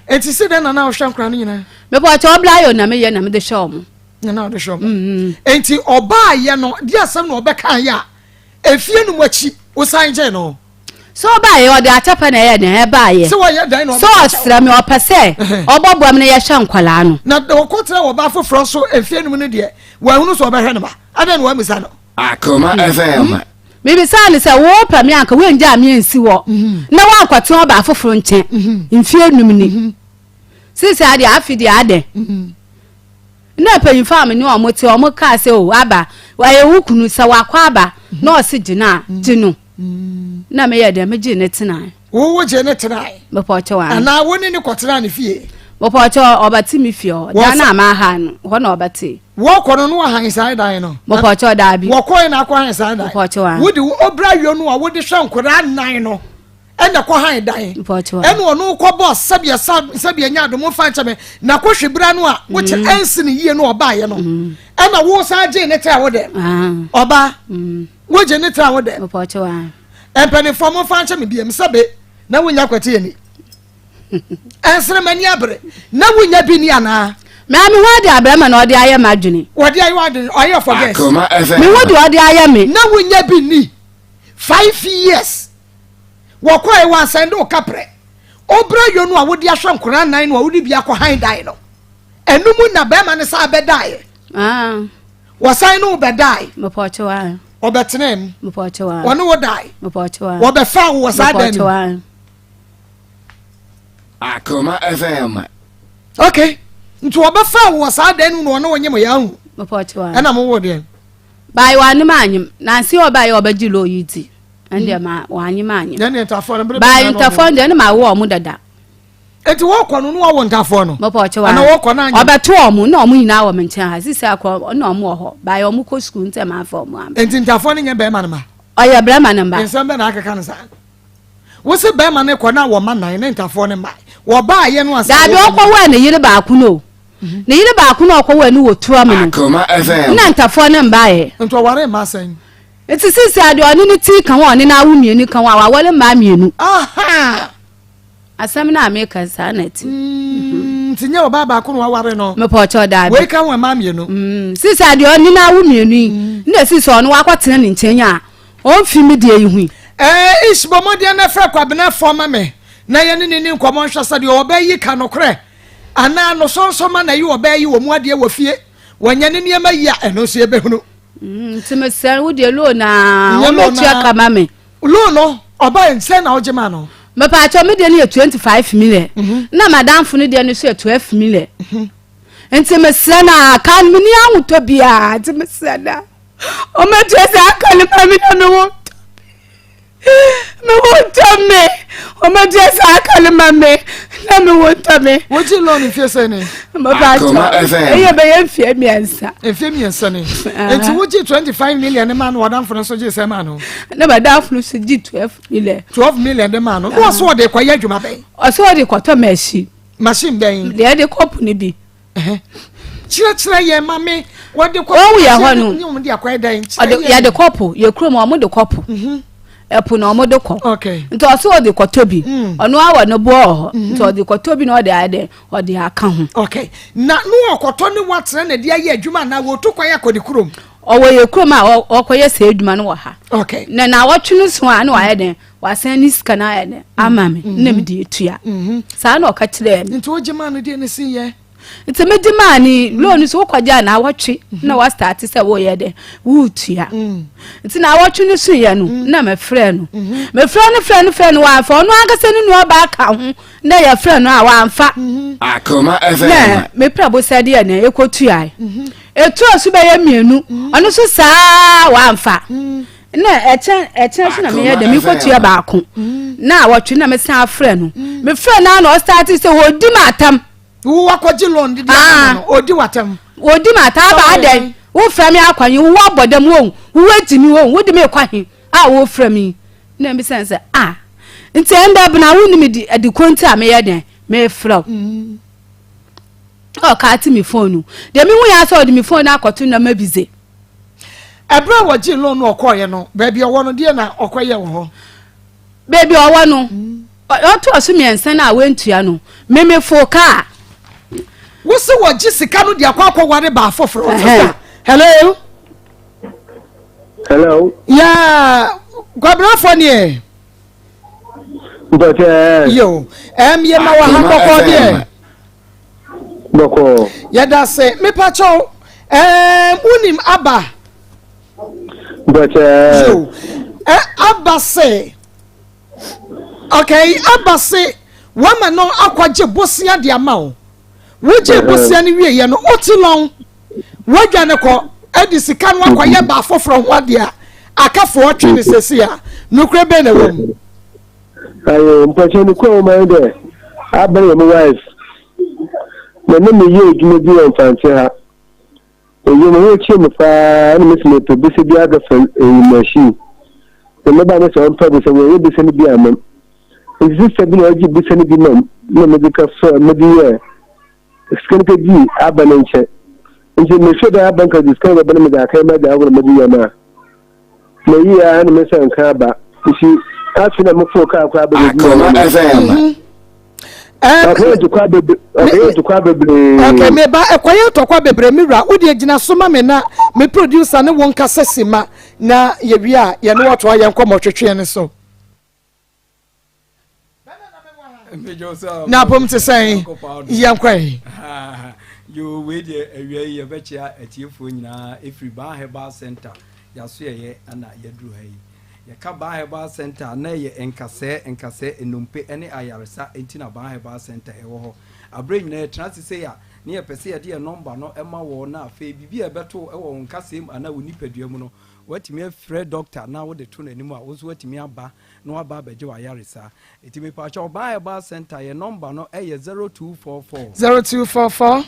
Eti si dɛn na na wohwɛ nkora no nyinaa? Mepɔkyɛ ɔbla yɛ na meyɛ na mede hwɛ ɔmo. Na na ɔde hwɛ ɔmo. Mm-hmm. Enti ɔbaa yɛ no di asɛm na ɔbɛka yɛ a efie no mu akyi wosan gyee no. Sɛ ɔbaeɛ ɔde akyɛpɛ na ɛyɛ dɛn ɛbaeɛ. Sɛ wɔyɛ dɛn na ɔbɛka kyɛw. Sɛ ɔsrɛ me ɔpɛ sɛ ɔbɔboa me na yɛhwɛ nkwadaa no. Na ɔkɔtena wɔ ɔbaa foforɔ so mfeɛ num no deɛ wahunu sɛ ɔbɛhwɛ ne ba adɛn na wammisa no. Akoma FM. Mebisaa no sɛ wopɛ me anka woangyaa me ansi hɔ na woankɔtena ɔbaa foforɔ nkyɛn mfeɛ num ni. Seesei adeɛ afe deɛ adɛn. Nna mpanyimfo a menye hɔn tse, hɔn kaa sɛ, O, aba, ɔyɛ wo kunu, sɛ ɔakɔ aba na ɔse gye no a, gye no. Nna meyɛɛ dɛn? Megyee no tsenae. Wo wogyee no tsenae? Mepɔkyɛw, aane. Anaa wo ne no kɔtsenaa ne fie? Mepɔkyɛw, ɔbɛtse me fie hɔ. Dan a mahan no, hɔ na ɔbɛtsee. Wɔkɔ no, na wɔhan saa dan no? Mepɔkyɛw, daabi. Wɔkɔe na akɔhan saa dan? Mepɔkyɛw, aane. Wode wo ɔbra yɔ no a wode hwɛ nkwadaa nnan no ɛna kɔ han dan ɛna ɔno kɔ bɔ sɛdeɛ sɛdeɛ nya adomo fa nkyɛn me na kɔ hwɛ bira no a wokyɛ mm. ɛnsi ne yie no ɔbaayɛ no mm. ɛna wo san gye ne tra wo dɛ ah. ɔbaa mm. wogye ne tra wo dɛ mpanimfoɔ mo fa nkyɛn me biem sɛbe na wonya kwati yɛ ni ɛnsere m'ani abere na wonya bi ni anaa. Mɛ mi ho adi abirɛ ma na ɔde ayɛ m'adwene. Wɔde ayɛ w'adwene ɔyɛ forget. Mi ho di ɔde ayɛ mi. Na wonya bi ni 5 years wɔkɔɛ wɔansɛn de wo kaprɛ wobrɛ yɔ no a wode ahwɛ nkora nan no a wode bi akɔ han dan no ɛno mu na bɛrima no saa bɛdaeɛ ah. Wɔsan ne wo bɛdae, ɔbɛtenaa mu, wɔne wo dae, wɔbɛfaa wo wɔ saa dan no mu. Akoma FM. Okay, nti wɔbɛfaa wo wɔ saa dan no mu na wɔne wo nyem yɛ ahu ɛna mo wo deɛ. Baayi wa anim anyim nansi ɔbaa yɛ ɔbɛgye loo yi di ɛndeɛ ma wanyim anyim. Ɛndeɛ ntafoɔ no bere baayi ntafoɔ no deɛ ɛne ma awo ɔmo dada. Eti wɔkɔ no no wɔwɔ ntafoɔ no. Mɔpɔ ɔkyɛ wa. Ana wɔkɔ no anyim. Ɔbɛto ɔmo na ɔmo nyinaa wɔ me nkyɛn ha sisi akɔ na ɔmo wɔ hɔ baayi ɔmo kɔ sukuu ntɛ maa fɛ ɔmo ama. Eti ntafoɔ no nyɛ bɛrima no ma. Ɔyɛ bɛrima no mba. Nsɛm bɛ na akeka no saa. Wosi bɛrima no kɔ na wɔma nan ne ntafoɔ no mma. Wɔbaa yɛ no ansa. Daabi ɔkɔ wɔ ne yere baako no. Ne yere baako na ɔkɔ wɔ ne wɔ tura mu no. Akoma FM. Na ntafoɔ no mba yɛ. Nti ɔware mma sɛn. Nti sisi adeɛ ɔne ne ti ka ho ɔne n'awo mmienu ka ho a waware mmaa mmienu. Aha. Asɛm no a meka saa na ɛte. Nti nyɛ ɔbaa baako na waware no. Mepɔkyɛw daabi. Wei ka ho mmaa mmienu. Sisi adeɛ ɔne n'awo mmienu yi. Na sisi ɔno wakɔtena ne nkyɛn a ɔmfi me deɛ yi ho yi. Ɛɛ ish bɔ mmɔden na frɛ Kwabena fɔ ma me na yɛne ne ni nkɔmmɔ nhwɛ sɛ deɛ ɔbaa yi ka nokorɛ anaa nosonsoma na ɛyɛ ɔbaa yi wɔ mu adeɛ wɔ fie wɔnyɛ ne nneɛma yi a ɛno nso yɛbɛhunu. Nti mesrɛ wo deɛ loan a wɔmɛtua ka ma me. Loan no ɔbaa sɛn na wogye ma no? Mepaakyɛw me deɛ no yɛ 25 million na madamfo no deɛ no nso yɛ 12 million. Nti mesrɛ no a ka no menni ahotɔ biara nti mesrɛ no a ɔmɛtua saa ka no ma me na me ho ntɔ me ho ntɔ me ɔmɛtua saa ka no ma me na me ho ntɔ me. Wogye loan mfie sɛn ni? Mepaakyɛw ɛyɛ bɛyɛ mfie 3. Mfie 3 ni. Nti wogye 25 million ne ma no ɔdamfo no nso gye sɛ ma no? Na madamfo no nso gye 12 million. 12 million de ma no. Na ɔsɛ ɔde kɔyɛ adwuma bɛn? Ɔsɛ ɔde kɔtɔ machine. Machine bɛn? Deɛ ɛde kɔpo no bi. Kyerɛkyerɛ yɛn ma me wɔde kɔpo. Wɔn yɛ hɔ no. Ne wɔn de akɔyɛ dɛn? Kyerɛ yɛn. Yɛde kɔpo yɛ kurom wɔn de kɔpo. Ɛpo na wɔn de kɔ. Okay. Nti ɔsɛ ɔde kɔtɔ bi. Ɔno awɔ ne boɔ wɔ hɔ. Nti ɔde kɔtɔ bi na ɔde ayɛ dɛn? Ɔde aka ho. Okay. Na no ɔkɔtɔ ne watena na de ayɛ adwuma anaa wɔtu kwan akɔ ne kurom? Ɔwɔ yɛ kurom a ɔkɔyɛ saa adwuma no wɔ ha. Okay. Na naawɔtwe no so a na wayɛ dɛn wasan ne sika no ayɛ dɛn ama me na mede atua. Saa na ɔka kyerɛɛ me. Nti wogye maa no deɛ ne si yɛ? Nti megye maa ne loan so wokɔgye a naawɔtwe na wastate sɛ woyɛ dɛn woretua. Nti naawɔtwe no so yɛ no na mefrɛ no. Mefrɛ no frɛ no frɛ no wamfa ɔno ankasa ne nuabaa ka ho na yɛfrɛ no a wamfa. Akoma FM. Na mepɛ bosɛdeɛ na ɛkɔtuae. Ɛtoa so bɛyɛ mmienu, ɔno nso saa wamfa. Na ɛkyɛn ɛkyɛn so na meyɛ dɛ mekɔtua baako. Na awɔtwe na mesan afrɛ no. Mefrɛ no na ɔstarte sɛ wɔdi me atam. Wo wakɔgye loan de di ama no, ɔdi w'atam. Wɔdi me atam aba adɛn? Wofrɛ me akɔ he? Wo abɔ dam wɔn, wo agyimi wɔn, wode me kɔ he a wofrɛ me? Na mbisa sɛ ah, nti ɛndɛ bena wo ne me di adi konti a meyɛ dɛn mefrɛ wo. Ɔka ate me phone no. Deɛ mehu yɛ sɛ ɔde me phone no akɔto nneɛma bi dze. Ɛberɛ a wɔgyee loan no ɔkɔɔeɛ no, baabi ɔwɔ no deɛ na ɔkɔyɛ wɔ hɔ? Baabi ɔwɔ no, ɔtoɔ so mmiɛnsa no a wantua no, memefoo kaa. Wo se wɔgye sika no de akɔ akɔware baa foforɔ. Sista, hello. Hello. Yeah, kwabrafo nie. Mpɔkyɛ. Yo, ɛm yɛ ma wɔ ha bɔkɔɔ deɛ. Bɔkɔɔ. Yɛda se mepakyɛw ɛɛm wonim aba. Mpɔkyɛ. Yo, ɛ aba se okay aba se wama no akɔgye bosea de ama wo. Wogye bosea no wieɛ no wote lɔn wadwa no kɔ ɛde sika no akɔyɛ ba foforɔ ho adeɛ a akafoɔ twe ne sɛsi a nokorɛ bɛn na ɛwɔ mu. Ayo, mpɔkyɛ no kura wɔn dɛ abɛn yɛ mo wife na ne me yɛ adwuma bi wɔ mfantse ha. Eyi mo ho kyerɛ me paa na mesi mepɛ bese bi abɛfa eyi machine. Na meba me sɛ ɔmpɛ bese wɔnyɛ bese no bi ama m. Nti sista bi na ɔgye bese no bi ma m na mede ka fa mede yɛ sika no kɛdii aba ne nkyɛn. Nti mehwɛ dɛ aba nka de sika no bɛba na mede akɛyɛ m'adze ahorow na mede yɛ no a. Meyi ara na me nsa nka aba. Nti afei na moforo kaa koraa bɛbɛ bi Akoma FM. Ɔkɔyɛ ntɔkwa bebree. Ɔkɔyɛ ntɔkwa bebree. Okay, me ba ɛkɔyɛ ntɔkwa bebree me wura wo deɛ gyina so ma me na me producer ne wo nkasa si ma na yɛwie a yɛne wɔtoa yɛn nkɔmmɔ twetweɛ no so. Na apom te sɛn yɛnkɔe. Yo wei deɛ awia yi yɛbɛkyea atiefoɔ nyinaa ɛfiri Baa Herbal Center yɛasoɛyɛ ana yɛaduru ha yi. Yɛka Baa Herbal Center a na ɛyɛ nkasɛɛ nkasɛɛ nnompe ne ayaresa nti na Baa Herbal Center ɛwɔ hɔ. Aberɛ nyinaa yɛtena ase sei a na yɛpɛ sɛ yɛde yɛn nɔmba no ma wɔ na afei biribi a ɛbɛto wo wɔ wo nkasɛɛ mu anaa wo nipadua mu no woatumi afrɛ dɔkta na wode to n'anim a wo nso woatumi aba na waba abɛgye w'ayaresa. Enti mepaakyɛw Ɔbaa Herbal Centre yɛn nɔmba no yɛ 0244. 0244.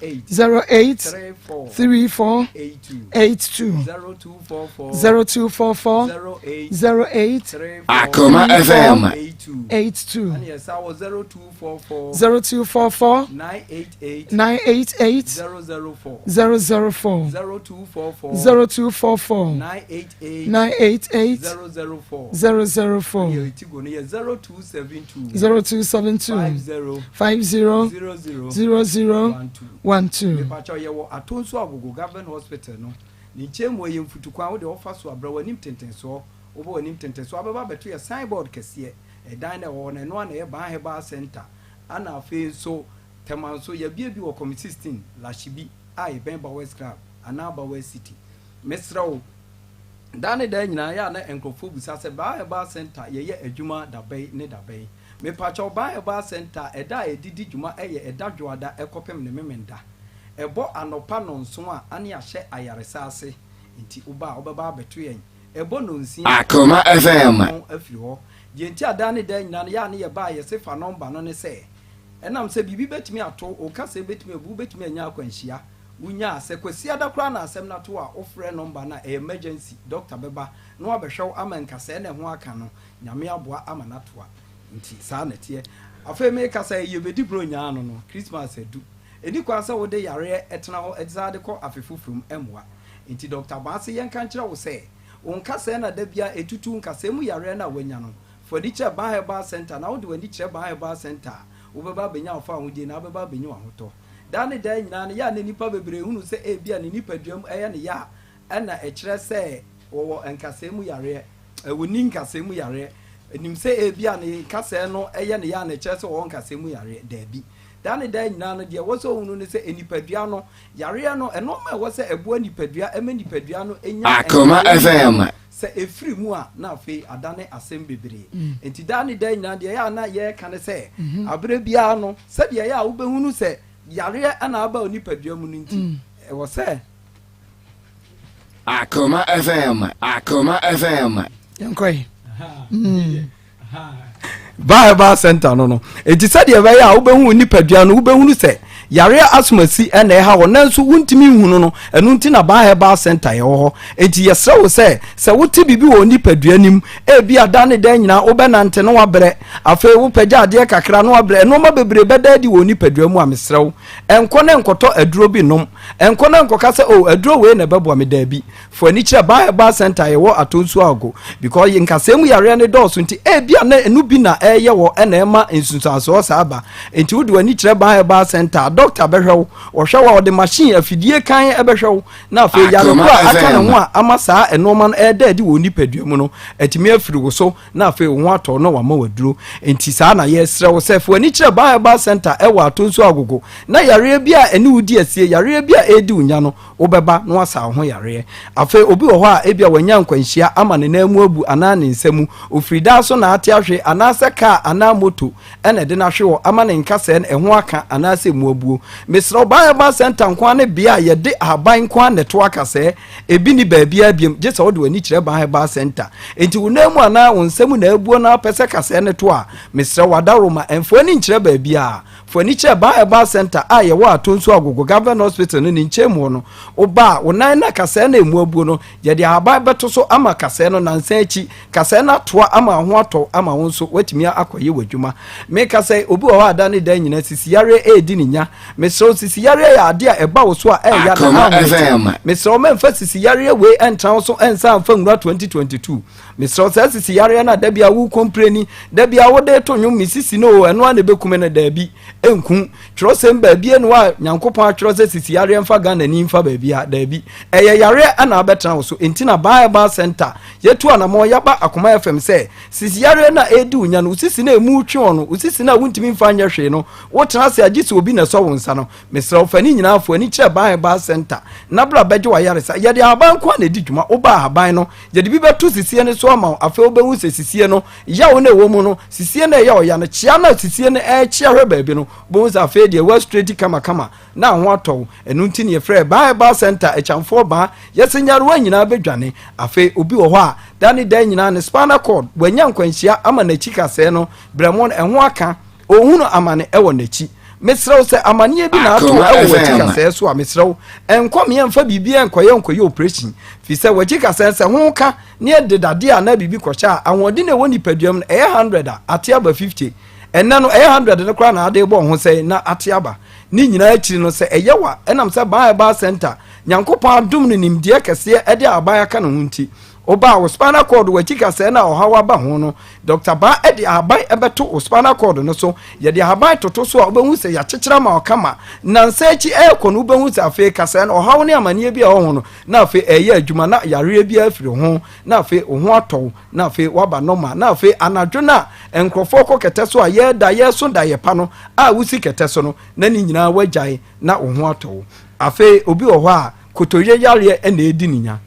08. 08. 34. 34. 82. 82. 0244. 0244. 08. 08. 34. Akoma FM. 82. 82. Ɛna yɛsan wɔ 0244. 0244. 988. 988. 004. 004. 0244. 0244. 988. 988. 004. 004. Ɛna Tigo no yɛ 0272. 0272. 50. 50. 00. 00. 12. Mepakyɛw yɛwɔ Atonsu Agogo Government Hospital no ne nkyɛn mu ɛyɛ mfutukwan wode ɔfa so a bra w'anim tentensoɔ wobɔ w'anim tentensoɔ abɛba abɛto yɛ sign board kɛseɛ ɛdan no ɛwɔ hɔ no ɛno ara na ɛyɛ Ban Herbal Center ana afei nso Tema nso yɛabue bi wɔ Kɔmi 16 Lashibi a ɛbɛn Bowers Club anaa Bowers City mesrɛ wo Daa ne daa nyinaa ɛyɛ a na nkurɔfoɔ bisa sɛ Baa Herbal Centre yɛyɛ adwuma dabɛn ne dabɛn? Mepakyɛw Baa Herbal Centre ɛda a yɛde di dwuma yɛ ɛda Dwoada kɔpem ne Memenda. Ɛbɔ anɔpa nnɔnson a ane ahyɛ ayaresa ase nti woba a wobɛba abɛto yɛn. Ɛbɔ nnɔnsia a Akoma FM. yɛapɔn afiri hɔ. Deɛ nti a daa ne daa nyinaa no yɛ a ne yɛba a yɛse fa nɔmba no ne sɛ ɛnam sɛ biribi bɛtumi ato wo, wo kasɛɛ bɛtumi abu, wobɛtumi anya akwanhyia. Wunya a, sɛ Kwasiada koraa na asɛm no ato wo a, wofrɛ nɔmba no a, ɛyɛ emergency, dɔkta bɛba na wabɛhwɛ wo ama nkasɛɛ na ɛho aka no, Nyame aboa ama no atoa. Nti saa na ɛteɛ. Afei mekasa yi, yɛbɛdi Buronya ano no, Christmas adu. Ɛnni kwan sɛ wode yareɛ tena hɔ saa de kɔ afe foforɔ mu, ɛmmoa. Nti Dɔkta Baase yɛnka nkyerɛ wo sɛ, wo nkasɛɛ na da biara ɛtutu, nkasɛɛ mu yareɛ no a woanya no, fa w'ani kyerɛ Ban Herbal Centre, na wode w'ani kyerɛ Ban Herbal Centre a, wobɛba abɛnya wo fawohodie na wobɛba abɛnya w'ahotɔ. Daa ne daa nyinaa no, yɛ a na nnipa bebree hunu sɛ ebia ne nipadua mu yɛ no ya a. na ɛkyerɛ sɛ wɔwɔ nkasɛɛ mu yareɛ, wɔnni nkasɛɛ mu yareɛ. Nim sɛ ebia ne nkasɛɛ no yɛ ne ya na ɛkyerɛ sɛ ɔwɔ nkasɛɛ mu yareɛ. Daabi. Daa ne daa nyinaa no, deɛ ɛwɔ sɛ ɔhunu ne sɛ nipadua no, yareɛ no, nnoɔma a ɛwɔ sɛ ɛboa nipadua ma nipadua no nya Akoma nkasɛɛ mu FM. no, sɛ ɛfiri mu a, na afei adane asɛm bebree. Enti daa ne daa nyinaa, deɛ ɛyɛ a na yɛreka ne sɛ, aberɛ biara no, sɛdeɛ ɛyɛ a wobɛhunu sɛ yareɛ na aba wo nipadua mu no nti, ɛwɔ sɛ. Akoma FM, Akoma FM. Yɛnkɔ yi. Ba Herbal Center no no. Enti sɛdeɛ ɛbɛyɛ a wobɛhu wo nipadua no, wobɛhunu sɛ yareɛ asomasi na ɛha wɔ nanso wontumi nhunu no, ɛno nti na Ba Herbal Center yɛwɔ hɔ. Enti yɛsrɛ wo sɛ, sɛ wote biribi wɔ wo nipadua no mu, ebia da ne da nyinaa wobɛnante na wabrɛ, afei wopagya adeɛ kakra na wabrɛ, nnoɔma bebree bɛda adi wɔ wo nipadua mu a, mesrɛ wo, nkɔ na nkɔtɔ aduro bi nnom. Nkɔ na nkɔka sɛ, oh, aduro wei na ɛbɛboa me. Daabi. Fa w'ani kyerɛ Ba Herbal Center a yɛwɔ Atonsu Agogo because nkasɛɛ mu yareɛ no dɔɔso nti ebia na ɛno bi na ɛreyɛ wɔ na ɛma nsunsuansoɔ saa ba. Nti wode w'ani kyerɛ Ba Herbal Center a, doctor bɛhwɛ wo. Ɔhwɛ wo a, ɔde machine, afidie kann bɛhwɛ wo na afei yare Akoma korɔ a aka ne FM. ho a ama saa nnoɔma no ɛreda adi wɔ wo nipadua mu no atumi afiri wo so na afei wo ho atɔ wo na wama wo aduro. Nti saa na yɛresrɛ wo sɛ fa w'ani kyerɛ Ba Herbal Center ɛwɔ Atonsu Agogo na yareɛ bi a ɛne wo di asie, yareɛ bi a ɛredi wo nya no, wobɛba na wɔasa wo ho yareɛ. Afei obi wɔ hɔ a ebia wanya nkwanhyia ama ne nan mu abu anaa ne nsa mu, ɔfiri daa so na ate ahwe anaasɛ kaa anaa moto na ɛde no ahwe hɔ ama ne nkasɛɛ no ɛho aka anaasɛ ɛmu abuo. Mesrɛ wo, Ban Herbal Centre nko ara ne bea a yɛde ahaban nko ara na ɛto akasɛɛ, ebi nni baabiara biom gye sɛ wode w'ani kyerɛ Ban Herbal Centre. Enti wo nan mu anaa wo nsa mu na abuo na wopɛ sɛ kasɛɛ no to a, mesrɛ wo adaworoma, mfa w'ani nkyerɛ baabiara. Fa w'ani kyerɛ Baa Herbal Centre a yɛwɔ Atonsu Agogo Government Hospital no ne nkyɛn mu hɔ no. Woba a, wo nan na kasɛɛ no a emu abuo no, yɛde ahaban bɛto so ama kasɛɛ no nnansa akyi. Kasɛɛ no atoa ama wo ho atɔ wo ama wo nso woatumi akɔyɛ w'adwuma. Meka sɛ, obi wɔ hɔ a da ne da nyinaa sisi yareɛ redi ne nya. Mesrɛ wo, sisi yareɛ yɛ adeɛ a ɛba wo so a ɛyɛ ya na Akoma ahomete. FM. Mesrɛ wo, mɛmfa sisi yareɛ wei ntra wo so nsan mfa nwura 2022. Mesrɛ wo, saa sisi yareɛ no a da biara wo kompreni, da biara wode reto nnwom, me sisi no o, ɛno ara na ɛbɛku me no, daabi, ɛnku. Twerɛsɛm baabi ni hɔ a Nyankopɔn atwerɛ sɛ sisi yareɛ mfa Ghanani mfa baabiara, daabi. Ɛyɛ yareɛ na abɛtena wo so, enti na Baa Herbal Centre yɛtu anamɔn, yɛaba Akoma FM sɛ, sisi yareɛ no a ɛredi wo nya no, wo sisi no a ɛmu retwe wo no, wo sisi no a wontumi mfa nyɛ hwee no, wotena ase a gye sɛ obi na ɛsɔ wo nsa no, Mesrɛ wo, fa ne nyinaa fa w'ani kyerɛ Ban Herbal Centre na bra bɛgye w'ayaresa. Yɛde ahaban nko ara na ɛdi dwuma. Woba a, ahaban no, yɛde bi bɛto sisie no so ama wo. Afei wobɛhu sɛ sisie no, yaw no a ɛwɔ mu no, sisie no a ɛyɛ ɔya no, kyea no a sisie no rekyea hwɛ baabi no, wobɛhu sɛ afei deɛ woastraighti kamakama na ho atɔ wo. Ɛno nti na yɛfrɛ Ban Herbal Centre Akyamfoɔ Baa. Yɛse nyarewa nyinaa bɛdwane. Afei obi wɔ hɔ a, da ne da nyinaa ne spinal cord, wanya nkwanhyia ama n'akyi kasɛɛ no, berɛmo no, ɛho aka. Ɔrehunu amane wɔ n'akyi. Mesrɛ wo sɛ amaneɛ bi na ato wo wɔ w'akyi kasɛɛ so a, mesrɛ wo, nkɔ meɛ mfa biribiara nkɔyɛ nkɔyɛ operation. Firi sɛ w'akyi kasɛɛ sɛ ho ka ne ɛde dadeɛ anaa biribi kɔhyɛ a, ahoɔden a ɛwɔ nipadua mu no, ɛyɛ 100 a, ate aba 50. Ɛnnɛ no, ɛyɛ 100 no koraa na ade rebɔ wo ho sɛn na ate aba. Ne nyinaa akyiri no, sɛ ɛyɛ wo a, ɛnam sɛ Baa Herbal Centre, Nyankopɔn adom no nimdeɛ kɛseɛ de ahaban aka ne ho nti, Woba a, wo spinal cord, w'akyi kasɛɛ no a ɔhaw aba ho no, Dɔkta Baa de ahaban bɛto wo spinal cord no so. Yɛde ahaban toto so a, wobɛhu sɛ yɛakyekyere ama wo kama. Nnansa akyi ɛrekɔ no, wobɛhu sɛ afei kasɛɛ no, ɔhaw ne amaneɛ bi a ɛwɔ ho no, na afei ɛreyɛ adwuma, na yareɛ biara afiri ho, na afei wo ho atɔ wo, na afei woaba normal. Na afei anadwo no a nkurɔfoɔ kɔ kɛtɛ so a yɛreda, yɛreso daeɛ pa no a wosi kɛtɛ so no, na ne nyinaa woagyae na wo ho atɔ wo. Afei obi wɔ hɔ a, kotodwe yareɛ na ɛredi ne nya.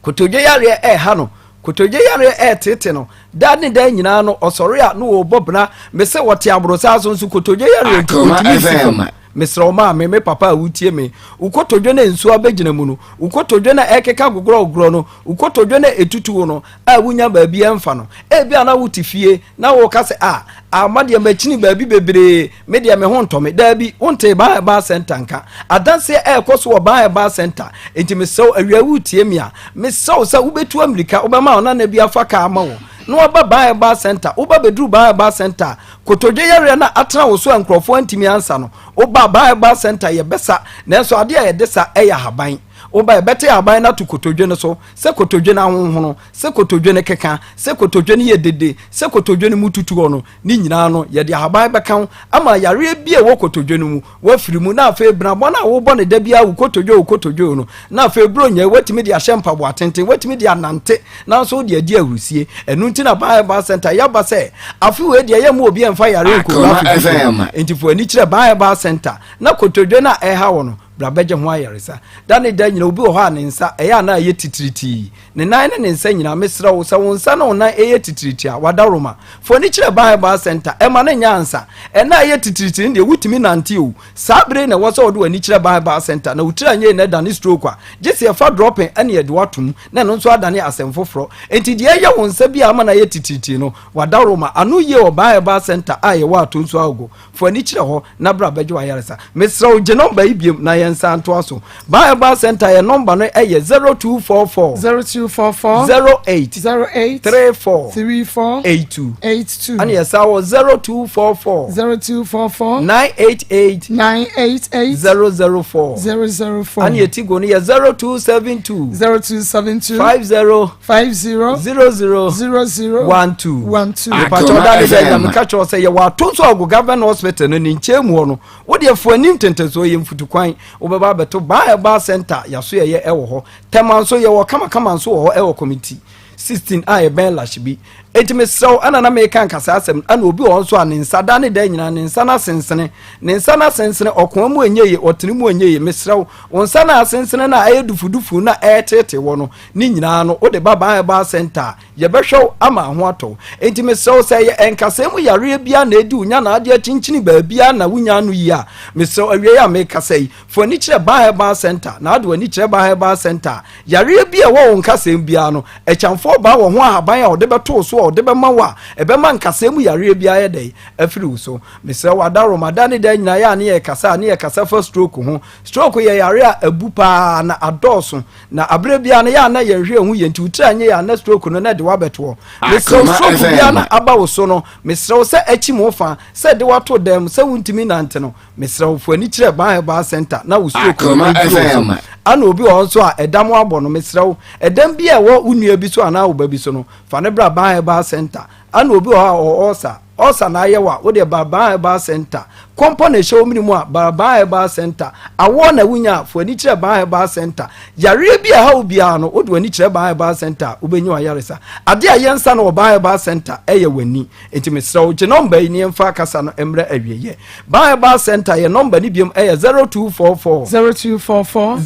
Kotodwe yareɛ ɛreha no. Kotodwe yareɛ ɛreteete no. Daa ne daa nyinaa no, ɔsɔre a na ɔrebɔ bena. Mese ɔte aborosaa so nso kotodwe yareɛ nti ɔntumi nsi fam. Mesrɛ wo maame, me papa a wotie me, wo kotodwe no a nsuo abɛgyina mu no, wo kotodwe no a ɛrekeka gogorɔgogorɔ no, wo kotodwe no a ɛtutu wo no a wonya baabi ɛmfa no. Ebia na wote fie na woka sɛ, ah, ama deɛ makyini baabi bebree, Me deɛ me ho ntɔ me. Daabi, wontee Ban Herbal Center nka. Adanseɛ ɛrekɔ so wɔ Ban Herbal Center. Enti mesrɛ wo, awia woretie me a, mesrɛ wo sɛ wobɛtu ammirika, wobɛma wo nana bi afa kaa ama wo, na waba Ban Herbal Center. Woba bɛduru Ban Herbal Center a, kotodwe yareɛ no a atena wo so a nkurɔfoɔ antumi ansa no, woba Ban Herbal Center yɛbɛsa. Nanso adeɛ a yɛde sa yɛ ahaban. Woba yɛbɛte ahaban no ato kotodwe no so, sɛ kotodwe no ahonhono, sɛ kotodwe no keka, sɛ kotodwe no yɛ dede, sɛ kotodwe no mu tutuɔ no, ne nyinaa no, yɛde ahaban bɛka ho ama yareɛ bi a ɛwɔ kotodwe no mu, woafiri mu, na afei benabɔ no a wobɔ no da biara wo kotodwe wo kotodwe no, na afei buronya yi, woatumi de ahyɛ mpaboa tenten, woatumi de anante, nanso wode adi ahurusie. Ɛno nti na Ban Herbal Center yɛaba sɛ, afe wei deɛ yɛmma obi mfa yareɛ nkɔwura afe foforɔ mu. Enti fa w'ani kyerɛ Ban Herbal Center na kotodwe no a ɛreha wo no, Bra bɛgye ho ayaresa. Da ne da nyina, obi wɔ hɔ a ne nsa, ɛyɛ a na ayɛ titiritii. Ne nan ne ne nsa nyinaa. Mesrɛ wo, sɛ wo nsa ne wo nan ɛyɛ titiritii a, w'adaworoma. Fa w'ani kyerɛ Ban Herbal Centre. Ɛma no nyɛ ansa. Ɛna a ɛyɛ titiritii no deɛ, wotumi nante o. Saa bere yi na ɛwɔ sɛ wode w'ani kyerɛ Ban Herbal Centre. Na wo tiri anyɛ yie na ɛdane stroke a, gye sɛ yɛfa dropping ɛne yɛde wo ato mu, na ɛno nso adane asɛm foforɔ. Enti deɛ ɛyɛ wo nsa bi a ama no ayɛ titiritii no, w'adaworoma. Ano yie wɔ Ban Herbal Centre a yɛwɔ Atonsu Agogo. Fa w'ani kyerɛ hɔ na bra bɛgye w'ayaresa. Mesrɛ wo gye nɔmba yi biom na yɛnsan ntoa so. Ban Herbal Center yɛn nɔmba no yɛ 0244 0244 08 08 34 34 82. 82. Ɛna yɛsan wɔ 0244 0244 988 988 004. 004. Ɛna yɛ Tigo no yɛ 0272 0272 50 50 00 00 12. 12. Mepakyɛ ɔda ne dɛ nyame ka kyerɛ sɛ yɛwɔ ato nso ago government hospital no ne nkyɛn mu hɔ no wodeɛ fo anim tentensoɔ yɛ mfutukwan wobɛba abɛto baa herbal center yɛaso yɛyɛ ɛwɔ hɔ tɛma nso yɛwɔ kamakama nso wɔ hɔ ɛwɔ committee 16 a yɛbɛn lash bi enti mesrɛ wo ɛna na meka nkasa asɛm ɛna obi wɔ hɔ nso a ne nsa da ne da nyinaa ne nsa no asensene ne nsa no asensene ɔkoa mu ɛnyɛ ye ɔtene mu ɛnyɛ ye mesrɛ wo wo nsa no asensene no a ɛyɛ dufudufu na ɛreteetee wɔ no ne nyinaa no wode ba ban herbal center a Yɛbɛhwɛ wo ama ho atɔ wo. Enti mesrɛ wo, sɛ ɛyɛ nkasɛɛ mu yareɛ biara na ɛdi wo nya na adeɛ akyinkyini baabiara na wonya ano yie a, mesrɛ wo, awiei a merekasa yi, fa w'ani kyerɛ Ban Herbal Centre. Na wode w'ani kyerɛ Ban Herbal Centre a, yareɛ bi a ɛwɔ wo nkasɛɛ mu biara no, akyamfoɔ baa wɔ ho ahaban a wɔde bɛto wo so a wɔde bɛma wo a, ɛbɛma nkasɛɛ mu yareɛ biara ayɛ dɛn? Afiri wo so. Mesrɛ wo, adaworoma, da ne da nyinaa yɛ a ne yɛrekasa a, ne yɛkasa fa stroke ho. Stroke yɛ yareɛ a abu paa na adɔɔso. Na aberɛ biara no yɛ a na yɛnhwɛ yɛn ho yie nti wo tiri anyɛ yie a na stroke no na ɛde wo abɛtoɔ. Mesrɛ wo stroke biara na aba wo so no mesrɛ wo sɛ akyim wo fa sɛ ɛde wo ato dan mu sɛ wontumi nante no mesrɛ wo fa ani kyerɛ Ban Herbal Center na wo stroke no mfiri wo so. Ana obi wɔ hɔ nso a ɛdam abɔ no mesrɛ wo ɛdam bi a ɛwɔ wo nua bi so anaa wo ba bi so no fa no bra Ban Herbal Center. Ana obi wɔ hɔ a ɔwɔ ulcer Ulcer na ayɛ wo a, wo deɛ bra Ban Herbal Centre. Kɔmpɔ na ɛhyɛ wo mene mu a, bra Ban Herbal Centre. Awɔ na wonya a, fa w'ani kyerɛ Ban Herbal Centre. Yareɛ bi a ɛha wo biara no, wode w'ani kyerɛ Ban Herbal Centre a, wobɛnya w'ayaresa. Adeɛ a yɛnsa no wɔ Ban Herbal Centre yɛ w'ani. Enti mesrɛ wo, gye nɔmba yi na yɛmfa kasa no mmrɛ awieɛ. Ban Herbal Centre, yɛn nɔmba no biom yɛ 0244. 0244.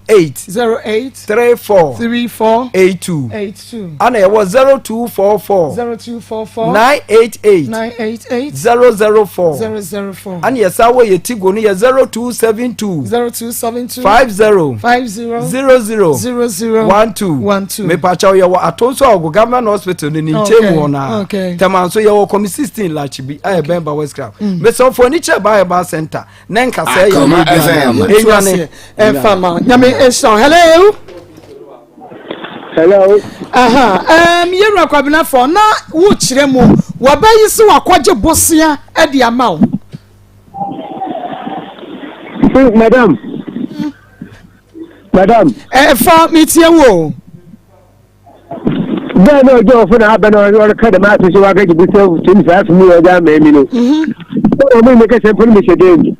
08. 08. 34. 34. 82. 82. Ana yɛwɔ 0244. 0244. 988. 988. 004. 004. Ana yɛsan wɔ yɛ Tigo no yɛ 0272. 0272. 50. 50. 00. 00. 12. 12. Mepakyɛw yɛwɔ Atonso Agogo Government Hospital no ne nkyɛn mu hɔ naa. Okay. Tɛma nso yɛwɔ Kɔmi 16 Lachibi a ɛbɛn Ba West Club. Mesɔfo ani kyerɛ Ba Herbal Center ne nkasa yɛ Akoma FM. Enwane. Ɛnfa ma nyame nhyira wo. Hello. Hello. Aha, um, yɛwura Kwabena fɔ na wokyerɛ mu wɔbɛyi sɛ wakɔgye bosea de ama wo. Madam. Madam. Ɛfa metie wo. Bẹ́ẹ̀ náà ọjọ́ òfin náà abẹ́ náà ɔreka dɛm ase so wakɛgye bosea 25 million ɔdze ama mi no. Ɔmo mi kɛsɛ mpo no mehyɛ dɛm.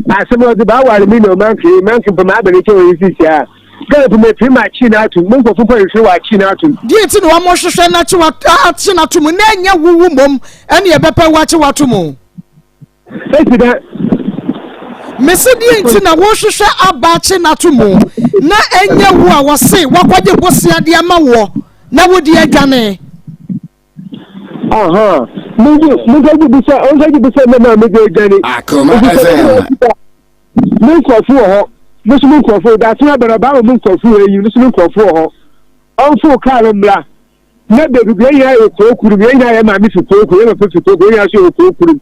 Asɛm ɔdze ba aware mi na ɔmanke manke mpo ma abɛn nkyɛn wɔ yɛ sisi a. Ghana po mefiri ma akyi na atum mo nkurɔfo mpo nhwehwɛ wɔ akyi na atum. Deɛ nti na wɔn hwehwɛ na akyi wa akyi na atum na ɛnyɛ wuwu mmom ɛne ɛbɛpɛ wɔ akyi wa atum. Esi dɛ. Mese deɛ nti na wɔhwehwɛ aba akyi na atum na ɛnyɛ wo a wɔse wakɔgye bosea de ama woɔ na wodi adwane. Aha, mongye monkɔgye bisa ɔnkɔgye bisa mma ma megye adwane. Akoma FM. Me nkurɔfo wɔ hɔ, me nso me nkurɔfo, daase abɛn ɔbaa wɔ me nkurɔfo wɔ eyi, me nso me nkurɔfo wɔ hɔ. Ɔmfo kaa no mmra. Na baabi yɛn nyinaa yɛ kuro kuro mu, yɛn nyinaa yɛ maame fi kuro kuro, yɛn papa fi kuro kuro, yɛn nyinaa nso yɛ kuro kuro mu.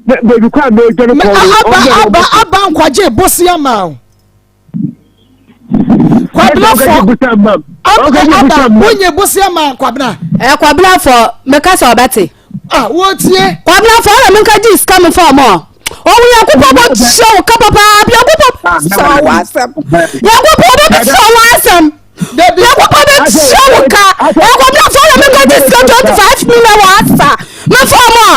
Na baabi kɔ a mɛdwane kɔ no, aba aba aba nkwagye bosea ma o. Kwabena fɔ aba wonye bosea ma Kwabena. Ɛ Kwabena fɔ meka sɛ ɔbɛte. Ah wotie. Kwabena fɔ ɔna menka gye sika me fɔ ɔmɔ. Ɔwo Nyankopɔn bɛkyerɛ wo ka papaapa. Nyankopɔn bɛkyerɛ wo asɛm. Nyankopɔn bɛkyerɛ wo asɛm. Nyankopɔn bɛkyerɛ wo ka. Nyankopɔn na mekɔgye sika 25 million wɔ asa. Mefa mo.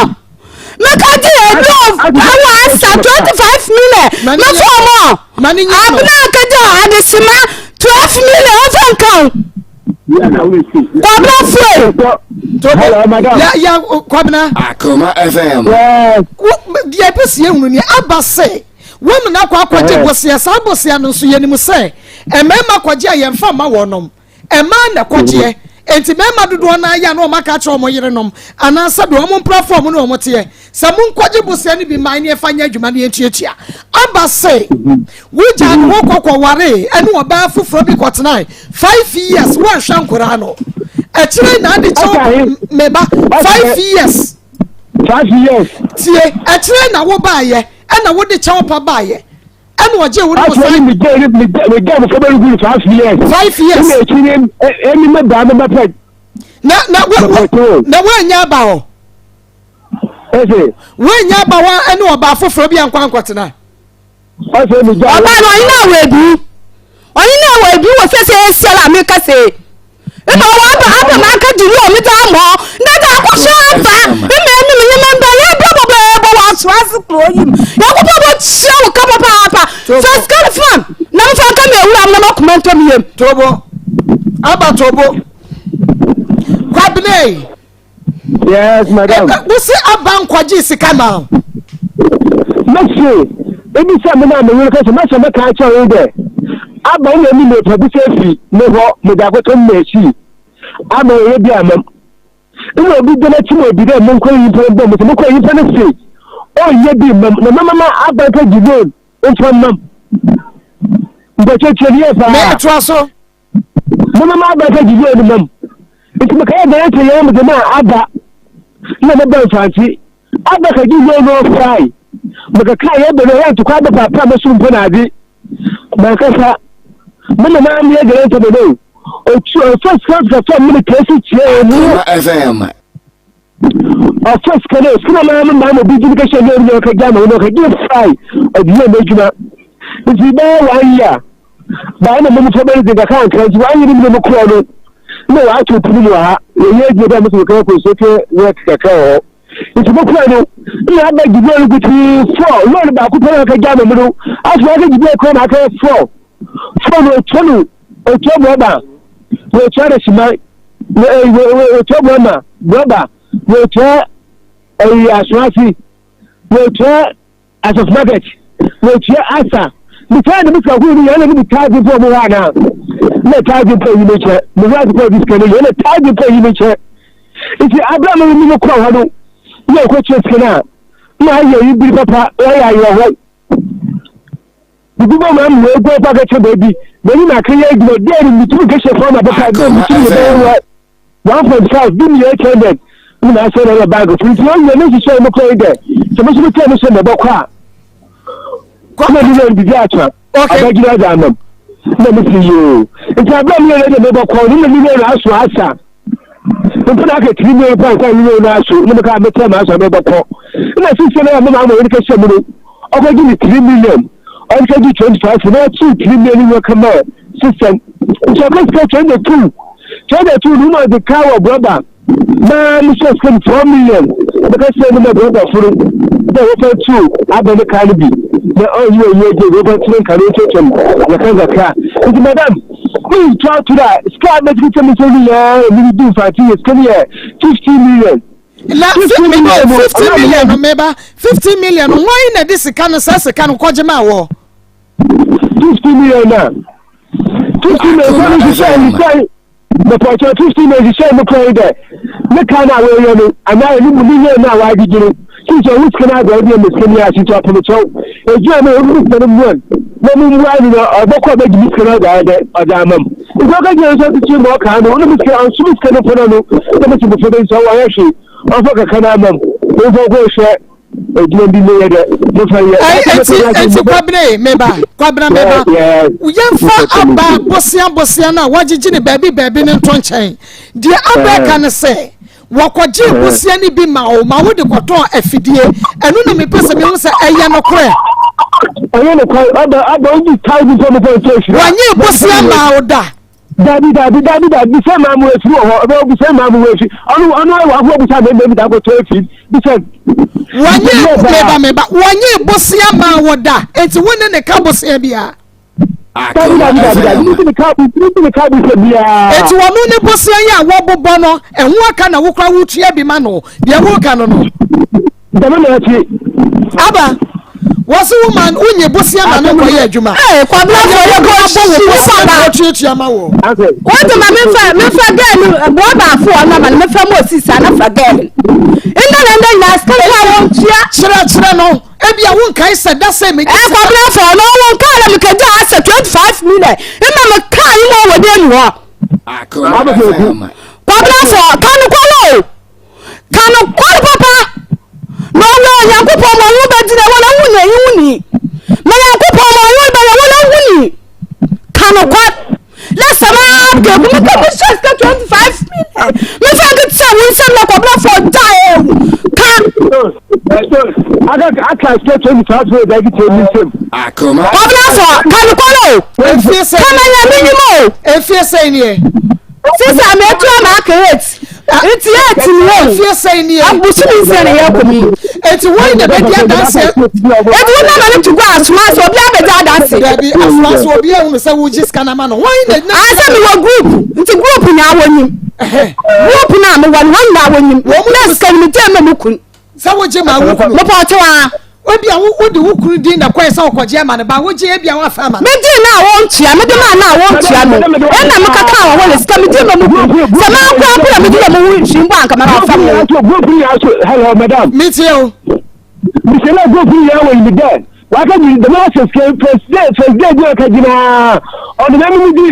Mekɔgye ɛduro wɔ asa 25 million. Mefa mo. Abena akagya adesima 12 million ɔfa nka wo. Kwabena fue. Hello, madam. Ya ya Kwabena. Akoma FM. Deɛ ɛpɛ si ehunu ni aba sɛ wɔn na akɔ akɔgye bosea saa bosea no nso yɛnim sɛ mmarima kɔgye a yɛmfa mma wɔnom mmaa na kɔgyeɛ nti mmarima dodoɔ no ayɛ a na wɔn aka akyerɛ wɔn yerenom anaasɛ deɛ wɔn mprafoɔ wɔn ne wɔn teɛ Sɛ monkɔgye bosea no bi mmae ne ɛfa nyɛ adwuma ne yɛntuatua. Aba se wogyaa ne hɔ kɔ kɔwaree ɛne ɔbaa foforɔ bi kɔtenae 5 years woanhwɛ nkoraa no. Akyire na ade kyɛw meba 5 years. 5 years. Tie, akyire na wobaayɛ ɛna wode kyɛw pa baayɛ ɛna ɔgye wo ne wo san. Megye megye mo fɔbɛri gu 5 years. 5 years. Ɛna akyire ɛni mɛbaa mɛbɛpɛ. Na na wo na woanya aba hɔ. Ese. Woannya abawa ne ɔbaa foforɔ bi ankɔ ankɔtena. Ɔsɛ mi gya. Ɔbaa no ɔnye no awo edu. Ɔnye no awo edu wɔ sese esiara a meka se. Ema ɔwɔ aba aba ma aka di wɔ mi dza mɔ. Na dza akɔhyɛ aba ema emi me nye me mba yɛ brɛ bɔbɔɛbɔ wɔ asoase kuro yi mu. Nyankopɔn bɔ kyia wo ka papaapa. Fa sika no fam na mefa nka me awura na makoma ntɔ me yam. Tobo. Aba tobo. Kwabena. Yes, madam. Wo se aba nkwagye sika ma wo. Mese, ebi sɛ me na me yere kɛsɛ mɛsɛ mɛka akyerɛ wo dɛ aba wo na mi mepɛ bi sɛ fi me hɔ mede akɔtɔ mu akyi ama ɛyɛ bi amam. Nna obi gyina akyi ma obi dɛ monkɔ nyimpa no bɔ mu sɛ mokɔ nyimpa no se ɔnyɛ bi mmam na mɛma ma aba nka gye loan mfa mmam. Mpɛkyɛ tie ne yɛ paa. Mɛtoa so. Mama m'aba sɛ gyigye no mam. Nti mekɛyɛ dɛn sɛ yɛn mede maa aba na meba mfantse. Aba ka gyigye no ɔfae. Mekɛkaa yɛn bɛ no yɛ ntokwa aba paapa me so mpo na adze. Mankasa me na maa meyɛ dɛn sɛ bɛ no. Otu ɔfa sika sika fam mene kɛse kyerɛ mu. Akoma FM. Ɔfa sika no sika na maa maa mo bi gye kɛhyɛ ne ɔno ɔka gya ma ɔno ɔka gye fae ɔde yɛ n'adwuma. Nti bɛyɛ one year baa na mo fɔ bɛyɛ dze kakra nkra nti one year mu na mo korɔ no na wɔato pono mu wɔ ha yɛyɛ adwuma bi a mo sɛ wɔkɛ kɔ so kɛ work kakra wɔ hɔ nti mo korɔ no na aba gye loan kutii four loan baako pɛ na ɔka gya ma mo no afei aka gye bi korɔ na aka four four no otua no otua bɔba na otua de sima na otua bɔma bɔba na otua ɛyi asoase na otua asafo market na otua asa metaa ne mesika koro no yɛn na ne bi taagye mpo ɔmo hɔ anaa na taagye mpo yi me kyɛ me wura mpo ɔde sika no yɛn na taagye mpo yi me kyɛ nti abira mo mi mo kɔ hɔ no na ɔkɔ kyerɛ sika no a na ayɛ yi biri papa ayɛ ayɛ hɔ. Bibi bɔ maa mi wɔ egu ɔpa kɛkyɛ baabi m'ani na akɛyɛ adwuma dɛn no mitumi kɛhyɛ fam abɛka dɛ mitumi yɛ bɛyɛ wɔ 1.5 bi mi yɛ 800 ne ma asɛ na ɛyɛ baage fo nti wɔn nyɛ ne nhyehyɛ mu kɔ yi dɛ sɛ mo nso mo tɛ mo sɛ mɛbɔ kɔ a kɔ na mi yɛ bibi atwa abɛgyina adze amam na mi si yoo nti abira mi yɛ dɛ mɛbɔ kɔ ne na mi yɛ aso asa. Mpo na aka tiri mi mpo ansa mi na aso na meka mɛtɛ ma aso mɛbɛkɔ na sisi na mama ama yɛn kɛhyɛ mu no ɔkɔgye ne 3 million ɔnkɛgye 25 na ɔkye 3 million wɔ kama system nti ɔkɔ sika 22 22 no ma de ka wɔ brɔba na me sɛ sika 4 million bɛka sɛ no ma brɔba foro dɛ wɔfa tu abɛ ne ka no bi na ɔnyi ɔyi agye wɔfa tiri nka no nkyɛnkyɛm kakra kakra nti madam Woyi to ato a, sika a mɛtumi sɛ mesɛ nyinaa a mede di mfante yɛ sika no yɛ 15 million. Na 15 million no, 15 million no meba 15 million no wɔn na de sika no saa sika no kɔgye ma wɔ. 15 million na 15 million sɛ mehyehyɛ mehyehyɛ mepɔkyɛ 15 million hyehyɛ mu kora yi dɛ ne ka no a wɔyɛ no anaa ɛno mu million no a wɔagyegye no sisi ɔwo sika no agorɔ deɛ me sika ni ase nti ɔpem kyɛw ɛgyina no ɔwo sika no muan na mo mmua no na ɔbɛkɔ ɔbɛgye me sika no ɔde ayɛ dɛ ɔde ama m nti ɔka gyina nso ɔtete ma ɔkaa no ɔno me sika ɔnso me sika no mpo no no na mese mefo de nso wɔyɛ hwee ɔmfa kakra no ama m momfa nkɔ hwɛ adwuma bi meyɛ dɛ momfa yɛ Enti enti kwabena yi meba kwabena meba yɛmfa aba bosea bosea no a wɔagyegye ne baabi baabi no nto nkyɛn deɛ aba ɛka ne sɛ. Wɔkɔgyee bosea no bi ma wo ma wode kɔtɔɔ afidie. Ɛno na mepɛ sɛ mehu sɛ ɛyɛ nokorɛ. Ɛyɛ nokorɛ. Aba aba wogye thousand sɛ mopɛ nkyɛ ahyira. Wɔnyee bosea maa wo da. Dabi dabi dabi dabi bisa maa mo afiri wɔ hɔ ɔbɛ bisa maa mo afiri ɔno ɔno ayɛ wafo bisa mɛ mɛ da kɔtɔ afiri bisa. Wɔnyee meba meba wɔnyee bosea maa wo da enti wo ne ne ka bosea biara. Dabi dabi dabi dabi mi ti ka mi ti ka bi sɛ biara. Eti wɔn ne bosea yi a wɔbobɔ no ɛho aka na wokura wotua bi ma no deɛ woka no no. Dɛm na ɛte. Aba wɔsi wo ma wonye bosea ma no nkɔyɛ adwuma. Ee kwabena fo yɛ kɔ bɔ wo bosea na wɔtuatua ma wo. Wọ́n ti ma mi fa mi fa gẹ́ẹ̀ ni bọ́ baafo wọn ma mi fa mu osi sa na fa gẹ́ẹ̀ ni. Ndé na ndé nyinaa sika kó a wọ́n tua. Kyerɛkyerɛ no. Ebia wonkae sɛ da sɛ megye sika. Ɛkɔbena fɔ no wɔn kaa na mekagya asɛ 25 million mma me kaa yi na wɔ dan mu hɔ. Kɔbena fɔ ka no kɔlɔ o ka no kɔlɔ papa na ɔwɔ Nyankopɔn ma ɔwo bɛgyina wɔn ahu na eyi ni na Nyankopɔn ma ɔwo bɛyɛ wɔn ahu ni ka no kɔ. Lasa maa kɛ ku mi ka mi sɛ sika 25 million mi fa nki sɛ wo nsɛm na kɔbla fɔ da ewu ka. Aka aka sika 25 million da ki tɛ mi nsɛm. Kɔbla fɔ ka no kɔlɔ o. Kama yɛ mi nyim o. Efie sɛn ni yɛ. Sisan mi etu ama aka eight. Nti eight ni o. Efie sɛn ni yɛ. Abusumi nsɛn ni yɛ kɔ mi. Eti wɔn na bɛ di adanseɛ. Eti wɔn na ma ne tugu asoma sɛ obi abɛgye adanse. Dabi asoma sɛ obi ehunu sɛ wogye sika na ma no wɔn na. Asɛ mi wɔ group nti group nyinaa wɔ nyim. Group naa mi wɔ no wɔn nyinaa wɔ nyim. Wɔn na sika ni mi gye ma mi kun. Sɛ wogye ma wo kunu. Mepɛ ɔkye wa. Ebi a wode wo kunu din na kɔɛ sɛ ɔkɔgye ama no ba wogye ebi a wafa ama no. Megye na a wɔntua mede maa na a wɔntua no ɛna mekaka wɔ hɔ ne sika megye ma mu kunu sɛ mankora mpo na megye ma mu hwii mpo anka mara ɔfa mu. Hello madam. Metie o. Mesɛ na group nyinaa wɔ yi dɛ waka gyi dɛm asɛ sika first day first day bi ɔka gyi naa ɔde na mímu di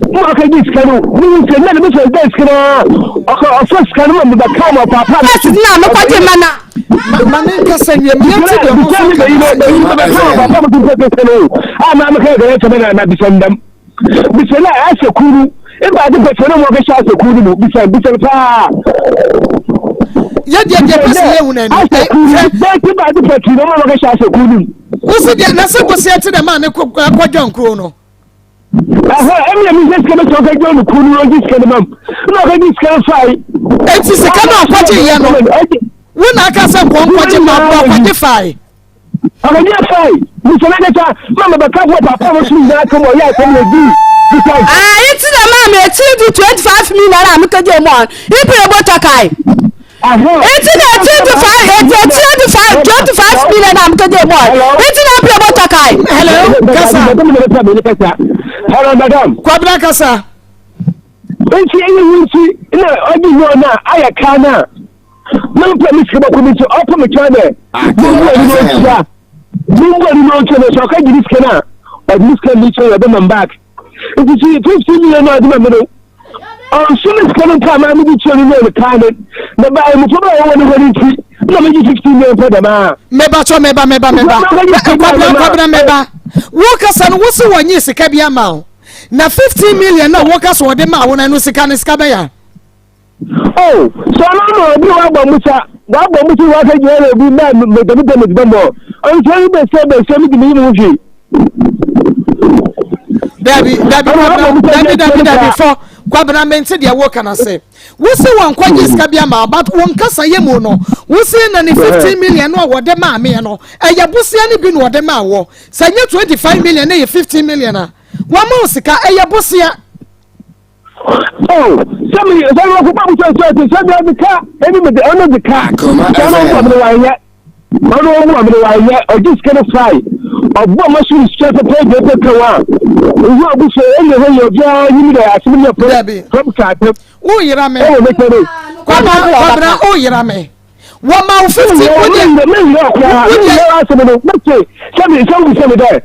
mu ɔka gyi sika no mu sɛ nna ne first day sika naa ɔka ɔfɔ sika no ma mi ba kaa ma ɔpaapa. First na mekɔ gye ma na. Ma ne nkasa nwie mi yɛn ti deɛ ɔmo nso ka. Bisa mi bɛyi no bɛyi no bɛka ɔpaapa mi tó pɛ no a maa mi ka yɛ kɛlɛ na na bisa ndam bisa na asɛ kuru eba adi pɛ no mu ɔkɛhyɛ asɛ kuru mu bisa bisa paa. Yɛ deɛ deɛ pɛ sɛ yɛ hu na ni. Asɛ kuru bɛɛ ti ba adi pɛ no mu ɔkɛhyɛ asɛ kuru mu. Wosi deɛ na sɛ bosia ti dɛ maa ne kɔ kɔdwa nkuro no. Ɛhɔ ɛmi ɛmi sɛ sika bɛ sɛ ɔkɛ jɔ ne kuru no ɔgye sika no mam na ɔkɛ gye sika no fae. Eti sika no ɔkɔgye yɛ no wo na aka sɛ nkɔ nkɔgye ma bɔ ɔkɔgye fae. Ɔkɔgye fae bisɛ na kɛta ma ma bɛka fo papa mo so nyinaa kama ɔyɛ asɛm na di bisa. Ah, iti na maa mi etiri di 25 million a mi kɛgye mu ɔn ipere bɔ tɔkae. Eti na 25 eti 25 25 million a mekɛgye mu ɔ eti na mpere bɔ tɔkae. Hello, kasa. Hello, madam. Kwabena kasa. Nti eyi wu nti na ɔdi yɛ na ayɛ kaa na mempɛ me sika bɔkɔ mi nti ɔpɛ me kyɛn dɛ mumbu ani na ɔtua mumbu ani na ɔtua na sɛ ɔka gye ne sika no a ɔde ne sika mi kyɛn ɔbɛma back nti si 15 million na ɔde ma me no Ɔnso ne sika no mpo a maa mede tua no loan kaa ne na baa mmofra bɛ a wɔwɔ ne hɔ no nti na megye 15 million pɛ dɛm a. Meba kyɛ meba meba meba kwabena kwabena meba wo kasa no wo se wɔnye sika bi ama wo na 15 million na wo kasa wɔde ma wo na ɛno sika no sika bɛya. Oh, sɛ ɔno ama obi wabɔ musa wabɔ musa waka gyina na obi na mede mede mede bɛmɔ ɔnso yi bɛsɛ bɛsɛ mede meyi me ho hwee. Dabi, dabi, kwabena, dabi, dabi, dabi, fɔ, kwabena, mente deɛ woka no ase. Wo se wɔn kɔgye sika bi ama, but wɔn kasa yɛ mu no, wo se na ne 15 million no a wɔde maa meɛ no, ɛyɛ bosea no bi na wɔde maa wɔ. Sɛ nyɛ 25 million na ɛyɛ 15 million a, wɔama wo sika, ɛyɛ bosea. Oh, sɛ me sɛ me kɔ babu sɛ sɛ sɛ sɛ de ka ɛni me de ɔno de ka sɛ ɔno ɔmo amene wanyɛ ɔno ɔmo amene wanyɛ ɔgye sika no fae ɔbɔ ɔmo so sika pɛpɛ de pɛ ka wa nhu abu sɛ ɛnyɛ hɔ yɛ obiara nyim dɛ asɛm yɛ fam fam ka asɛm wo yera me ɛwɔ me kyɛn kwabena kwabena wo yera me wɔma wo 50 wo deɛ me yera koraa me yera asɛm no me se sɛ me sɛ wo sɛ me dɛ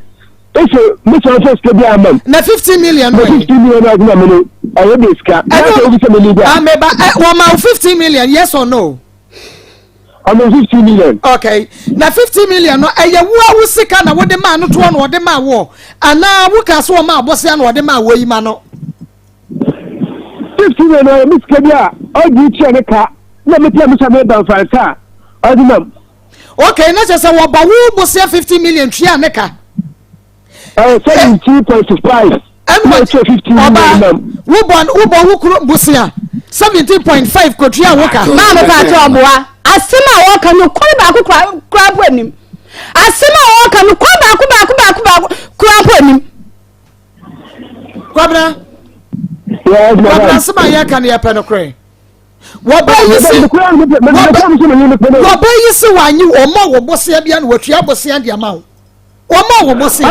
Ese me san fɛ sika bi ama m. Na 15 million no. Na 15 million na adwuma mi no ɛyɛ de sika. Na sɛ obi sɛ mi ni bi a. Ameba ɛ wɔn ma wo 15 million yes or no. Ɔmo 15 million. Okay na 15 million no ɛyɛ wo a wo sika na wode maa no toɔ na ɔde maa woɔ anaa wo kaa so ɔma abɔsea na ɔde maa wɔ yi ma no. 15 million no ɛyɛ me sika bi a ɔgye tua ne ka. Na metia me sɛ meba mfansa a ɔde mam. Okay, na kyerɛ sɛ wɔba wo bosea 50 million tua ne ka. Ɛyɛ 17.5. Ɛna ɔba wobɔ wobɔ wo kuro bosea 17.5 kotua wo ka. Maa me pa kyɛ ɔboa. Asɛm a wɔka no kwan baako kora kora mpo anim. Asɛm a wɔka no kwan baako baako baako baako kora mpo anim. Kwabena. Kwabena asɛm a yɛka no yɛpɛ no korɛ. Wɔba yi se wɔba yi se wɔanyi wɔn a wɔ bosea bia na wɔtua bosea de ama wo. Wɔn a wɔ bosea.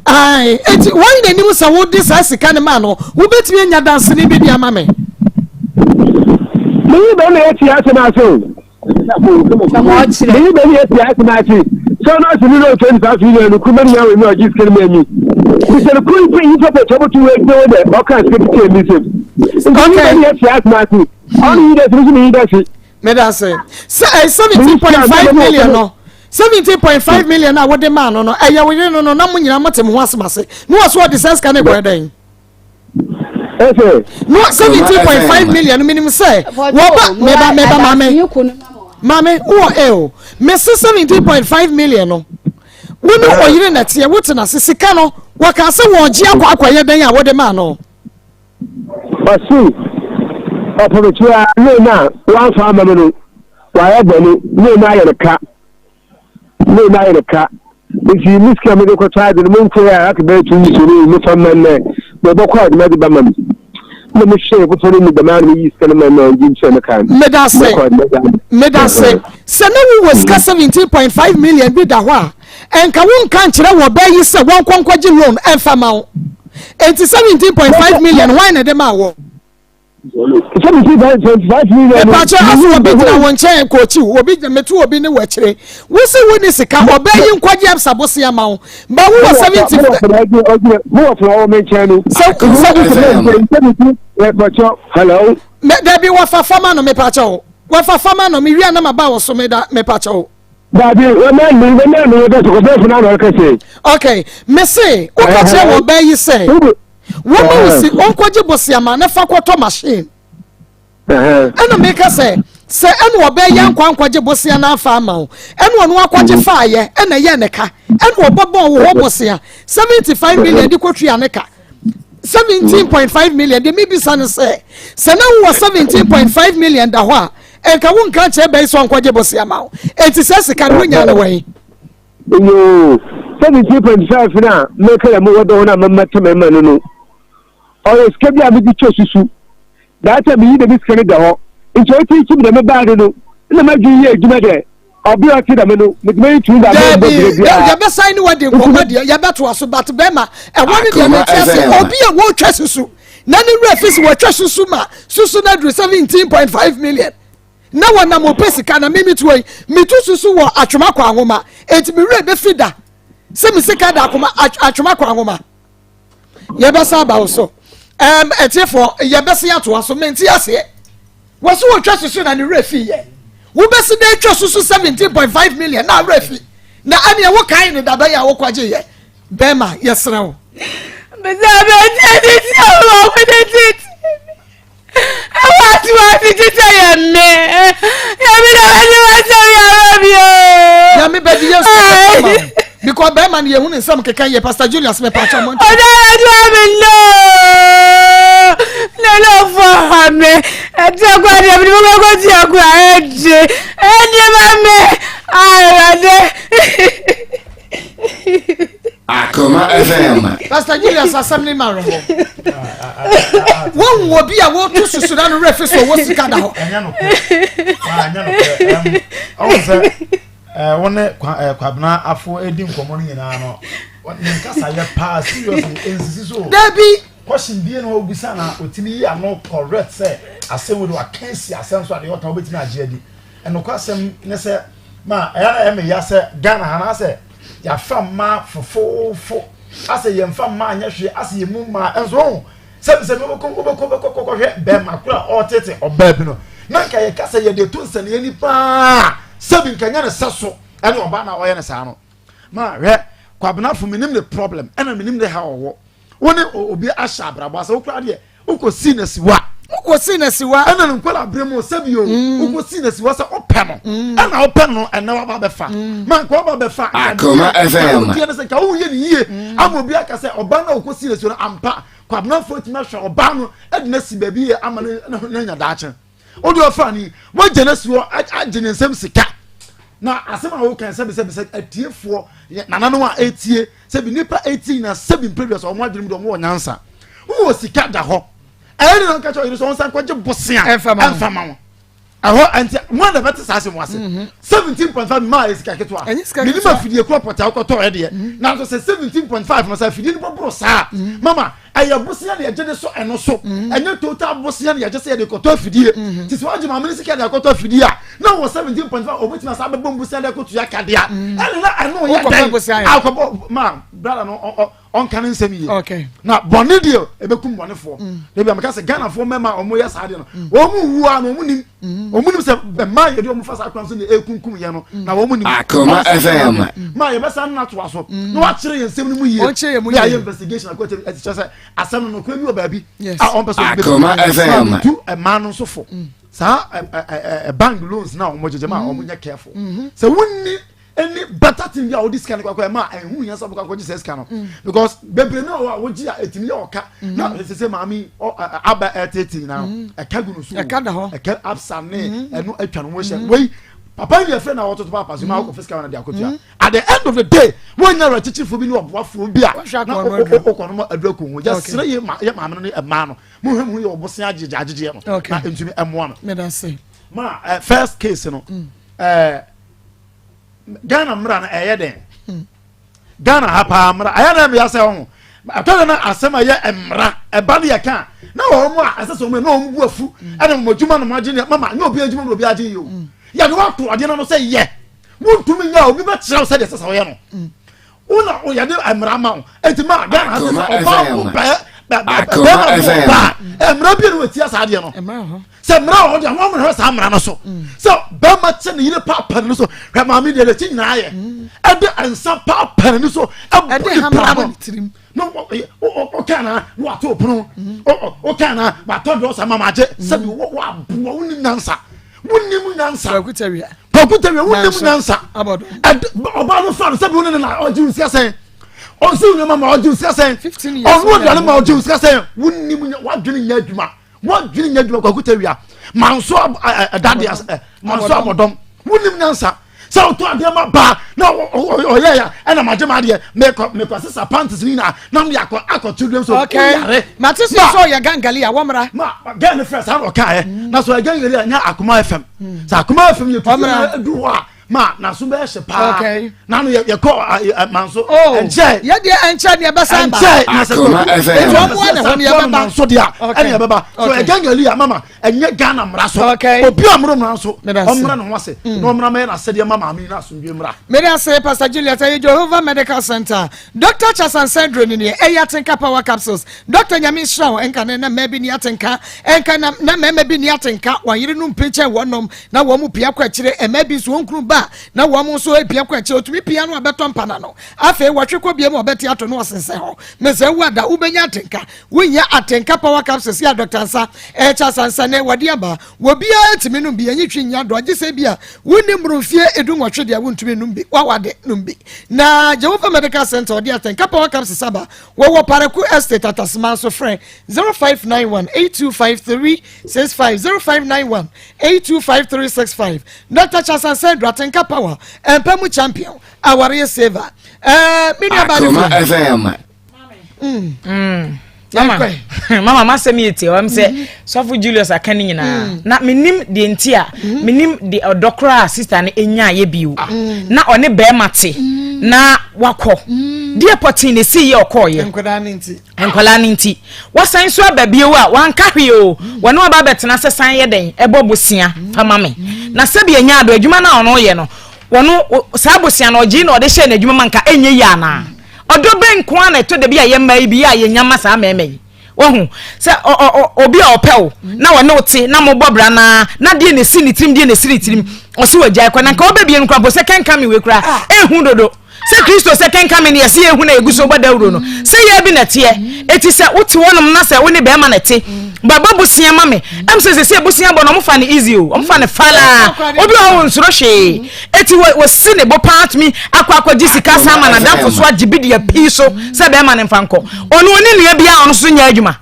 Ae, eti wɔn na anim sɛ wode saa sika no maa no, wobɛtumi anya danseni bi de ama me. Meyi bɛn na yɛte asɛm ase o. Meyi bɛn na yɛte asɛm ase. Sɛ ɔno ase ni na ɔtwa nipa afi yɛn no kuma ni yɛn wɔ ɔgye sika no mu anyi. Bisɛ no kuro yi nipa pɛ kyɛ botu wɔ ɛgyina wɔ dɛ ɔka sika bi kyɛ mi nsam. Nti meyi bɛn na yɛte asɛm ase. Ɔno yi dɛ si mi yi dɛ si. Meda ase. Sɛ ɛyɛ 17.5 million no 17.5 million a wode maa no no ɛyɛ wo yere no no na mo nyinaa mote mo ho asɛm ase na wɔ so ɔde saa sika no kɔɛ dɛn? No 17.5 million menim sɛ wɔba meba meba maame maame wowɔ ɛ o mese 17.5 million no wo ne ɔyere na teɛ wote n'ase sika no wɔka sɛ wɔgye akɔ akɔyɛ dɛn a wode maa no? Ɔse ɔpɔbɛtua loan a wamfa ama me no wayɛ bɔne, loan no ayɛ no ka, loan no ayɛ no ka nti me sika mede kɔtɔ ade no monkɔɛ a aka bɛyɛ 2 weeks no mefa mma nnɛ mebɔkɔ ade made ba ma me na mehwɛɛ bɔtɔ no mu dɛm ara na meyii sika no ma no a ɔngye ntua me ka no. Medase, medase. Sɛ na wowɔ sika 17.5 million bi da hɔ a, Ɛnka wonka nkyerɛ wɔ bɛ yi sɛ wɔnkɔ nkɔgye loan ɛmfa ma wo. Enti 17.5 million hwan na ɛde maa wɔ? 17.5 million. Mepakyɛ aso obi gyina wo nkyɛn kɔɔkyi wo, obi gyina meto obi ne wɔ akyire. Wo se wo ni sika, ɔbɛ yi nkɔgye absa bosea ma wo. Ba wo wɔ 70. Mo wɔ funa wɔ me nkyɛn no. Sɛ sɛ. Mepakyɛ hello. Dabi wɔfa fama no mepakyɛ wo. Wɔfa fama no mewia na ma ba wɔ so meda mepakyɛ wo. Dabi, wɔn ani wɔn ani wɔn kɛse kɔfɛ funa na ɔkɛse. Okay, mese woka kyerɛ wɔ bɛɛ yi sɛ wɔma wo si ɔnkɔgye bosiama na fa kɔtɔ machine. Ɛna meka sɛ sɛ ɛna ɔbɛɛ yɛ ankɔ ankɔgye bosia no afa ama wo ɛna ɔno akɔgye faayɛ ɛna ɛyɛ ne ka ɛna ɔbɔbɔɔ wo hɔ bosia 75 million de kɔtua ne ka 17.5 million de mebisa no sɛ sɛ na wowɔ 17.5 million da hɔ a Nka wo nka nkyerɛ bɛyi sɛ ɔnkɔgye bosea ma wo. Enti sɛ sika no wonya no wɛn? Yoo, 17.5 no a meka dɛ mowɔ dɔ ho no a mama tɛmɛ ma no no, ɔyɛ sika bi a medze twa susu. That time minnyi dɛm sika no da hɔ, ntsi otsiitsi me dɛm baade no, nna m'adwen yɛ edwuma dɛ ɔber a ɔtse dɛm no, medze m'enyi to mu dɛ Daabi, mobɔ bra biara. yɛbɛsan ne wadi nkɔmmɔ deɛ, yɛbɛtoa so, but bɛrima, ɛhɔ no deɛ mente aseɛ. Obi a wɔretwa susu na ne werɛ fi sɛ wɔatwa susu ma susu no aduru 17.5 million na wɔnam ɔpɛ sika na mimi tuo yi metu susu wɔ atwoma kɔ anwoma enti me werɛ bɛfi da sɛ me sika da akoma atwoma kɔ anwoma yɛbɛsa aba wo so um, ɛtiefoɔ yɛbɛsi atoa so mente aseɛ wɔ so wɔtwa susu na ne werɛ fi yɛ wobɛsi dɛ atwa susu 17.5 million na werɛ fi na ɛneɛ wokae ne dabɛyɛ a wokɔgye yɛ Bɛrima, yɛsrɛ wo. Bisa bɛtie titi ɔwɔ wode titi. Ɛwɔ atiwase titi yɛ mme. Yɛmi na bɛdi wasɛm yɛ ama bi o. Yɛmi bɛdi yɛ sɔ kɛkɛ ma o. Because bɛrima no yɛhu ne nsɛm keka yɛ Pastor Julius me pakyɛ mo nti. Ɔdɔ yɛ ti wa mi no. Nana ɔfɔ ha me. Ɛti akɔ adeɛ mi ni mo bɛ kɔ ti akɔ ɛdi. Ɛdi ma me. Ayɔde. Akoma FM. Pastor Julius asɛm ne ma awerɛhɔ. Wohu obi a wɔto susu na no werɛ fi so ɔwɔ sika da hɔ. Ɛnyɛ nokorɛ. Ɛnyɛ nokorɛ. Ɔhu sɛ wo ne Kwabena afo edi nkɔmmɔ no nyinaa no ne nkasa yɛ paa seriously nsisi so. Dabi. Question bie na ɔbisa na ɔtumi yi ano correct sɛ asɛm wo de waka si asɛm so adeɛ ɔka wobɛtumi agye adi. Nokwasɛm ne sɛ, ma ɛyɛ na ɛyɛ me ya sɛ Ghana ha no asɛ yɛafa mmaa fofoofo, asɛ yɛmfa mmaa nyɛ hwee, asɛ yɛmu mmaa nso ho sɛbisɛbi wobɛkɔ wobɛkɔ wobɛkɔ kɔhwɛ bɛrima koro a ɔretete ɔbaa bi no na nka yɛka sɛ yɛde to nsɛnniɛ ni paa sɛbi nka nyɛ ne sɛ so ɛne ɔbaa na ɔyɛ ne saa no ma hwɛ kwabenafo menim ne problem ɛna menim ne ha ɔwɔ wo ne obi ahyɛ abrabɔ asɛ wokora deɛ wokɔ si na si wa. Wokɔsii no asiwa. Ɛna ne nkwadaa berɛ mu sɛbi o. Wokɔsii no asiwa sɛ wopɛ no. Ɛna wopɛ no ɛnɛ waba bɛfa. Ma nka waba bɛfa. Akoma FM. Wodeɛ no sɛ nka woyɛ ne yie. Ama obi aka sɛ ɔbaa no a wokɔsii no asiwa no ampa. Kwabenafoɔ atumi ahwɛ ɔbaa no de no asi baabi yie ama no anya daakye. Wode ɔfa ni wagya no asi hɔ agye ne nsam sika. Na asɛm a woka sɛbi sɛbi sɛ atiefoɔ nananom a ɛtie sɛbi nipa ɛtie nyinaa sɛbi mpɛdua sɛ wɔn adwene mu de wɔn wɔ nyansa. Wowɔ sika da hɔ. Ɛyɛ ne na nka kyerɛ ɔyere sɛ ɔnsan kɔgye bosea ɛmfa ma wo. Ɛhɔ ɛnti wɔn na bɛte saa asɛm ase. 17.5 maa yɛ sika ketewa. Menim afidie kura pɔtɛ akɔtɔ ɛdeɛ. Mhm. Nanso sɛ 17.5 no sɛ afidie no bɔboro saa. Mhm. Mama ɛyɛ bosea na yɛgye de so ɛno so. Mhm. Ɛnyɛ total bosea na yɛgye sɛ yɛde kɔtɔ afidie. Ti sɛ wagye maame no sika de akɔtɔ afidie a na wɔ 17.5 obetumi asa abɛbɔ bosea de akɔtua kadeɛ. Ɛne na ɛno yɛ dɛn akɔbɔ ma brada no ɔnka ne nsɛm yie na bɔne deɛ ɛbɛkum bɔnefoɔ mm. ebi ameka sɛ ghanafoɔ mmarima a wɔyɛ saa deɛ no mm. wɔn mu wu a na wɔn nim mm. wɔn nim sɛ mmaa yɛ de wɔn fa saa kwan so na ekunkum yɛn no na wɔn nim Akoma FM maa yɛbɛsa no atoa so na wakyerɛ yɛn nsɛm no mu yie na yɛ investigation akɔ kyerɛ ɛkyerɛ sɛ asɛm no nokora bi wɔ baabi a wɔn pɛ sɛ Akoma FM tu mmaa no nso fo saa bank loans na wɔn gyegye ma wɔn nyɛ careful mm-hmm. sɛ wonni any better thing bi a wode sika no kɔkɔ ɛma ɛho hia sɛ wobɛkɔ akɔgye sɛ sika no mm. because bebree no a wogye a ɛtumi yɛ ɔka mm. na ɛsɛ sɛ maame aba ɛtete nyinaa mm. ɛka gu no so ɛka da hɔ ɛka absa ne ɛno atwa no ho hyɛ wei papa yi yɛfrɛ na wɔtoto papa so ma wokɔ fisika na de akɔtua at the end of the day wonya awerɛkyekyerefo bi ne ɔboafoɔ bi a na wokɔ no ma aduru akɔ ho yɛserɛ yɛ maame no ne ɛmaa no mohwɛ mu yɛ ɔbosea agyegye agyegyeɛ no na ɛntumi ɛmmoa no ma first case no ghana mmara no ɛyɛ dɛn hmm. ghana ha paa mmara ɛyɛ dɛn mmea sɛ ɔho ɛtɔ dɛ na asɛm a ɛyɛ mmara ɛba no yɛ ka na wɔn mu a ɛsɛ sɛ wɔn na wɔn bu afu hmm. ɛna wɔn adwuma na wɔn agye ne mama nyɛ obi adwuma na obi agye yi o hmm. yɛde wato adeɛ no sɛ yɛ wontumi nyɛ obi bɛkyerɛ wo sɛ deɛ ɛsɛ sɛ wɔyɛ no wo na yɛde mmara ma wo eti ma ghana ha sɛ ɔbaa wo bɛɛ bɛɛma wo baa mmara bi na wɔtia saa adeɛ no sɛ mmara wɔ hɔ deɛ wɔn hwɛ saa mmara no so mm. sɛ bɛrima kyɛ ne yere paapa ne so hwɛ maame deɛ n'akyi nyinaa yɛ mm. ɛde nsa paapa ne so ɛbɔ ne pra no na ɔka na na wato pono ɔka na watɔ dɔɔsa ma ma agye sɛbi waboa wo nim nyansa wonim nyansa kwakutawia kwakutawia wonim nyansa ɔbaa no fa no sɛbi wo ne ne na ɔgye wo sika sɛn ɔnsi wo nneɛma ma ɔgye wo sika sɛn ɔno aduane ma ɔgye wo sika sɛn wonim wadwene nyɛ adwuma wadwene nyɛ adwuma kwakutawia manso ɛdade manso abɔdɔm wonim nyansa sɛ ɔtɔ adeɛ ma baa na ɔyɛ ya ɛna ma gye ma adeɛ mekɔ mekɔ sisa panties ni nyinaa na mo de akɔ akɔ children so okay mate sɛ sɛ ɔyɛ gangali a wɔmmra ma gɛn ne frɛ saa na ɔka ɛ mm. na so ɔyɛ gangali a nyɛ akoma fm mm. sɛ akoma fm yɛ tutu na edu hɔ a ma naso bɛyɛ hye paa na no yɛ kɔ manso oh, ɛnkyɛ yɛ deɛ ɛnkyɛ deɛ ɛbɛsan ba ɛnkyɛ na sɛ akoma fm etu ɔmo na hɔ no yɛ bɛba manso deɛ ɛna yɛ bɛba so ɔyɛ gangali a mama ɛnyɛ ghana mmara so obi a mmoro mmara so ɔmmra ne ho ase mm. na ɔmmra mɛyɛ n'asɛdeɛ ma maame na asomdwe mmra. mede ase pastor juliet ɛyɛ jehovah medical center dr chasan sandro ni neɛ ɛyɛ atenka power capsules dr nyame nhyira wo ɛnka ne na mmaa bi ni atenka ɛnka na na mmarima bi ni atenka wɔn yere no mpinkyɛn wɔn nom na wɔn mu pia kɔ akyire mmaa bi nso wɔn kunu ba na wɔn nso pia kɔ akyire otumi pia no abɛtɔ mpana no afei wɔtwe kɔ bie mu ɔbɛte ato no ɔsensɛn hɔ mesɛ wo ada wobɛnya atenka Wohia atenka power capsules yi a Dɔkta Nsa ɛrekyɛ asansa nɛ wɔde aba. Obiara tumi nom bi, ɛnyi twi nnya dɔ, gye sɛ ebia wonni mmoro mfeɛ edunwɔtwe deɛ wontumi nnom bi, wawade nom bi. Na Jehovah Medical Center ɔde atenka power capsules aba. Wɔwɔ Paraku Estate, Atasema nso frɛ 0591 825365, 0591 825365. Dɔkta Charles Ansa Aduru, atenka power, ɛmpa mu champion, awareɛ saver. Ɛɛ, me nua baa ne Akoma fie. FM. Mm. Mama, mama, masɛm yɛ tie ɔm sɛ mm-hmm. sɔfo Julius aka ne nyinaa mm. na menim deɛ nti a mm-hmm. menim deɛ ɔdɔ koraa sista no ɛnya ayɛ bio ah. mm. na ɔne bɛrima te na wakɔ deɛ pɔtee na ɛsii yɛ ɔkɔɔyɛ nkwadaa no nti wasan so aba bio a wanka hwee o wɔne ɔba abɛtena sɛ san yɛ dɛn ɛbɔ bosea fama me na sɛbi ɛnya ado adwuma no a ɔno yɛ no wɔno saa bosea no ɔgyee na ɔde hyɛɛ n'adwuma ma nka ɛnyɛ yie anaa Ɔdɔ bɛn nko ara na ɛtɔ da bi a yɛn mmaa yi bi yɛ a yɛnya ma saa mmarima yi? Wahu? Sɛ ɔ ɔ ɔ obi a ɔpɛ wo na ɔne wo te na mobɔ bra no ara na deɛ na ɛsi ne tirim deɛ na ɛsi ne tirim ɔse wagyae kɔ na nka wobɛbie no koraa mpo sɛ kɛnka me wei koraa ɛnhu dodo sɛ Kristo sɛ kɛnka me no yɛse yɛhu na yɛgu so bɔ dawuro no sɛ yɛ bi na ɛteɛ ɛti sɛ wote hɔnom na sɛ wo ne bɛrima na ɛte. Bɛbɔ bosea ma me. Ɛm sɛ sɛsɛ bosea bɔ no ɔmo fa no easy o. Ɔmo fa no falaa. Obi wɔ hɔ onsuro hwee. Eti wɔ wɔsi ne bo paa tumi akɔ akɔgye sika san ma n'adamfo so agye bi de apii so sɛ bɛrima no mfa nkɔ. Ɔno ɔne nua biara ɔno nso nyɛ adwuma.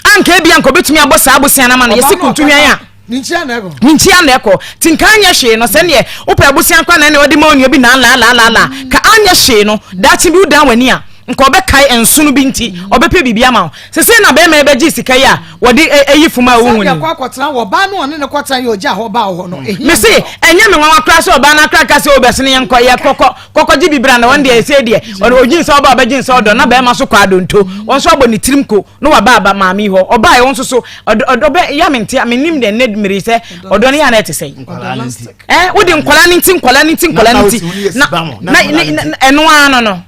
Anka ebia nka obetumi abɔ saa bosea no ama no. Yɛsi kuntu hwan a. Ne nkyia na ɛkɔ. Ne nkyia na ɛkɔ. Ti nka anyɛ hwee no sɛdeɛ wopɛ abosea nkwa na ɛna ɔde ma onua bi na laalaalaalaa. Ka anyɛ hwee no daakye bi wodan w'ani a nka ɔbɛkae nsono bi nti ɔbɛpɛ biribi ama wo. Sesei na bɛrima yi bɛgye sika yi a wɔde ayi fam a wohu ni. Sɛdeɛ kɔ akɔtena wɔ ɔbaa no ɔne ne kɔtena yɛ ɔgya hɔ baa hɔ no. Me se ɛnyɛ me nwanwa koraa sɛ ɔbaa no akora ka sɛ obɛsene yɛn kɔ yɛ kɔkɔ kɔkɔgye bi bra na wɔn deɛ ɛsɛ deɛ ɔno odwin sɛ ɔba ɔbɛgye sɛ ɔdɔ na bɛrima so kɔ adonto wɔn nso abɔ ne tirim ko na waba aba maame yi hɔ ɔbaa yɛ wɔn nso so ɔdɔ ɔdɔ bɛ ya me nte me nim deɛ ne mmiri sɛ ɔdɔ no yɛ ana ɛte sɛ ɛ wode nkɔla ne nti nkɔla ne nti nkɔla ne nti na na ɛno ara no no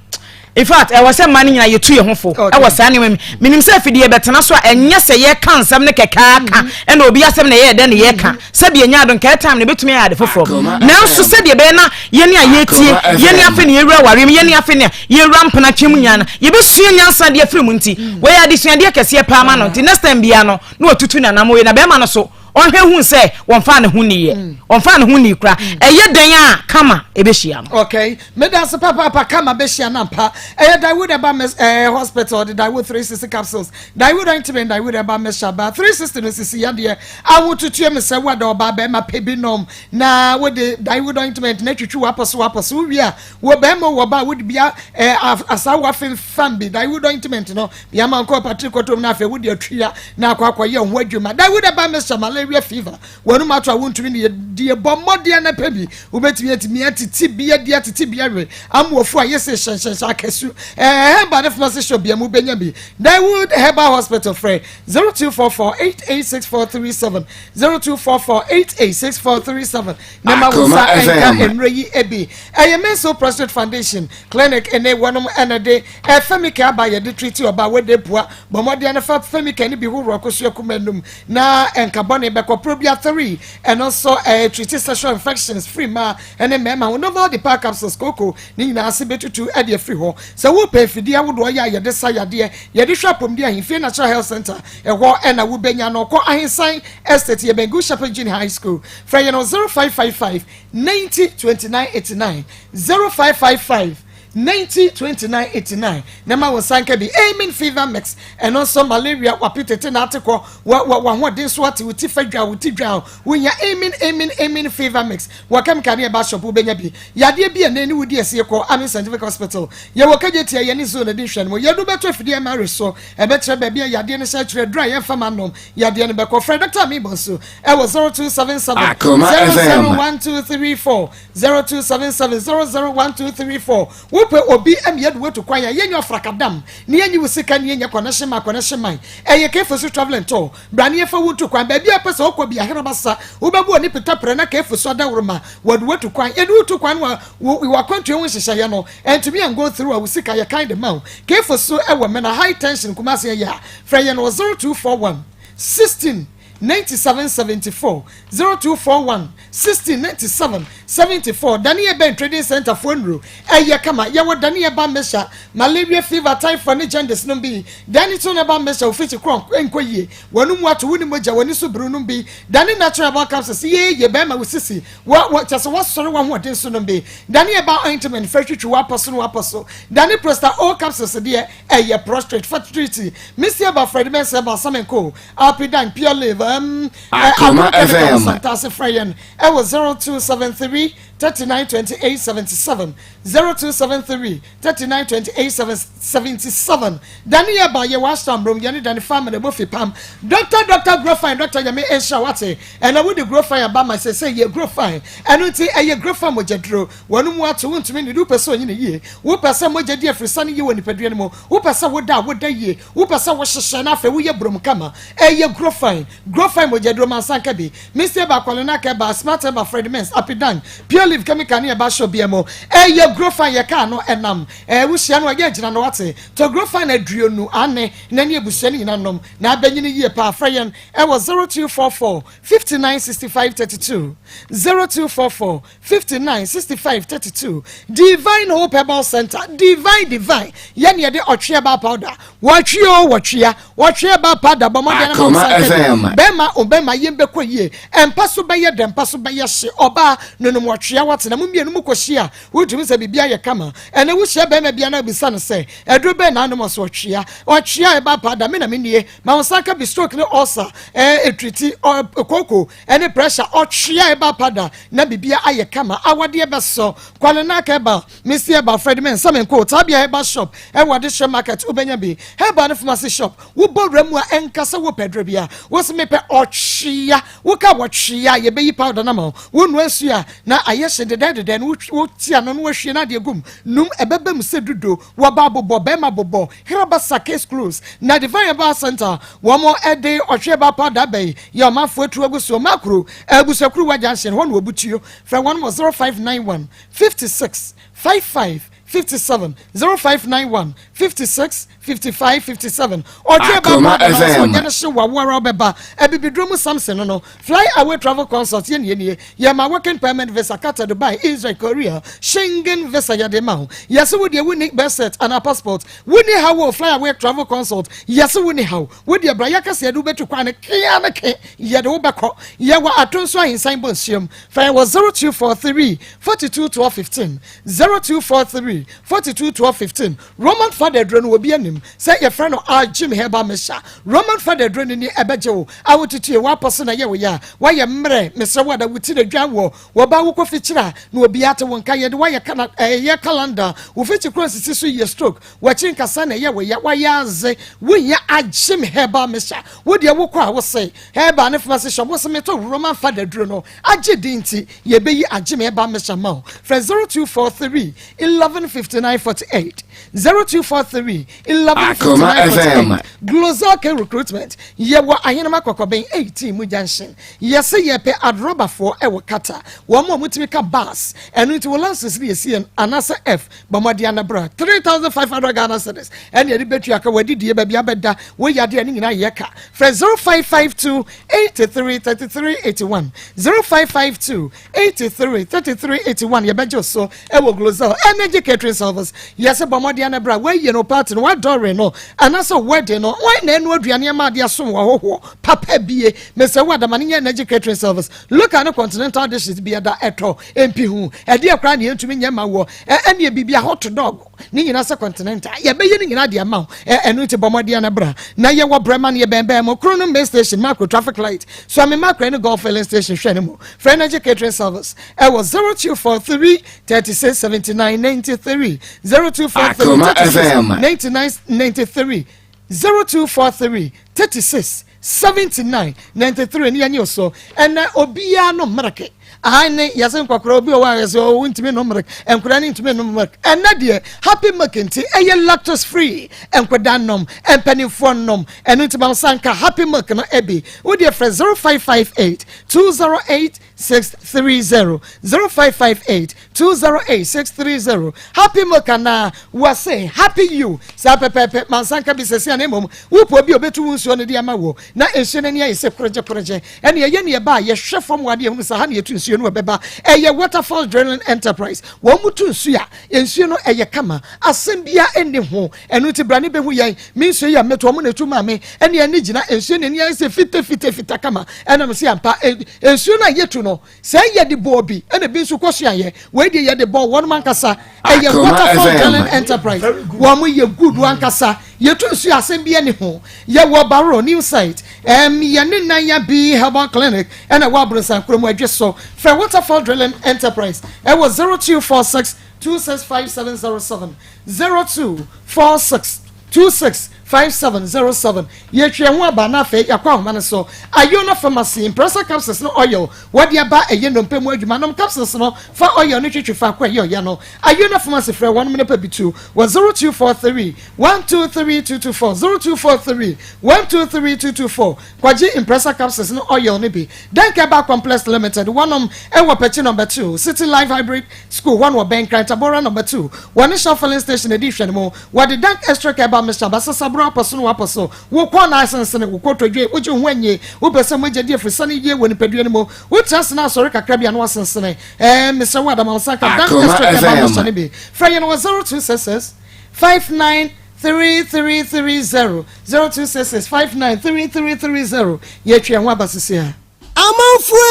in fact ɛwɔ sɛ mmaa no nyinaa yɛtu yɛn ho fo ɛwɔ saa nneɛma mi menim sɛ afidie yɛbɛtena so a ɛnyɛ sɛ yɛka nsɛm no kɛkɛ ka mm-hmm. ɛna obi asɛm na ɛyɛ dɛ na yɛka mm-hmm. sɛbi ɛnya ado nkae time na ɛbɛtumi ayɛ ade foforɔ nanso sɛdeɛ ɛbɛyɛ na yɛne a yɛtie yɛne afei na yɛwura awareɛ mu yɛne afei na yɛwura mpena twam nyinaa no yɛbɛsua nyansa deɛ afiri mu nti mm. wɔyɛ adesuadeɛ kɛseɛ paa ma no nti next time biara no na watutu nanam wei na bɛrima no so ɔnhwɛ hu sɛ wɔmfaa ne ho nniiɛ mm. ɔmfaa ne ho nnii kora mm. ɛyɛ dɛn a kama ɛbɛhyia no okay meda ase papaapa kama bɛhyia no ampa ɛyɛ Dawood ɛba mes eh, hospital de Dawood 360 capsules Dawood ointment Dawood ɛba mixture ba 360 no sisi yadeɛ ahotutuo me sɛ wada ɔbaa bɛrima pɛ bi nom na wode Dawood ointment na twitwi wapɔ so wapɔ so wowie a wɔ bɛrima wɔ ba wode bia eh, asawo afemfam bi Dawood ointment no Yɛama nkɔɔ patiri kɔtɔm na afei wode atua na akɔ akɔyɛ ho adwuma. Dawood ɛba mixture malaria fever wɔnum ato a wontumi ne die bɔ mmɔdeɛ na pɛ bi wobɛtumi atumi atete bi adi atete bi awe amoɔfo a yɛsɛ hyɛnhyɛnhyɛ akasu ɛɛ herbal ne pharmacy shop bia mu bɛnya bi. Dawood Herbal Hospital frɛ 0244 886437 0244 886437 na ma wo nsa nka nnuro yi bi. Ɛyɛ Menso Prostate Foundation Clinic ne wɔnom ɛna de Femicare aba a yɛde treat ɔbaa wode pua. Bɔ mmɔden na fa Femicare no bi hohoro ɔkosua kuma anum na nka bɔne bɛkɔ. Probia 3 ɛno nso ɛyɛ treat sexual infections firi mmaa ne mmarima ho. Novel Depar capsules, kooko ne nyinaa ase bɛtutu de afiri hɔ. Sɛ wopɛ afidie ahodoɔ yɛ a yɛde sa yadeɛ, yɛde hwɛ apɔmuden Ahemfie Natural Health Center ɛhɔ ɛna wobɛnya no. Kɔ Ahensan Estate yɛbɛn Good Shepherd Junior High School. Frɛ yɛn wɔ 0555 90 29 89 0555 90 29 89 na ma wo nsa nka bi. Amen fever mix ɛno nso malaria wape tete na ate kɔ wa wa wahoɔden so ate wo ti fa dwa wo ti dwa wonya amen amen amen fever mix wɔ kɛmika ne ɛba shop wobɛnya bi yadeɛ bi ɛnɛ ne wodi asie kɔ Amen Scientific Hospital yɛwɔ kagye tia yɛne zone adi nhwɛ no mu yɛdu bɛtɔ afidie MRI so ɛbɛkyerɛ baabi a yadeɛ no hyɛ kyerɛ duru a yɛmfa ma nom yadeɛ no bɛkɔ frɛ Dr. Amibo nso ɛwɔ 0277 001234 0277 001234 Wopɛ obi ma yɛde wo atu kwan a, yɛnyɛ ɔfrakadam na yɛnyi wo sika na yɛnyɛ kɔnɛhye man kɔnɛhye man. Ɛyɛ Kefosu Travel and Tour. Bra na yɛmfa wo ntu kwan. Baabi a wopɛ sɛ wokɔ biara, Herabasa, wobɛbɔ w'ani petaprɛ na Kefosu adaworoma wɔde wo atu kwan. Yɛde wo tu kwan no a, wo w'akwantuo ho nhyehyɛeɛ no, ɛntumi an go through a, wo sika yɛkan de ma wo. Kefosu wɔ Mena High Tension Kumasi ɛyɛ a, frɛ yɛn wɔ 0241 16 97 74 0241 16 97 74 Daniel Ben Trading Center foɔ nnuro ɛyɛ kama yɛwɔ Daniel ba Mesha malaria fever typhoid ne jaundice nom bi Dani to ba Mesha ofiti korɔ nkɔ yie wɔn mu ato wo ne mogya wɔn so biru nom bi Dani natural herbal capsules yie yie bɛrima wo sisi wɔ wɔ kyɛ sɛ wɔsɔre wɔn ahoɔden so nom bi Daniel ba ointment fɛ twitwi wɔ apɔ so no wɔ apɔ so Dani Prosta O capsules deɛ ɛyɛ prostrate fertility Misia ba Fred Mensah ba Samenko Alpidan Pure Live um, Akoma FM. Santase frɛ yɛn ɛwɔ 0273 39 28 77 0273 39 28 77 Dane yɛ ba yɛ wɔ Ashram Rom yɛne Dane Farmer na ɛbɔ fi pam Doctor Doctor Grofine Doctor Nyame nhyira wate ɛna wode Grofine aba ma sɛsɛ yɛ Grofine ɛno nti ɛyɛ Grofine mogyaduro wɔn mu ato wontumi ne de wopɛ sɛ onyini yie wopɛ sɛ mogya di afirisa no yie wɔ nipadua no mu wopɛ sɛ woda a woda yie Wopɛ sɛ wohyehyɛ na afei woyɛ brom kama. Ɛyɛ Grofine. Grofine mogyaduro mansa nka bi Misty Herbal Kwalena Herbal Smart Herbal Fred Mens Apidan Pure Leaf Chemical ne ɛba shop bia mu ɛyɛ Grofine yɛ kaa no ɛnam ɛɛ wohyia no a yɛ gyina no wate tɔ Grofine aduonu ane na ne abusua no nyina nom na abɛnyini yie paa frɛ yɛn ɛwɔ 0244 59 65 32 0244 59 65 32 Divine Hope Herbal Center Divine Divine yɛ ne yɛde ɔtwe herbal powder wɔtwe o wɔtwea wɔtwe herbal powder bɔ mmɔden na ma nsa nka bi bɛrima o bɛrima yɛn bɛkɔ yie ɛmpa so bɛyɛ dɛ mpa so bɛyɛ hye ɔbaa nonom wɔtwea wɔtena mu mmienu mu kɔhyia wotumi sɛ biribi ayɛ kama ɛnɛ wohyia bɛrima bia na abisa no sɛ ɛduro bɛn na anom ɔso ɔtwea ɔtwea herbal powder me na me nie ma wo nsa nka bi stroke ne ulcer ɛɛ etriti ɔ koko ɛne pressure ɔtwea ɛba pada na bibia ayɛ kama awadeɛ bɛsɔ kwale naka ɛba mesi ɛba fred me nsa menko tabia ɛba shop ɛwɔ adehyɛ market wobɛnya bi herbal ne pharmacy shop wobɔ wura mu a ɛnka sɛ wopɛ duro bia wo se mepɛ ɔtwea woka wɔtwea yɛbɛyi powder no ma wo wonua nsuo a na ayɛ hye dedɛdedɛ no woti ano no wahwie no adeɛ gum num ɛbɛba mu sɛ dudo wɔba bobɔ bɛrima bobɔ herabasa case close na divine herbal center wɔn ɛde ɔtwe ɛba powder bɛyi yɛ ɔmanfoɔ atu agu so makuro abusuakuru junction hɔ na wɔbutuo frɛ wɔn wɔ 0591 56 55 57 0591 56 55 57 ɔtwe ɛba powder na ɔsɛ ɔnyɛ no hye wawoara ɔbɛba abibiduro mu samson no no fly away travel consult yɛ nie nie yɛ ma working permit visa Qatar Dubai Israel Korea Schengen visa yɛde ma ho yɛsɛ wo deɛ wonni birth cert anaa passport wonni ha wɔ fly away travel consult yɛsɛ wonni ha wo deɛ bra yɛkɛsɛ yɛde wobɛtu kwan no kea ne ke yɛde wobɛkɔ yɛwɔ ato nso ahensan bɔ nsuam fa yɛn wɔ 0243 42 12 15 0243 42 12 15 Roman fada aduro no wɔ bi anim sɛ yɛfrɛ no agym herbal mixture Roman fada aduro no ni ɛbɛgye wo awotutue woapɔ so na yɛ wo yɛ a woayɛ mmerɛ mesrɛ wo ada wo ti na dwan wɔ wɔba wokɔ fikyiri a na obi ate wo nka yɛde woayɛ kana ɛyɛ calendar wo fikyi kuro nsisi so yɛ stroke wɔakyi nkasa na ɛyɛ wo yɛ woayɛ adze wohia agym herbal mixture wo deɛ wokɔ a wose herbal ne pharmacy shop wose metɔ Roman fada aduro no agye di nti yɛbɛyi agym herbal mixture ma wo frɛ 0243 11 59 48 0243 11 59 48 Glozal K recruitment yɛwɔ ahenema kɔkɔbɛn 18 mu junction yɛsɛ yɛpɛ adrɔbafoɔ ɛwɔ kata wɔn a wɔtumi ka bus ɛno nti wɔ license no yɛsi yɛn anaasɛ f bɔmmɔden anabra 3500 Ghana cedis ɛne yɛde bɛtua ka wɔadidie baabi abɛda wɔyɛ adeɛ ne nyinaa yɛ ka frɛ 0552 83 33 81 0552 83 33 81 yɛbɛgye so ɛwɔ Glozal Energy Catering Service yɛsɛ bɔmmɔden anabra wɔayie no party no wɔadɔre no anaasɛ wedding no wɔn na ɛnu aduane ama adeɛ asom wɔ ahɔhoɔ papa bie mesɛ wo adamane nyɛ Energy Catering Service local ne continental dishes bi ɛda ɛtɔ mpi ho ɛdeɛ koraa ne yɛntumi nyɛ ma wɔ ɛne biribi a hot dog ne nyinaa sɛ continental yɛbɛyɛ ne nyinaa de ama wo ɛno nti bɔ mmɔden no bra na yɛwɔ brɛma no yɛbɛnbɛn mu kuro no main station macro traffic light so ame macro ne golf filling station hwɛ ne mu frɛ Energy Catering Service ɛwɔ 0243 36 79 93 0243 36 99 93 0243 36 79 93 ne yɛnyɛ so ɛnɛ obiara no mmerɛke ahane yɛsɛ nkɔkora obi wɔ hɔ a yɛsɛ ɔwɔ ntumi nom milk nkɔda ne ntumi nom milk ɛnɛ deɛ happy milk nti ɛyɛ lactose free nkɔda nom mpanimfoɔ nom ɛno nti ma nsa happy milk no ɛbi wodeɛ frɛ 0558 208 630 0558 208 630 happy milk anaa wɔse happy you saa pɛpɛɛpɛ mansanka bi sɛsi a na mmom wopɔ bi a obetu wo nsuo no de ama wo na nsuo no ani ayɛ sɛ korogye korogye ɛne ɛyɛ ne ɛba a yɛhwɛ fam wɔ adeɛ hunu sɛ ha ne yɛtu nsuo no ɛbɛba ɛyɛ waterfall drilling enterprise wɔn mu tu nsuo a nsuo no ɛyɛ kama asɛm bia ɛnni ho ɛno nti bra ne bɛhu yɛn me nsuo yi a mɛto ɔmo na etu maa me ɛne ɛne gyina nsuo no ani ayɛ sɛ fite fite fita kama ɛnam sɛ ampa nsuo no a yɛtu no sɛ yɛde bɔɔ bi ɛna bi nso kɔ so ayɛ wei deɛ yɛde bɔɔ wɔn ankasa ɛyɛ waterfall drilling enterprise wɔn mo yɛ good ankasa yɛtu nsuo asɛm bi ɛni ho yɛwɔ baro new site yɛne nanya bi herbal clinic ɛna ɛwɔ aburosan kurom adwe so fɛ waterfall drilling enterprise ɛwɔ 0246 265707 0246 26. 5707. Yɛtwe yɛn ho aba na afei yɛakɔ ahoma no so. Ayona Pharmacy, Impressa Capsules ne Oil wɔde aba ɛyɛ nnompe mu adwuma. Nom capsules no, fa oil no twetwe faako a ɛyɛ ɔya no. Ayona Pharmacy frɛ wɔnom na pɛ bi tu wɔ 0243 123 224, 0243 123 224. Kɔgye Impressa Capsules ne Oil no bi. Dank Herbal Complex Limited wɔnom ɛwɔ Pɛkyi Number 2, City Life Hybrid School hɔ no wɔ bɛn Nkran Tabora Number 2, wɔne Shell Filling Station adi nhwɛne mu. Wɔde Dank Extract Herbal Mixture aba sasaboro apɔ so ne wapɔ so. Wo kɔn na asensene, wo kotodwe, wogye wo ho anyi, wopɛ sɛ mogya di afurisane yie wɔ nipadua no mu, wotra ase na asɔre kakra bi a na wasensene. Ɛɛ, mesrɛ wo Adama wo nsa ka Dank Akoma Extract Herbal FM. Mixture no bi. Frɛ yɛn wɔ 0266 59 3330, 0266 59 3330. Yɛatwi yɛn ho aba sisi a. Amanfoɔ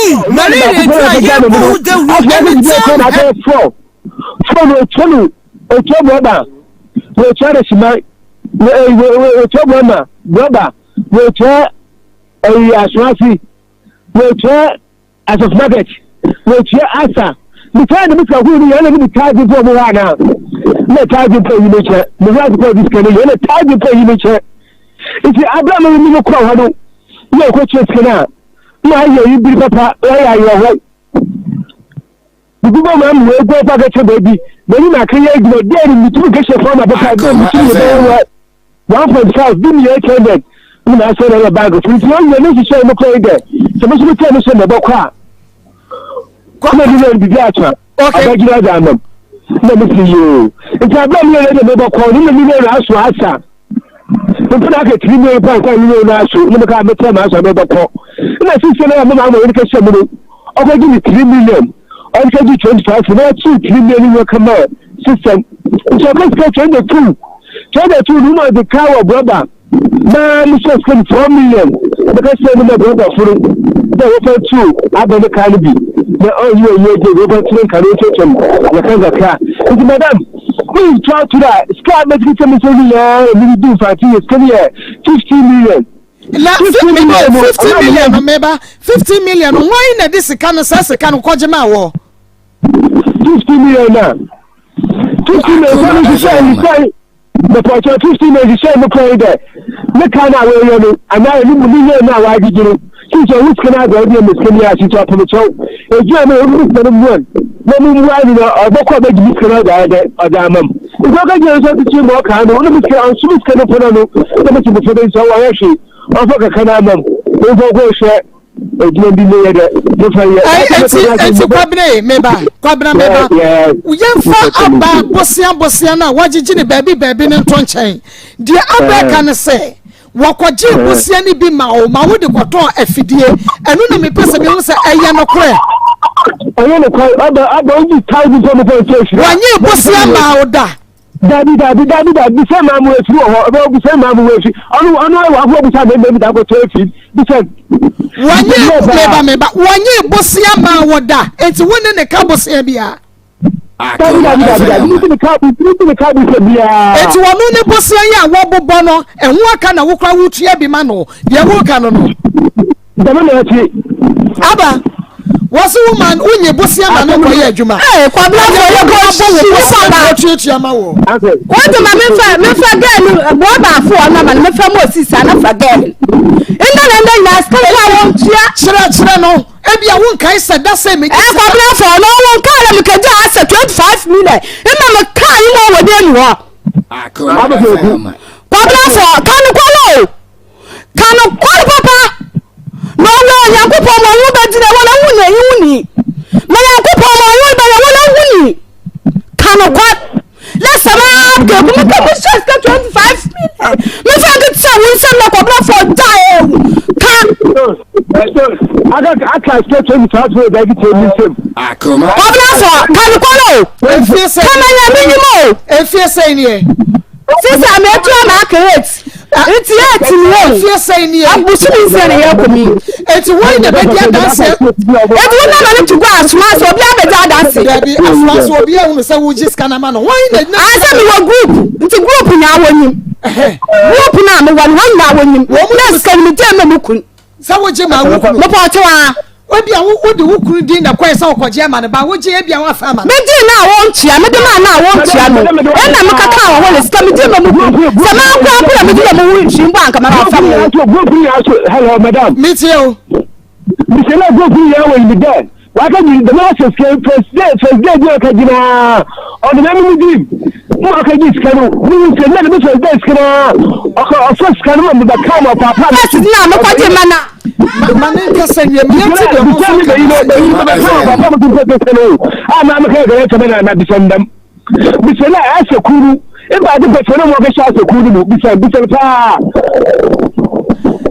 ei! Malaria aduru a yɛbɔ ho dawuro ɛne Tam Hep. Fɔm otua no otua bɔba otua de sima otua bɔma bɔba otua ɛyi asoase otua Asɔfo market wɔtua asa metaa de me sika huru no yɛ na mede taagye mpo ɔmo hɔ anaa na taagye mpo yi me kyɛ me wura akokɔ ɔde sika no yɛ na taagye mpo yi me kyɛ nti abira me me kɔ hɔ no na ɔkɔtua sika no a na ayɛ yi biri papa ayɛ ayɛ hɔ bibi bɔ maa mi wɔ egu ɔfa kɛkyɛ baabi baabi na akɛyɛ adwuma dɛɛ no mitumi kɛhyɛ fam abɛka dɛɛ mitumi yɛ bɛyɛ wɔ 1.5 bi ne 800 na asɛ na ɛyɛ bag fo nti ɔyɛ ne nhyehyɛ mu kɔ yi dɛ sɛ mo nso mo tɛ mo sɛ mɛbɔ kɔ a na bi na bibi atwa abɛgyina adze amam na mo si yoo nti abira mi yɛ dɛ mɛbɔ kɔ ne na mi yɛ aso asa mpo na aka tiri mi pa nsa mi yɛ aso ne mo ka mɛ tɛ mo aso mɛbɔ kɔ na sisi na mo maa mo yɛ kɛhyɛ mu no ɔkɔgye ne 3 million ɔnkɛgye 25 na ɔkye 3 million wɔ kama system nti ɔka sika 22 22 no na ɔde ka wɔ brɔba na ne sɛ sika no 4 million ɔbɛka sɛ no ma brɔba foro dɛ wɔfa tu abɛ ne kaa no bi na ɔnyɛ ɔyɛ gye wɔfa tu ne nka no nkyɛnkyɛm nkakra nkakra nti madam woyi to ato a sika a mɛtumi sɛ mesɛ nyinaa ɛmene du mfante yɛ sika no yɛ 50 million Na 50 million no meba 50 million no wɔn na de sika no sɛ sika no kɔgye ma wɔ. 50 million na 50 million sɛ no hyehyɛ nhyehyɛ mepɔkyɛ 50 million hyehyɛ mu kɔn yi dɛ ne ka no a wɔyɛ no anaa ɛno mu million no a wɔagyegye no sisi ɔwo sika no adɔ ɔde ɛmɛ sika no yɛ ahyehyɛ ɔpɔmkyɛw ɛgyina mu ɔmo sika no mu na mo mu ano na ɔbɛkɔ ɔbɛgye me sika no ɔde ayɛ dɛ ɔde ama m nti ɔka gyina nso ɔtete mu ɔkaa no ɔno me sika ɔnso me sika no mpo no no na mete mmɔfra bɛyi sɛ ɔwɔ hwee ɔmfa kakra no ama m ɔmfa nkɔ hwɛ adwuma bi meyɛ dɛ mefa yɛ Enti enti kwabena yi meba kwabena meba yɛmfa aba bosea bosea no a wagyegye ne baabi baabi no nto nkyɛn deɛ aba ɛka ne sɛ Wɔkɔgyee bosea no bi ma wo ma wode kɔtɔɔ afidie. Ɛno na mepɛ sɛ mehu sɛ ɛyɛ nokorɛ. Ɛyɛ nokorɛ. Aba aba obi tae bi sɛ mo fɛn kyɛ hyira. Wɔnyee bosea maa wo da. Dabi dabi dabi dabi bisa maa mo efiri wɔ hɔ ɔbɛ bisa maa mo wɔ efiri ɔno ɔno ayɛ wɔ afɔ bisa mɛ mɛ da akɔtɔ efiri bisa. Wɔnyee meba meba wɔnyee bosea maa wo da nti wo ne ne ka bosea biara. Dabi dabi dabi dabi mi ti mi ka mi ti mi ka bi sɛ biara. Eti wɔn ne bosea yi a wɔbobɔ no ɛho aka na wokura wotua bi ma no deɛ woka no no. Dɛm na ɛte. Aba wɔsi wo ma wonye bosea ma no kɔyɛ adwuma. Ee kwabena fo yɛ kɔ bɔ wo bosea na wɔtuatua ma wɔ. Wọ́n ma mi fa mi fa gẹ́ẹ̀ ni bọ́ọ̀bà afọ ọ̀nà ma mi fa mu osisi ana fa gẹ́ẹ̀ ni. Ndé na ndé nyinaa sika kó a wọ́n tua. Kyerɛkyerɛ no. Ebia wonkae sɛ da sɛ megye sika. Ɛkɔbrɛfo no wo nkaa na mekagya asɛ 25 million mma me kaa yi ma wɔ dan mu hɔ. Kɔbrɛfo ka no kɔlɔ o ka no kɔlɔ papa na ɔwɔ Nyankopɔn ma ɔwo bɛgyina wɔn ahu na eyi wo ni ma Nyankopɔn ma ɔwo bɛyɛ wɔn ahu ni ka no kɔlɔ. Lasa maa de gu meka mo hyɛ sika 25 million mefa nkete sɛ wo nsɛm na kɔbrɛfoɔ gya ewu ka. Aka aka sika 25 million da nkete mi nsɛm. Kɔbrɛfoɔ ka no kɔlɔ o kama nyame nyim o. Efie sɛn nie. Sisa metua ma aka eight nti eight ni o. Efie sɛn nie. Abosomi nsia na yɛ kɔ mi. Eti wɔn na bɛdi adanse. Eti wɔn na ne tugu asoma sɛ obi abɛdi adanse. Dabi asoma sɛ obi ehunu sɛ wogye sika na ma no wɔn na. Asɛ mi wɔ group nti group nyinaa wɔ nyim. Group na mi wɔ no wɔn nyinaa wɔ nyim. Na sika no mi gye ma mu kun. Sɛ wogye ma wo kunu. Mopɔ ɔkyewa. Ebia wo wode wo kunu din na kɔe sɛ wokɔgye ama no ba wogye ebia woafa ama no. Megye no a wɔntua mede maa no a wɔntua no ɛna mekaka wɔ hɔ ne sika megye ma mu kunu sɛ mankora mpo na megye ma mu hwii mpo anka mama ɔfa mu. Hello madam. Metie o. Mesɛ na group nyinaa wɔ yi dɛ waka gyi dɛm asɛ sika first day first day bi ɔka gyi naa ɔde na mi di mu ɔka gyi sika no mi wu sɛ na mi first day sika naa ɔka ɔfɛ sika no ma mi bɛ ka ma ɔpaapa mi. First na mi kɔ gye ma na. Ma ne nkasa nwie mi yɛn ti deɛ ɔmo nso ka na se. Ɔpaapa mi ti mpɛ sika no a maa mi ka yɛ kɛ yɛ sɛ na na bisɛm dɛm. Bisa no a ɛsɛ kuw no ebɛnadze pɔtsee na wɔkɛhyɛ asɛ kuw no mu? Bisa bisa no paa.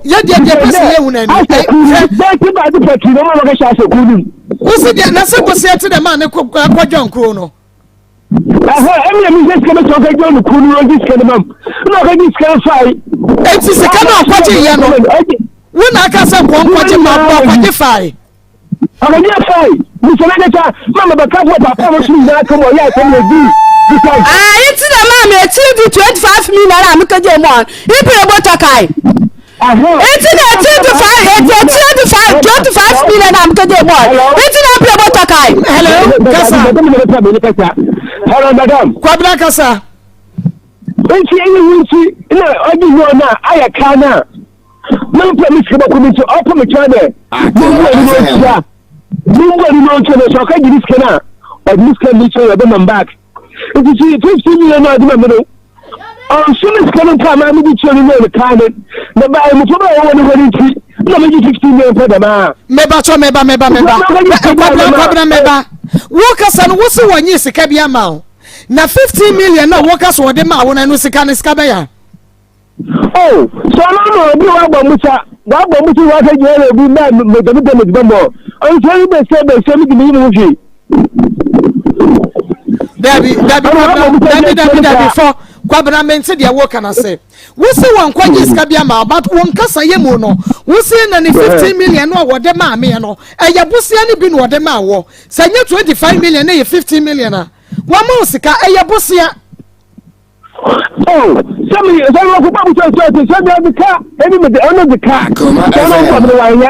Yɛ deɛ deɛ pɛ sɛ yɛhu no ani. Asɛ kuw no bɛn ebɛnadze pɔtsee na wɔkɛhyɛ asɛ kuw no mu? Wosi deɛ na sɛ boseɛ te dɛ maa ne kɔ John kuo no. Ɛhɔ ɛmi na mi sɛ sika bɛ sɛ ɔkɛ John kuo no ɔgye sika no mam na ɔkɛgye sika no fae. Eti sika no ɔkɔgye yɛ no wo na aka sɛ nkɔ nkɔgye ma ɔkɔgye fae. Ɔkɔgye fae mesɛ na kɛkyɛ ma mebɛka fo papa mo so nyinaa ka mu ɔyɛ asɛm na di because. Ah, iti na maa mi etiri di 25 million a mekɛgye mu ɔn ipere bɔtɔ kae. Iti na etiri di five eti etiri di five 25 million a mekɛgye mu ɔn iti na ipere bɔtɔ kae. Hello, kasa. Hello, madam. Kwabena kasa. Nti eyi nti na ɔgye loan a ayɛ kaa na. Mempɛ me sika bɛkɔ me nti ɔpɛ me kyerɛ dɛ membu ani no ntua membu ani no ntua no sɛ ɔka gye ne sika no a ɔde ne sika no kyerɛ ɔbɛma me back nti si 15 million no ɔde ma me no ɔnso me sika no mpo a maa mede kyerɛ no no kaa ne na baa mmofra bɛ wɔwɔ ne hɔ no nti na megye 15 million pɛ dɛm a meba kyɛ meba meba meba kwabena kwabena meba wo kasa no wo se wɔnye sika bi ama wo na 15 million na wo kasa wɔde ma wo na no sika no sika bɛya Oh, sɛ ɔno ama obi wabɔ musa wabɔ musa waka gyina na obi na mɛdɛm dɛm dɛm mɔ ɔnso yi bɛsɛ bɛsɛ mi dimi yi mu hwi. Dabi dabi kwabena dabi dabi dabi fɔ kwabena mente deɛ woka na se wosi wɔn nkɔgye sika bi ama but wɔn kasa yɛ mu no wosi na ne 15 million no a wɔde maa meɛ no ɛyɛ bosia no bi na wɔde maa wɔ sɛ nye 25 million ne yɛ 15 million a wɔn ma wo sika ɛyɛ bosia. Oh, sɛ mi sɛ mi kɔ baabu sɛ sɛ sɛ mi ɛdi ka ɛni mi de ɔno di ka sɛ ɔno ɔmu amina wa yɛ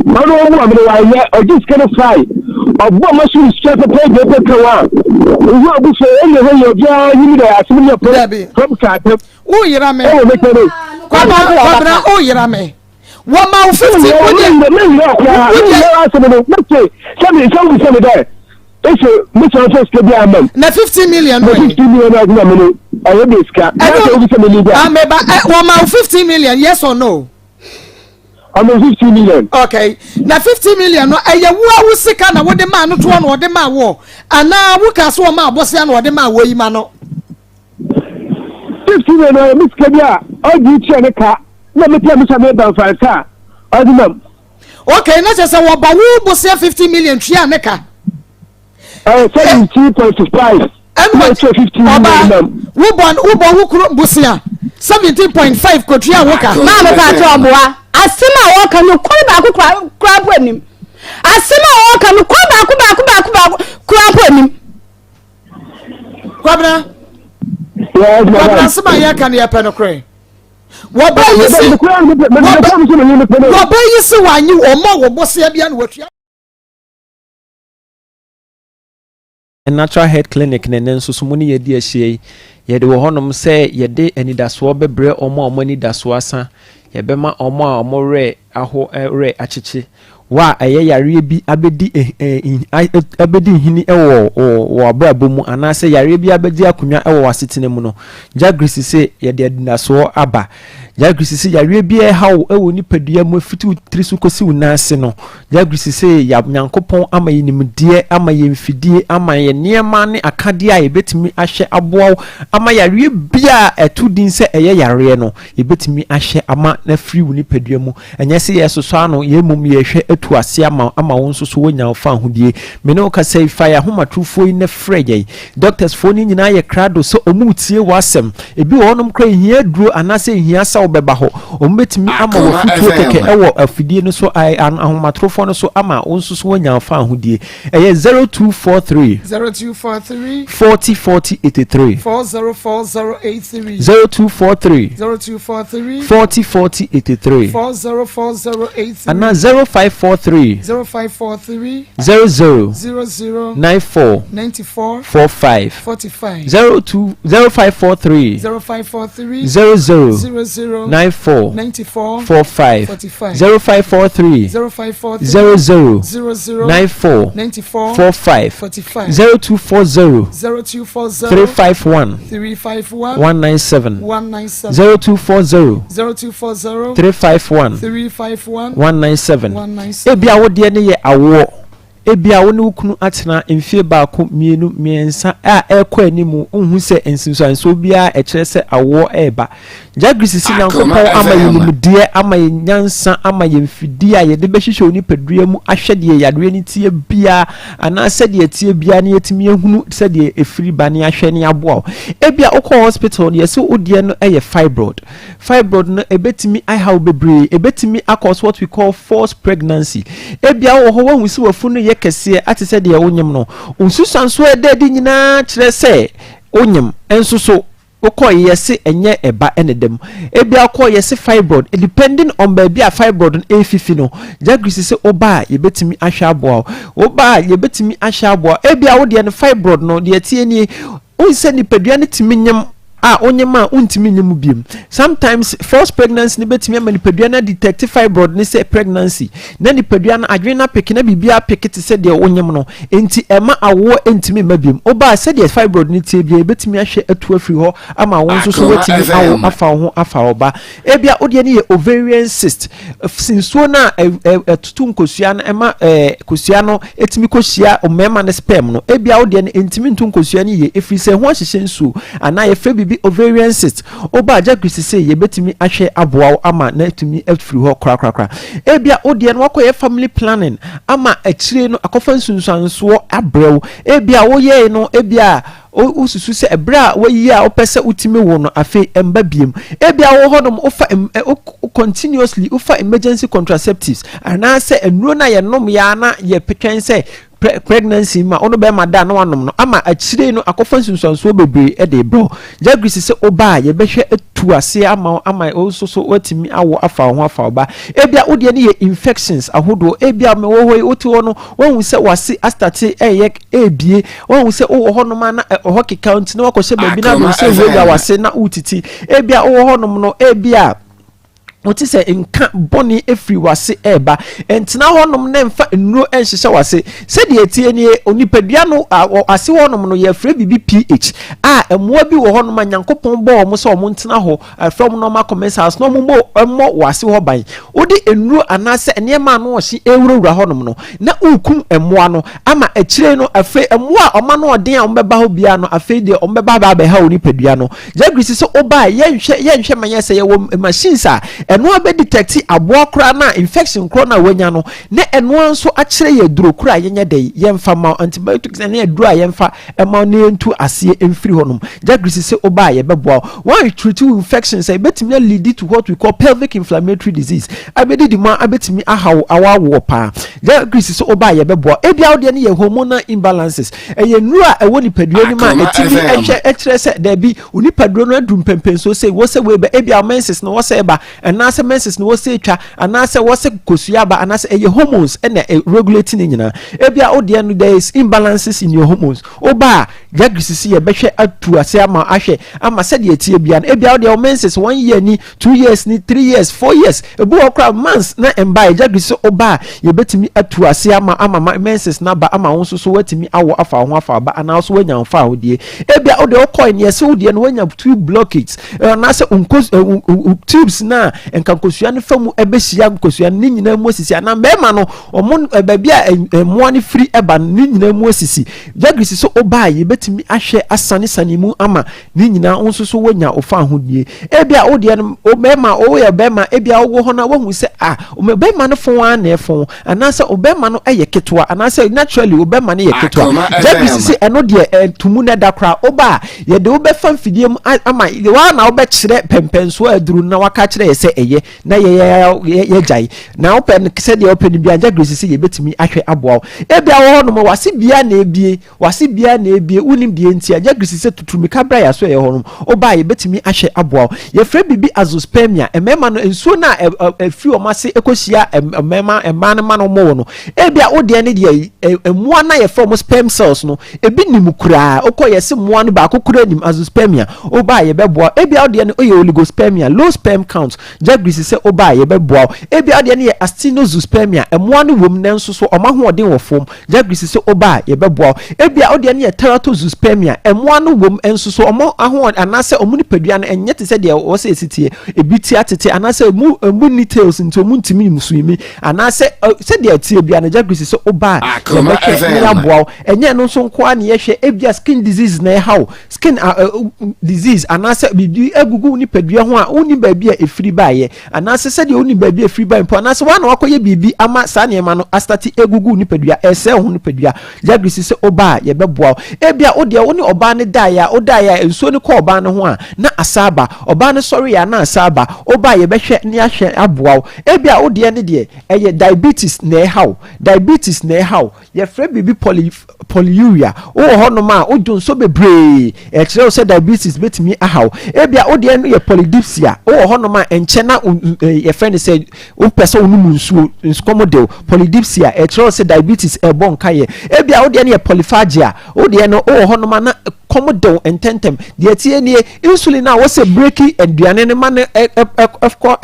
ɔno ɔmu amina wa yɛ ɔgye sika no fae ɔbɔ ɔmo so sika pɛpɛ ɛdi ɛpɛ ka wa nhu abu so ɛni ɛhɔ yɛ ɔbiara yi mi dɛ asem yɛ pɛm pɛm ka atɛm. O yira mi. Ɛwɔ mi kɛnɛ. Kwabena kwabena o yira mi. Wɔn ma wo 50 wo deɛ. Mi yira ɔkura mi yira asem no mi se sɛ mi sɛ mi sɛ mi dɛ. Ese me san fɛ sika bi ama m. Na 15 million no. Na 15 million na adwuma mi no ɔyɛ de sika. Na sɛ obi sɛ mi ni bi a. Ah meba ɛ wɔn ma wo 15 million yes or no. Ɔmo 15 million. Okay na 15 million no ɛyɛ wo a wo sika na wode maa no toɔ na ɔde maa woɔ anaa wo kaa so ɔmaa abɔsea na ɔde maa wɔ yi ma no. 15 million no ɛyɛ me sika bi a ɔgye tua ne ka na me pɛ me sɛ me ba nfansa a ɔde ma m. Okay, na kyerɛ sɛ wɔba wo bosea 50 million tua ne ka. Ɛyɛ 17.5. Ɛna ɔba wobɔ wobɔ wo kuro bosea 17.5 kotua wo ka. Maa mi pa akyɛ ɔboa asɛm a wɔka no kwan baako kura kura mpo anim asɛm a wɔka no kwan baako baako baako baako kura mpo anim. Kwabena. Kwabena asɛm a yɛka no yɛpɛ no korɛ. Wɔba yi se wɔba yi se wɔanyi wɔn a wɔbɔ sea bia na wɔatua. Natural Health Clinic ne nnɛ nso so mo ne yɛadi ahyia yi. Yɛde wɔ hɔnom sɛ yɛde anidasoɔ bɛbrɛ wɔn a wɔn anidasoɔ asa. Yɛbɛma wɔn a wɔn werɛ aho werɛ akyekye. Wɔ a ɛyɛ yareɛ bi abɛdi abɛdi nhini wɔ wɔ w'abrabɔ mu anaasɛ yareɛ bi abɛgye akonnwa wɔ w'asetena mu no, Jagris se yɛde anidasoɔ aba. Jagris se yareɛ bi a ɛha wo wɔ nipadua mu fiti wo tiri so kɔsi wo nan ase no, Jagris se ya Nyankopɔn ama yɛ nimdeɛ, ama yɛ mfidie, ama yɛ nneɛma ne akadeɛ a yɛbɛtumi ahwɛ aboa wo ama yareɛ bi a ɛto din sɛ ɛyɛ yareɛ no, yɛbɛtumi ahwɛ ama no afiri wo nipadua mu. Ɛnyɛ sɛ yɛresosɔ ano, yɛn mmom yɛrehwɛ atu ase ama wo, ama wo nso so woanya wo fawohodie. Me ne wo kasa yi, fa yɛn ahomatorofoɔ yi na frɛ yɛn. Doctors foɔ no nyinaa yɛ krado sɛ wɔretie w'asɛm. Ebi wɔ hɔnom koraa ɛhia aduro anaasɛ ɛhia sɛ wobɛba hɔ. Wɔbɛtumi ama wo afotuo kɛkɛ wɔ afidie no so, ahomatorofoɔ no so ama wo nso so woanya wo fawohodie. Ɛyɛ 0243. 0243. 40 40 83. 40 40 83. 0243. 0243. 40 40 83. 40 40 83. Ana 05. 0543 0543 00 00 94 94 45 45 02 0543 0543 00 00 94 94 45 45 0543 0543 00 00 94 94 45 45 0240 0240 351 351 197 197 0240 0240 351 351 197 197 Ebia wo deɛ no yɛ awoɔ. Ebia wo ne wo kunu atena mfeɛ baako, mmienu, mmiɛnsa a ɛrekɔ anim, wonhu sɛ nsunsuansoɔ biara a ɛkyerɛ sɛ awoɔ reba. Jagris se Nyankopɔn ama yɛn nimdeɛ, ama yɛn nyansa, ama yɛn mfidie a yɛde bɛhwehwɛ onipadua mu ahwɛ deɛ yareɛ no teɛ biara anaa sɛdeɛ ɛteɛ biara na yɛatumi ahunu sɛdeɛ ɛfiri ba na yɛahwɛ na yɛaboa wo. Ebia wokɔɔ hospital no yɛse wo deɛ no yɛ fibroid. Fibroid no ɛbɛtumi ahaw bebree, ɛbɛtumi akɔs what we call false pregnancy. Ebia wowɔ hɔ woahu sɛ w'afunu reyɛ kɛseɛ ate sɛ deɛ wonyem no. Wo nsusuansoɔ a ɛda adi nyinaa kyerɛ sɛ wonyem, nso so wokɔɔ yɛse ɛnyɛ ɛba na ɛda mu. Ebia wokɔɔ yɛse fibroid, depending on baabi a fibroid no ɛrefifi no, Jagris se woba a yɛbɛtumi ahwɛ aboa wo. Woba a yɛbɛtumi ahwɛ aboa wo. Ebia wo deɛ no fibroid no deɛ ɛteɛ nie, Wohu sɛ nipadua no tumi nyem a wonyem a wontumi nyem mu biom. Sometimes false pregnancy no bɛtumi ama nipadua no adetect fibroid no sɛ pregnancy na nipadua no adwene no apeke na biribiara apeke te sɛ deɛ wonyem no. Enti ɛma awoɔ ntumi mma biom. Woba a sɛdeɛ fibroid no teɛ biara yɛbɛtumi ahwɛ atu afiri hɔ ama wo nso so woatumi awo afa wo ho afa wo ba. Ebia wo deɛ no yɛ ovarian cyst, nsuo no a ɛtoto nkosua no ɛma kosua no ɛtumi kɔhyia mmarima no sperm no. Ebia wo deɛ no ɛntumi nto nkosua no yie ɛfiri sɛ ɛho ahyehyɛ nsuo anaa yɛfrɛ biribi ovarian cyst. Woba a Jacques sɛ yɛbɛtumi ahwɛ aboa wo ama na atumi afiri hɔ korakorakora. Ebia wo deɛ no wakɔyɛ family planning ama akyire no akɔfa nsunsuansoɔ abrɛ wo. Ebia woyɛe no ebia Wosusu sɛ bere a woayi a wopɛ sɛ wotumi wo no afei ɛmba biom. Ebia wowɔ hɔnom wofa continuously wofa emergency contraceptives anaasɛ nnuro no a yɛnom yɛ a na yɛtwɛn sɛ pregnancy ma wo no bɛrima da na wanom no ama akyire no akɔfa nsunsuansoɔ bebree de rebrɛ wo. Jagris sɛ woba a yɛbɛhwɛ atu aseɛ ama wo ama wo nso so woatumi awo afa wo ho afa wo ba. Ebia wo deɛ no yɛ infections ahodoɔ. Ebia mewɔ hɔ yi wote hɔ no woahu sɛ w'ase astate ɛyɛ ɛrebie Woahu sɛ wowɔ hɔnom a na ɛhɔ keka nti na woakɔhyɛ baabi na ade sɛ wurawura w'ase na wotiti. Ebia wowɔ hɔnom no, ebia wote sɛ nka bɔne firi w'ase ɛreba. Ntena hɔnom na mfa nnuro nhyehyɛ w'ase. Sɛdeɛ ɛteɛ nie, onipadua no ase hɔnom no yɛfrɛ biribi pH a mmoa bi wɔ hɔnom a Nyankopɔn bɔɔ wɔn sɛ wɔn ntena hɔ. Ɛfrɛ wɔn na wɔn akɔ missiles na wɔn mmɔ wɔ ase hɔ ban. Wode nnuro anaasɛ nneɛma a ano ɔhye rewurawura hɔnom no, na worekum mmoa no ama akyire no afei mmoa a wɔn ano ɔden a wɔbɛba hɔ biara no afei deɛ wɔbɛba aba abɛha wo nipadua no. Jagri sɛ woba a yɛnhwɛ yɛnhwɛ ma yɛn sɛ yɛwɔ machines a ɛno ara bɛ detect aboa koraa no a infection korɔ no a wanya no na ɛno ara nso akyerɛ yɛn aduro korɔ a yɛnyɛ dɛn yɛmfa ma wo antibiotics ne aduro a yɛmfa Ɛma wo na yɛntu aseɛ mfiri hɔ nom. Jagri se woba a yɛbɛboa wo. Wɔn treat wo infections a ɛbɛtumi a lead to what we call pelvic inflammatory disease. Abɛdidi mu a abɛtumi aha wo awoawoɔ paa. Jagri se woba a yɛbɛboa wo. Ebia wo deɛ no yɛ hormonal imbalances. Ɛyɛ nnuro a ɛwɔ nipadua no mu a ɛtumi ɛhwɛ ɛkyerɛ sɛ daabi wo nipadua no aduru mpɛmpɛnsoɔ sei wɔ sɛ wei ba ebia wo menses no wɔ sɛ ɛba anaasɛ menses no wɔ sɛ etwa anaasɛ wɔ sɛ kosua aba anaasɛ ɛyɛ hormones ɛna regulate ne nyinaa. Ebia wo deɛ no there is imbalances in your hormones. Woba a Jagri sisi yɛbɛhwɛ atu ase ama ahwɛ ama sɛdeɛ ɛteɛ biara no. Ebia wo deɛ wo menses one year ni, 2 years ni, 3 years, 4 years, ebi wɔ hɔ koraa months na ɛmbaeɛ. Jagri sɛ woba a yɛbɛtumi atu ase ama ama menses no aba ama wo nso so woatumi awo afa wo ho afa wo ba anaa wo so woanya wo fawodeɛ. Ebia wo deɛ wokɔe no yɛse wo deɛ no woanya tube blockage anaasɛ nkos tubes no a nka nkosua no fa mu ɛbɛhyia nkosua no ne nyinaa mu asisi anaa mmarima no wɔn baabi a mmoa no firi ba no ne nyinaa mu asisi. Jagris sɛ ɔba a yɛbɛtumi ahwɛ asanesane mu ama ne nyinaa wo nso so woanya wo fahodie. Ebia wo deɛ no bɛrima woyɛ bɛrima ebia wowɔ hɔ no woahu sɛ a bɛrima no fon ara na ɛfon anaasɛ ɔbɛrima no yɛ ketewa anaasɛ naturally ɔbɛrima no yɛ ketewa. Jagris sɛ ɛno deɛ ɛntomu no ɛda koraa woba a yɛde wobɛfa mfidie mu ama waa na wobɛkyerɛ pɛmpɛnsoɔ aduru na waka kyerɛ yɛ sɛ ɛyɛ. ɛyɛ na yɛ yɛgyae na wopɛ no sɛdeɛ wopɛ no bia Agya Grace sɛ yɛbɛtumi ahwɛ aboa wo. Ebia wɔ hɔ nom wase bia na ebie wase bia na ebie wonim deɛ nti Agya Grace sɛ tutu mika bra yɛaso ɛyɛ hɔ nom woba a yɛbɛtumi ahwɛ aboa wo. Yɛfrɛ biribi azoospermia mmarima no nsuo no a ɛfiri wɔn ase ɛkɔhyia mmarima mmaa no ma no wɔwo no ebia wo deɛ ne deɛ mmoa no a yɛfrɛ wɔn sperm cells no ebi nim koraa wokɔ yɛse mmoa no baako koraa nim azoospermia woba a yɛbɛboa ebia wo deɛ no yɛ oligospermia low sperm count Jagris sɛ woba a yɛbɛboa wo. Ebia wo deɛ no yɛ asthenozoospermia, mmoa no wom nanso so wɔn ahoɔden wɔ fam. Jagris sɛ woba a yɛbɛboa wo. Ebia wo deɛ no yɛ teratozoospermia, mmoa no wom nso so wɔn ahoɔden anaasɛ wɔn nipadua no nyɛ te sɛ deɛ ɛwɔ sɛ ɛsi teɛ. Ebi ti atete anaasɛ emu emu nni tails nti wɔn ntumi nswimi anaasɛ sɛdeɛ ɛteɛ biara no Jagris sɛ woba a yɛbɛhwɛ na yɛaboa wo. Ɛnyɛ ɛno nso nko ara na yɛhwɛ, ebia skin disease na ɛha wo. Skin disease anaasɛ biribi agugu wo nipadua ho a wonnim baabi a ɛfiri baeɛ, anaasɛ sɛdeɛ wonnim baabi a ɛfiri baeɛ mpo, anaasɛ woa na wakɔyɛ biribi ama saa nneɛma no astate agugu wo nipadua, ɛresɛe wo ho nipadua. Jagri si sɛ woba a yɛbɛboa wo. Ebia wo deɛ wo ne ɔbaa no daeɛ a, wodaeɛ a nsuo no kɔ ɔbaa no ho a na asa aba, ɔbaa no sɔreeɛ a na asa aba, woba a yɛbɛhwɛ na yɛahwɛ aboa wo. Ebia wo deɛ ne deɛ ɛyɛ diabetes na ɛha wo, diabetes na ɛha wo. Yɛfrɛ biribi poly polyuria. Wowɔ hɔnom a, wodwo nsɔ bebree. Ɛkyerɛ wo sɛ diabetes betumi ahaw. Ebia wo deɛ no yɛ polydipsia. Wowɔ hɔnom a, ɛnkyɛ na yɛfrɛ no sɛ wopɛ sɛ wonom nsuo, nsukɔm de wo. Polydipsia, ɛkyerɛ wo sɛ diabetes ɛrebɔ nkaeɛ. Ebia wo deɛ no yɛ polyphagia. Wo deɛ no, wowɔ hɔnom a na kɔm de wo ntɛmntɛm. Deɛ ɛteɛ nie, insulin a wɔsɛ breki aduane no ma no kɔ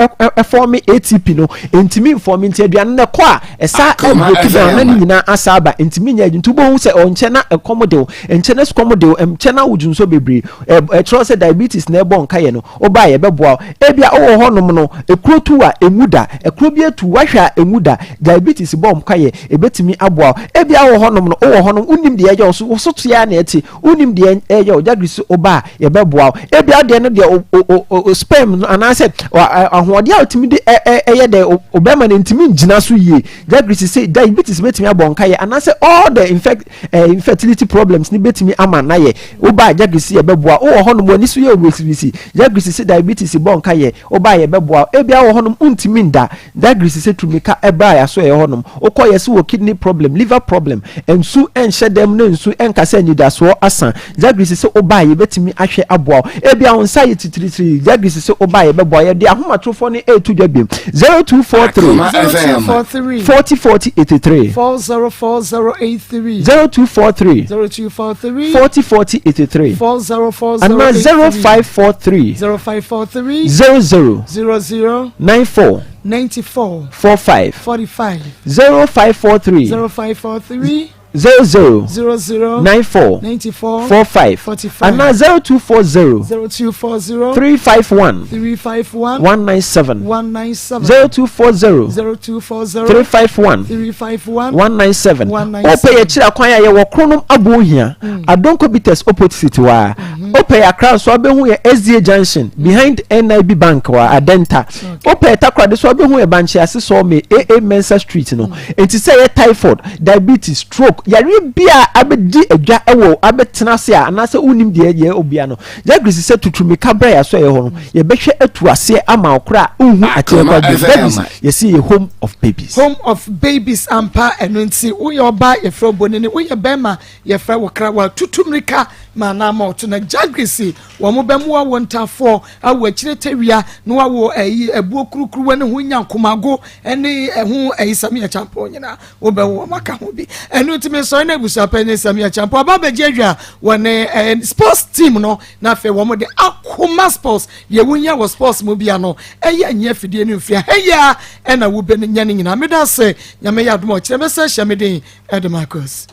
fɔme ATP no, ɛntumi nfɔme nti aduane no ɛkɔ a ɛsa breki down na ne nyinaa asa aba, ɛntumi nyɛ adwuma. Nti wobɛhu sɛ ɔnkyɛ na ɛkɔm de wo, ɛnkyɛ na sukɔm de wo, ɛnkyɛ na wodwo nso bebree. Ɛkyerɛ sɛ diabetes na ɛbɔ nkaeɛ no, woba a yɛbɛboa wo. Ebia wowɔ hɔnom no, ekuro tu a ɛnwu da, ɛkuro bi atu, woahwɛ a ɛnwu da, diabetes bɔ nkaeɛ, ɛbɛtumi aboa wo. Ebia wowɔ hɔnom no, wowɔ hɔnom, wonnim deɛ ɛyɛ wo so, wo so te ara na ɛte, Wonnim deɛ ɛyɛ wo, Jagri so woba a yɛbɛboa wo. Ebia wo deɛ no deɛ o sperm no anaasɛ ahoɔden a wotumi de ɛyɛ dɛ o bɛrima no ntumi ngyina so yie. Jagri sɛ diabetes bɛtumi abɔ nkayɛ anaasɛ all the infect, infertility problems no bɛtumi ama no ayɛ. Woba a Jagri sɛ yɛbɛboa wo. Wowɔ hɔnom w'ani so yɛ wisiwisi. Jagri sɛ diabetes bɔ nkayɛ. Woba a yɛbɛboa wo. Ebia wɔ hɔnom wontumi nda. That grease sɛ tumika ɛbaa yaso ɛyɛ hɔ nom wokɔ yɛse wɔ kidney problem liver problem nsu nhyɛ dɛm na nsu nka sɛ anidasoɔ asa that grease sɛ wobaa yɛbɛtumi ahwɛ aboa wo ebia wo nsa yɛ titiritiri that grease sɛ wobaa yɛbɛboa wo yɛde ahomatorofoɔ no ɛreto dwa biom 0243 0243 40 40 83 404083 0243 0243 40 40 83 4040 anaa 0543 0543 00 00 94 94 45 45 0543 0543 00 00 94 94 45 45 anaa 0240 0240 351 351 197 197 0240 0240 351 351 197 197 Wopɛ yɛ kyerɛ kwan a yɛwɔ Kronom Abohia Adonko Bitters opposite hɔ a. Wopɛ yɛ Accra nso a wobɛhu yɛ SDA Junction behind NIB Bank wɔ Adenta. Wopɛ Takoradi so a wobɛhu yɛ Bankyease Sawmill AA Mensah Street no. Enti sɛ ɛyɛ typhoid, diabetes, stroke, yareɛ bi a abɛdi adwa wɔ abɛtena ase a anaasɛ wonnim deɛ ɛyɛ obia no, Jagris sɛ tutu mmirika bra yɛn asɔeɛ hɔ no, yɛbɛhwɛ atu aseɛ ama wo koraa a wonhu akyire koraa bio. Jagris, yɛse yɛyɛ home of babies. Home of babies ampa, ɛno nti woyɛ ɔbaa yɛfrɛ wo bonini, woyɛ bɛrima yɛfrɛ wo krawa, tutu mmirika ma anaa ma ɔto na Jagris wɔn bɛmoa wo ntafoɔ awo akyire tawia na wawo ɛyi ɛbuo kurukuruwa ne ho nyankomago ɛne ɛho ɛyi Samia Kyampɔn nyinaa wobɛwo wɔn aka ho bi ɛno nti mesɔre na abusuapɛ ne Samia Kyampɔn aba abɛgye adwa wɔ ne ɛɛ sports team no na afei wɔn de akoma sports deɛ wonya wɔ sports mu bia no ɛyɛ nyɛ afidie no mfia hɛyɛ ɛna wobɛnya ne nyinaa meda ase nyame yɛ adom ɔkyerɛ mɛsɛ hyɛ me den ɛde Marcus.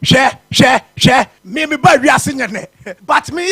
Hwɛ hwɛ hwɛ me me ba wiase nyɛ nɛ but me yɛ.